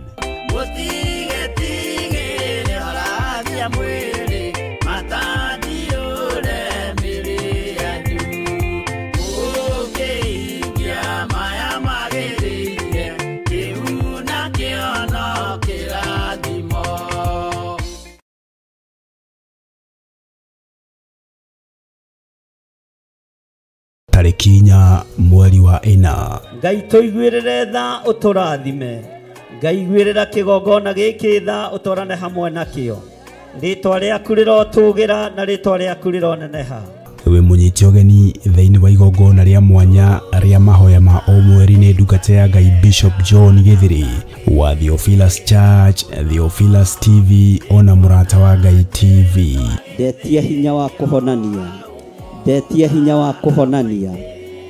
Tarĩki 4 mweri wa 4. Ngai tũiguĩrĩre tha ũtũrathime. Ngai iguĩrĩra kĩgongona gĩkĩ tha ũtwarane hamwe nakĩo. Rĩtwa rĩaku rĩrotũgĩra na rĩtwa rĩaku rĩroneneha. We mũnyite ũgeni thĩinĩ wa igongona rĩa mwanya rĩa mahoya ma o mweri nĩ ndungata ya Ngai Bishop John Githiri wa Theophilus Church, Theophilus TV ona mũrata wa Ngai TV. Ndetia hinya wa kũhonania, ndetia hinya wa kũhonania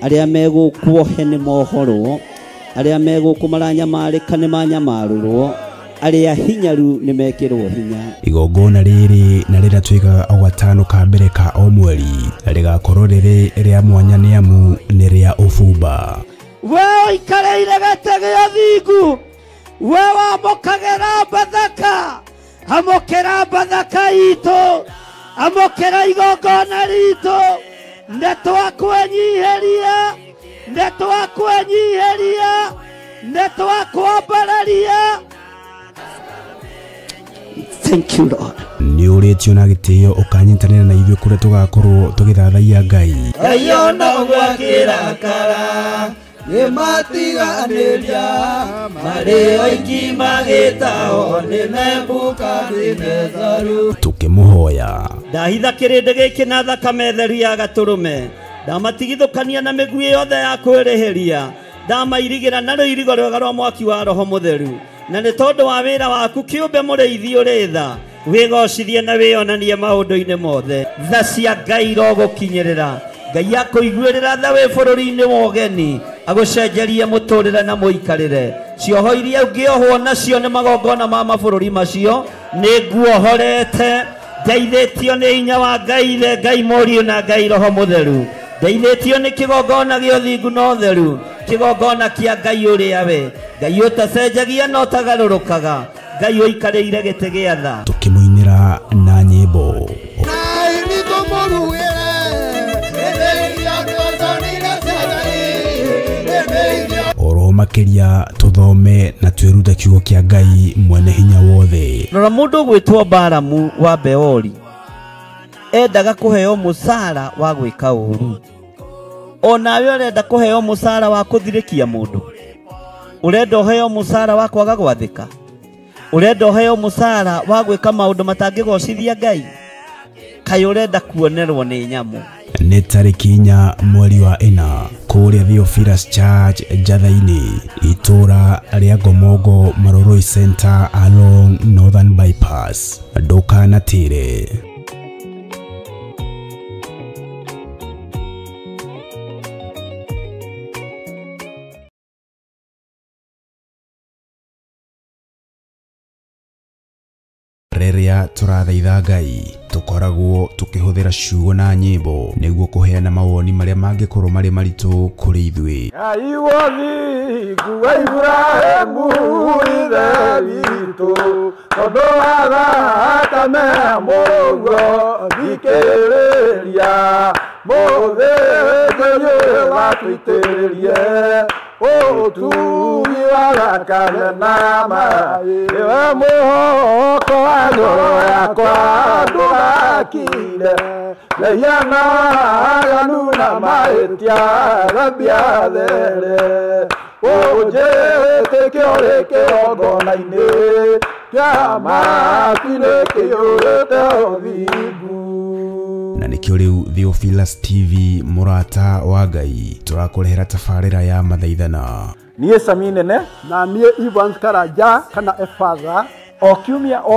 arĩa megũkuohe nĩ mohorwo, arĩa megũkũ maranyamarĩka nĩ manyamarũrwo, arĩa hinyaru nĩ mekĩrwo hinya. Igongona rĩrĩ na rĩrĩa twĩkaga o gatano ka mbere ka o mweri rĩgakorwo rĩrĩ rĩa mwanya nĩ amu nĩ rĩa ũbumba. We ũikarĩire gĩtĩ gĩa thingu, we wamũkagĩra Bathaka, amũkĩra Bathaka itũ, amũkĩra igongona ritũ, nĩ twakwenyiheria, nĩ twakwenyiheria, nĩ twakwambararia. Thank you, Lord. Nĩ ũrĩtio na gĩtĩo ũkanyitanĩra na ithuĩ kũrĩa tũgakorwo tũgĩthathaiya Ngai. Ngai ona ũguo akĩrakara nĩmatiganĩria marĩ oiki magĩtahwo nĩ Nebukadinezaru. Tũkĩmũhoya. Ndahitha kĩrĩndĩ gĩkĩ na thakame theru ya gatũrũme, ndamatigithũkania na mĩguĩ yothe ya kwĩrĩhĩria, ndamairigĩra na rũirigo rwega rwa mwaki wa Roho Mũtheru, na nĩ tondũ wa wĩra waku kĩũmbe mũrĩithi ũrĩ tha, wĩgocithie na wĩonanie maũndũ-inĩ mothe. Tha cia Ngai irogũkinyĩrĩra Ngai akũiguĩrĩra tha wĩ bũrũri-inĩ wa ũgeni, agũcenjerie mũtũrĩre na mũikarĩre. Cioho iria ũngĩohwo nacio nĩ magongona ma mabũrũri macio, nĩ nguohorete. Ndeithĩtio nĩ hinya wa Ngai Ithe, Ngai Mũriũ na Ngai Roho Mũtheru. Ndeithĩtio nĩ kĩgongona gĩa ũthingu na ũtheru, kĩgongona kĩa Ngai ũrĩa we Ngai ũtacenjagia na ũtagarũrũkaga, Ngai ũikarĩire gĩtĩ gĩa tha. Tũkĩmũinĩra na nyĩmbo. Oro makĩria tũthome na twĩrute kiugo kĩa Ngai mwene hinya wothe. Rora mũndũ ũgwĩtwo Balamu wa Beori endaga kũheo mũcara wa gwĩka ũru. Onawe ũrenda kũheo mũcara wa kũthirĩkia mũndũ, ũrenda ũheo mũcara wa kwaga gwathĩka, ũrenda ũheo mũcara wa gwĩka maũndũ matangĩgocithia Ngai, kaĩ ũrenda kuonerwo nĩ nyamũ. Nĩ tarĩki 4 mweri wa 4 kũrĩa Theophilus Church Njatha-inĩ, itũra rĩa Ngomongo Maroroi Center along Northern Bypass. Ndũkanatĩre. Rĩrĩa tũrathaitha Ngai, tũkoragwo tũkĩhũthĩra ciugo na nyĩmbo nĩguo kũheana mawoni marĩa mangĩkorwo marĩ maritũ kũrĩ ithuĩ. Ngai wothingu wa Iburahĩmu ithe witũ, tondũ wa thakame ya Mũrũguo thikĩrĩria, mũthĩnjĩri ũyũ watũitĩrĩrie ũtugi wa thakame na maĩ, nĩwe mwĩhoko wa ngoro yakwa, ndũgakire mehia na waganu na mahĩtia, thambia there ũnjĩtĩke ũrĩ kĩgongona-inĩ kĩa matu-inĩ kĩiyũrĩte ũthingu. Na nĩkĩo rĩu Theophilus TV mũrata wa Ngai tũrakũrehera tabarĩra ya mathaithana. Niĩ Sami Nene na niĩ Evans Karanja kana Efatha. O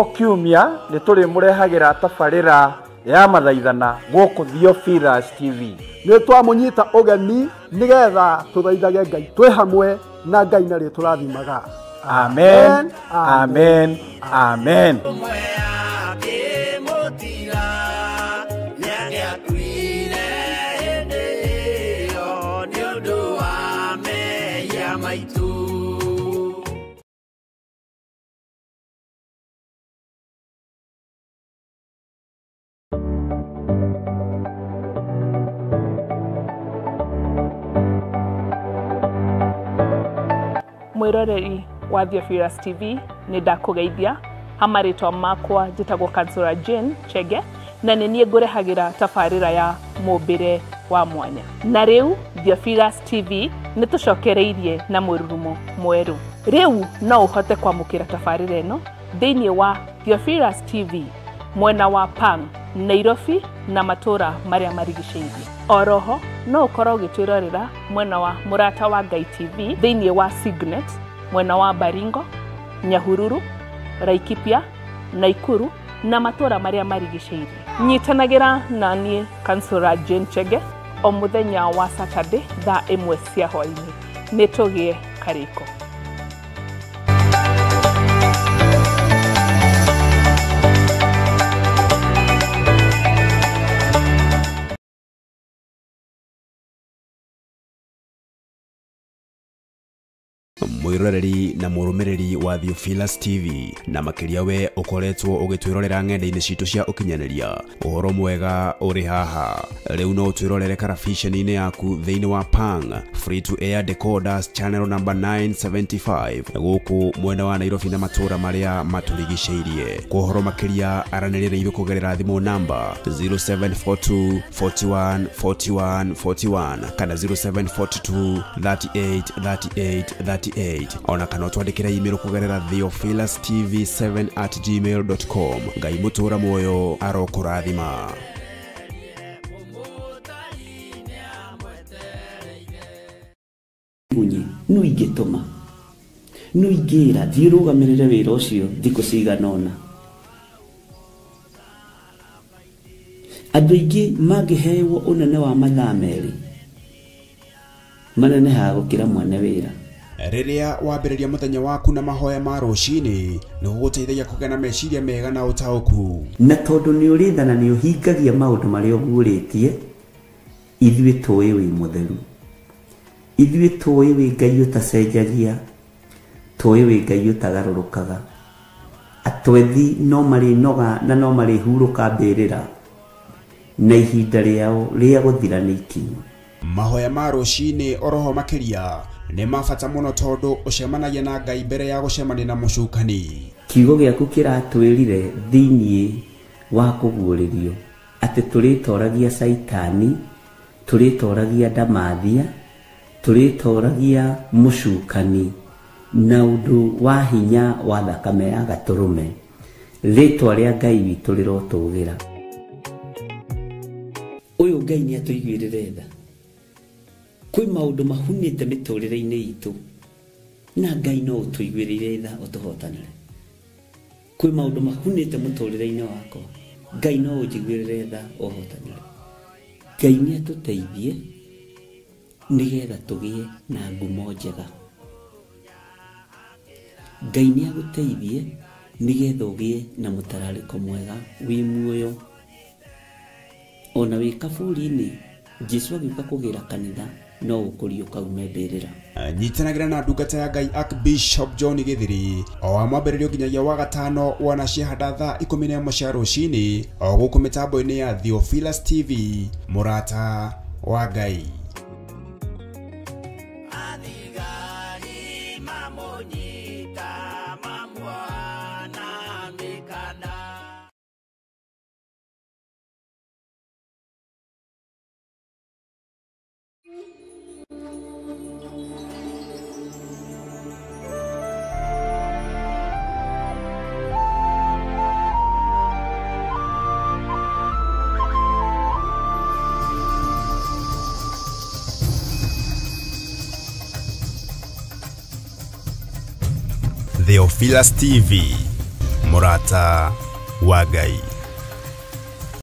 kiumia nĩ tũrĩmũrehagĩra tabarĩra ya mathaithana gũkũ Theophilus TV. Nĩ twamũnyita ũgeni nĩgetha tũthaithage Ngai twĩ hamwe na Ngai narĩ tũrathimaga. Amen, amen, amen. Mwiroreri wa Theophilus TV nĩ ndakũgeithia. Ha marĩtwa makwa njĩtagwo Kansura Jane Chege, na nĩ niĩ ngũrehagĩra tabarĩra ya mũmbĩre wa mwanya. Na rĩu Theophilus TV nĩ tũcokereirie na mũrurumo mwerũ. Rĩu no ũhote kwamũkĩra tabarĩra ĩno thĩinĩ wa Theophilus TV mwena wa Pang, Nairobi na matũra marĩa marigicĩirie. Oroho no ũkorwo ũgĩtwĩrorera mwena wa Mũrata wa Ngai TV thĩinĩ wa Signet mwena wa Baringo, Nyahururu, Laikipia, Naikuru na matũra marĩa marigicĩirie. Nyitanagĩra na niĩ Kansura Jane Chege o mũthenya wa Saturday thaa 1 cia hwaĩ-inĩ. Nĩ tũgĩe karĩko. Mwiroreri na mũrũmĩrĩri wa Theophilus TV na makĩria we ũkoretwo ũgĩtwĩrorera ng'enda-inĩ citũ cia ũkinyanĩria, ũhoro mwega ũrĩ haha. Rĩu no ũtwĩrorere karabiceni-inĩ yaku thĩinĩ wa Pang Free to Air Decoders channel number 975 gũkũ mwena wa Nairobi na matũra marĩa matũrigicĩirie. Kwa ũhoro makĩria aranĩria na ithuĩ kũgerera thimũ namba 0742 41 41 41 kana 0742 38 38 38 ona kana twandĩkĩre email kũgerera theophilustv7@gmail.com. Ngai mũtũra muoyo arokũrathima. Munyi nu ingĩtũma nu ingĩra thiĩ rũgamĩrĩre wĩra ũcio thikũ cigana ũna. Andũ aingĩ mangĩhewo ũnene wa mathaa merĩ manenehaga gũkĩra mwene wĩra. Rĩrĩa wambĩrĩria mũthenya waku na mahoya ma rũcinĩ nĩ gũgũteithagia kũgĩa na meciria mega na ũtaũku. Na tondũ nĩ ũrĩ tha na nĩ ũhingagia maũndũ marĩa ũguũrĩtie, ithuĩ tũĩ wĩ mũtheru, ithuĩ tũĩ wĩ Ngai ũtacenjagia, tũĩ wĩ Ngai ũtagarũrũkaga. Atwethi no marĩnoga na no marĩhurũka mbĩrĩra, na ihinda rĩao rĩa gũthira nĩ ikinyu. Mahoya ma rũcinĩ oroho makĩria nĩ ma bata mũno tondũ ũcemanagia na Ngai mbere ya gũcemania na mũcukani. Kiugo gĩaku kĩratwĩrire thĩiniĩ wa kũguũrĩrio atĩ tũrĩtoragia Caitani, tũrĩtoragia ndamathia, tũrĩtoragia mũcukani na ũndũ wa hinya wa thakame ya gatũrũme. Rĩtwa rĩa Ngai witũ rĩrotũgĩra. Ũyũ Ngai nĩ atũiguĩrĩre tha. Kwĩ maũndũ mahunĩte mĩtũrĩre-inĩ itũ na Ngai no ũtũiguĩrĩire tha ũtũhotanĩre. Kwĩ maũndũ mahunĩte mũtũrĩre-inĩ wakwa, Ngai no ũnjiguĩrĩre tha ũhotanĩre. Ngai nĩ atũteithie nĩgetha tũgĩe na ngumo njega. Ngai nĩ agũteithie nĩgetha ũgĩe na mũtararĩko mwega wĩ muoyo. Ona wĩ kaburi-inĩ, Jesũ agĩũka kũgĩra kanitha no ũkũriũka ume mbĩrĩra. Nyitanagĩra na ndungata ya Ngai Archbishop John Githiri o wa mwambĩrĩrio nginyagia wa gatano wana ciahanda thaa 11 cia rũcinĩ o gũkũ mĩtambo-inĩ ya Theophilus TV, mũrata wa Ngai. Theophilus TV, mũrata wa Ngai.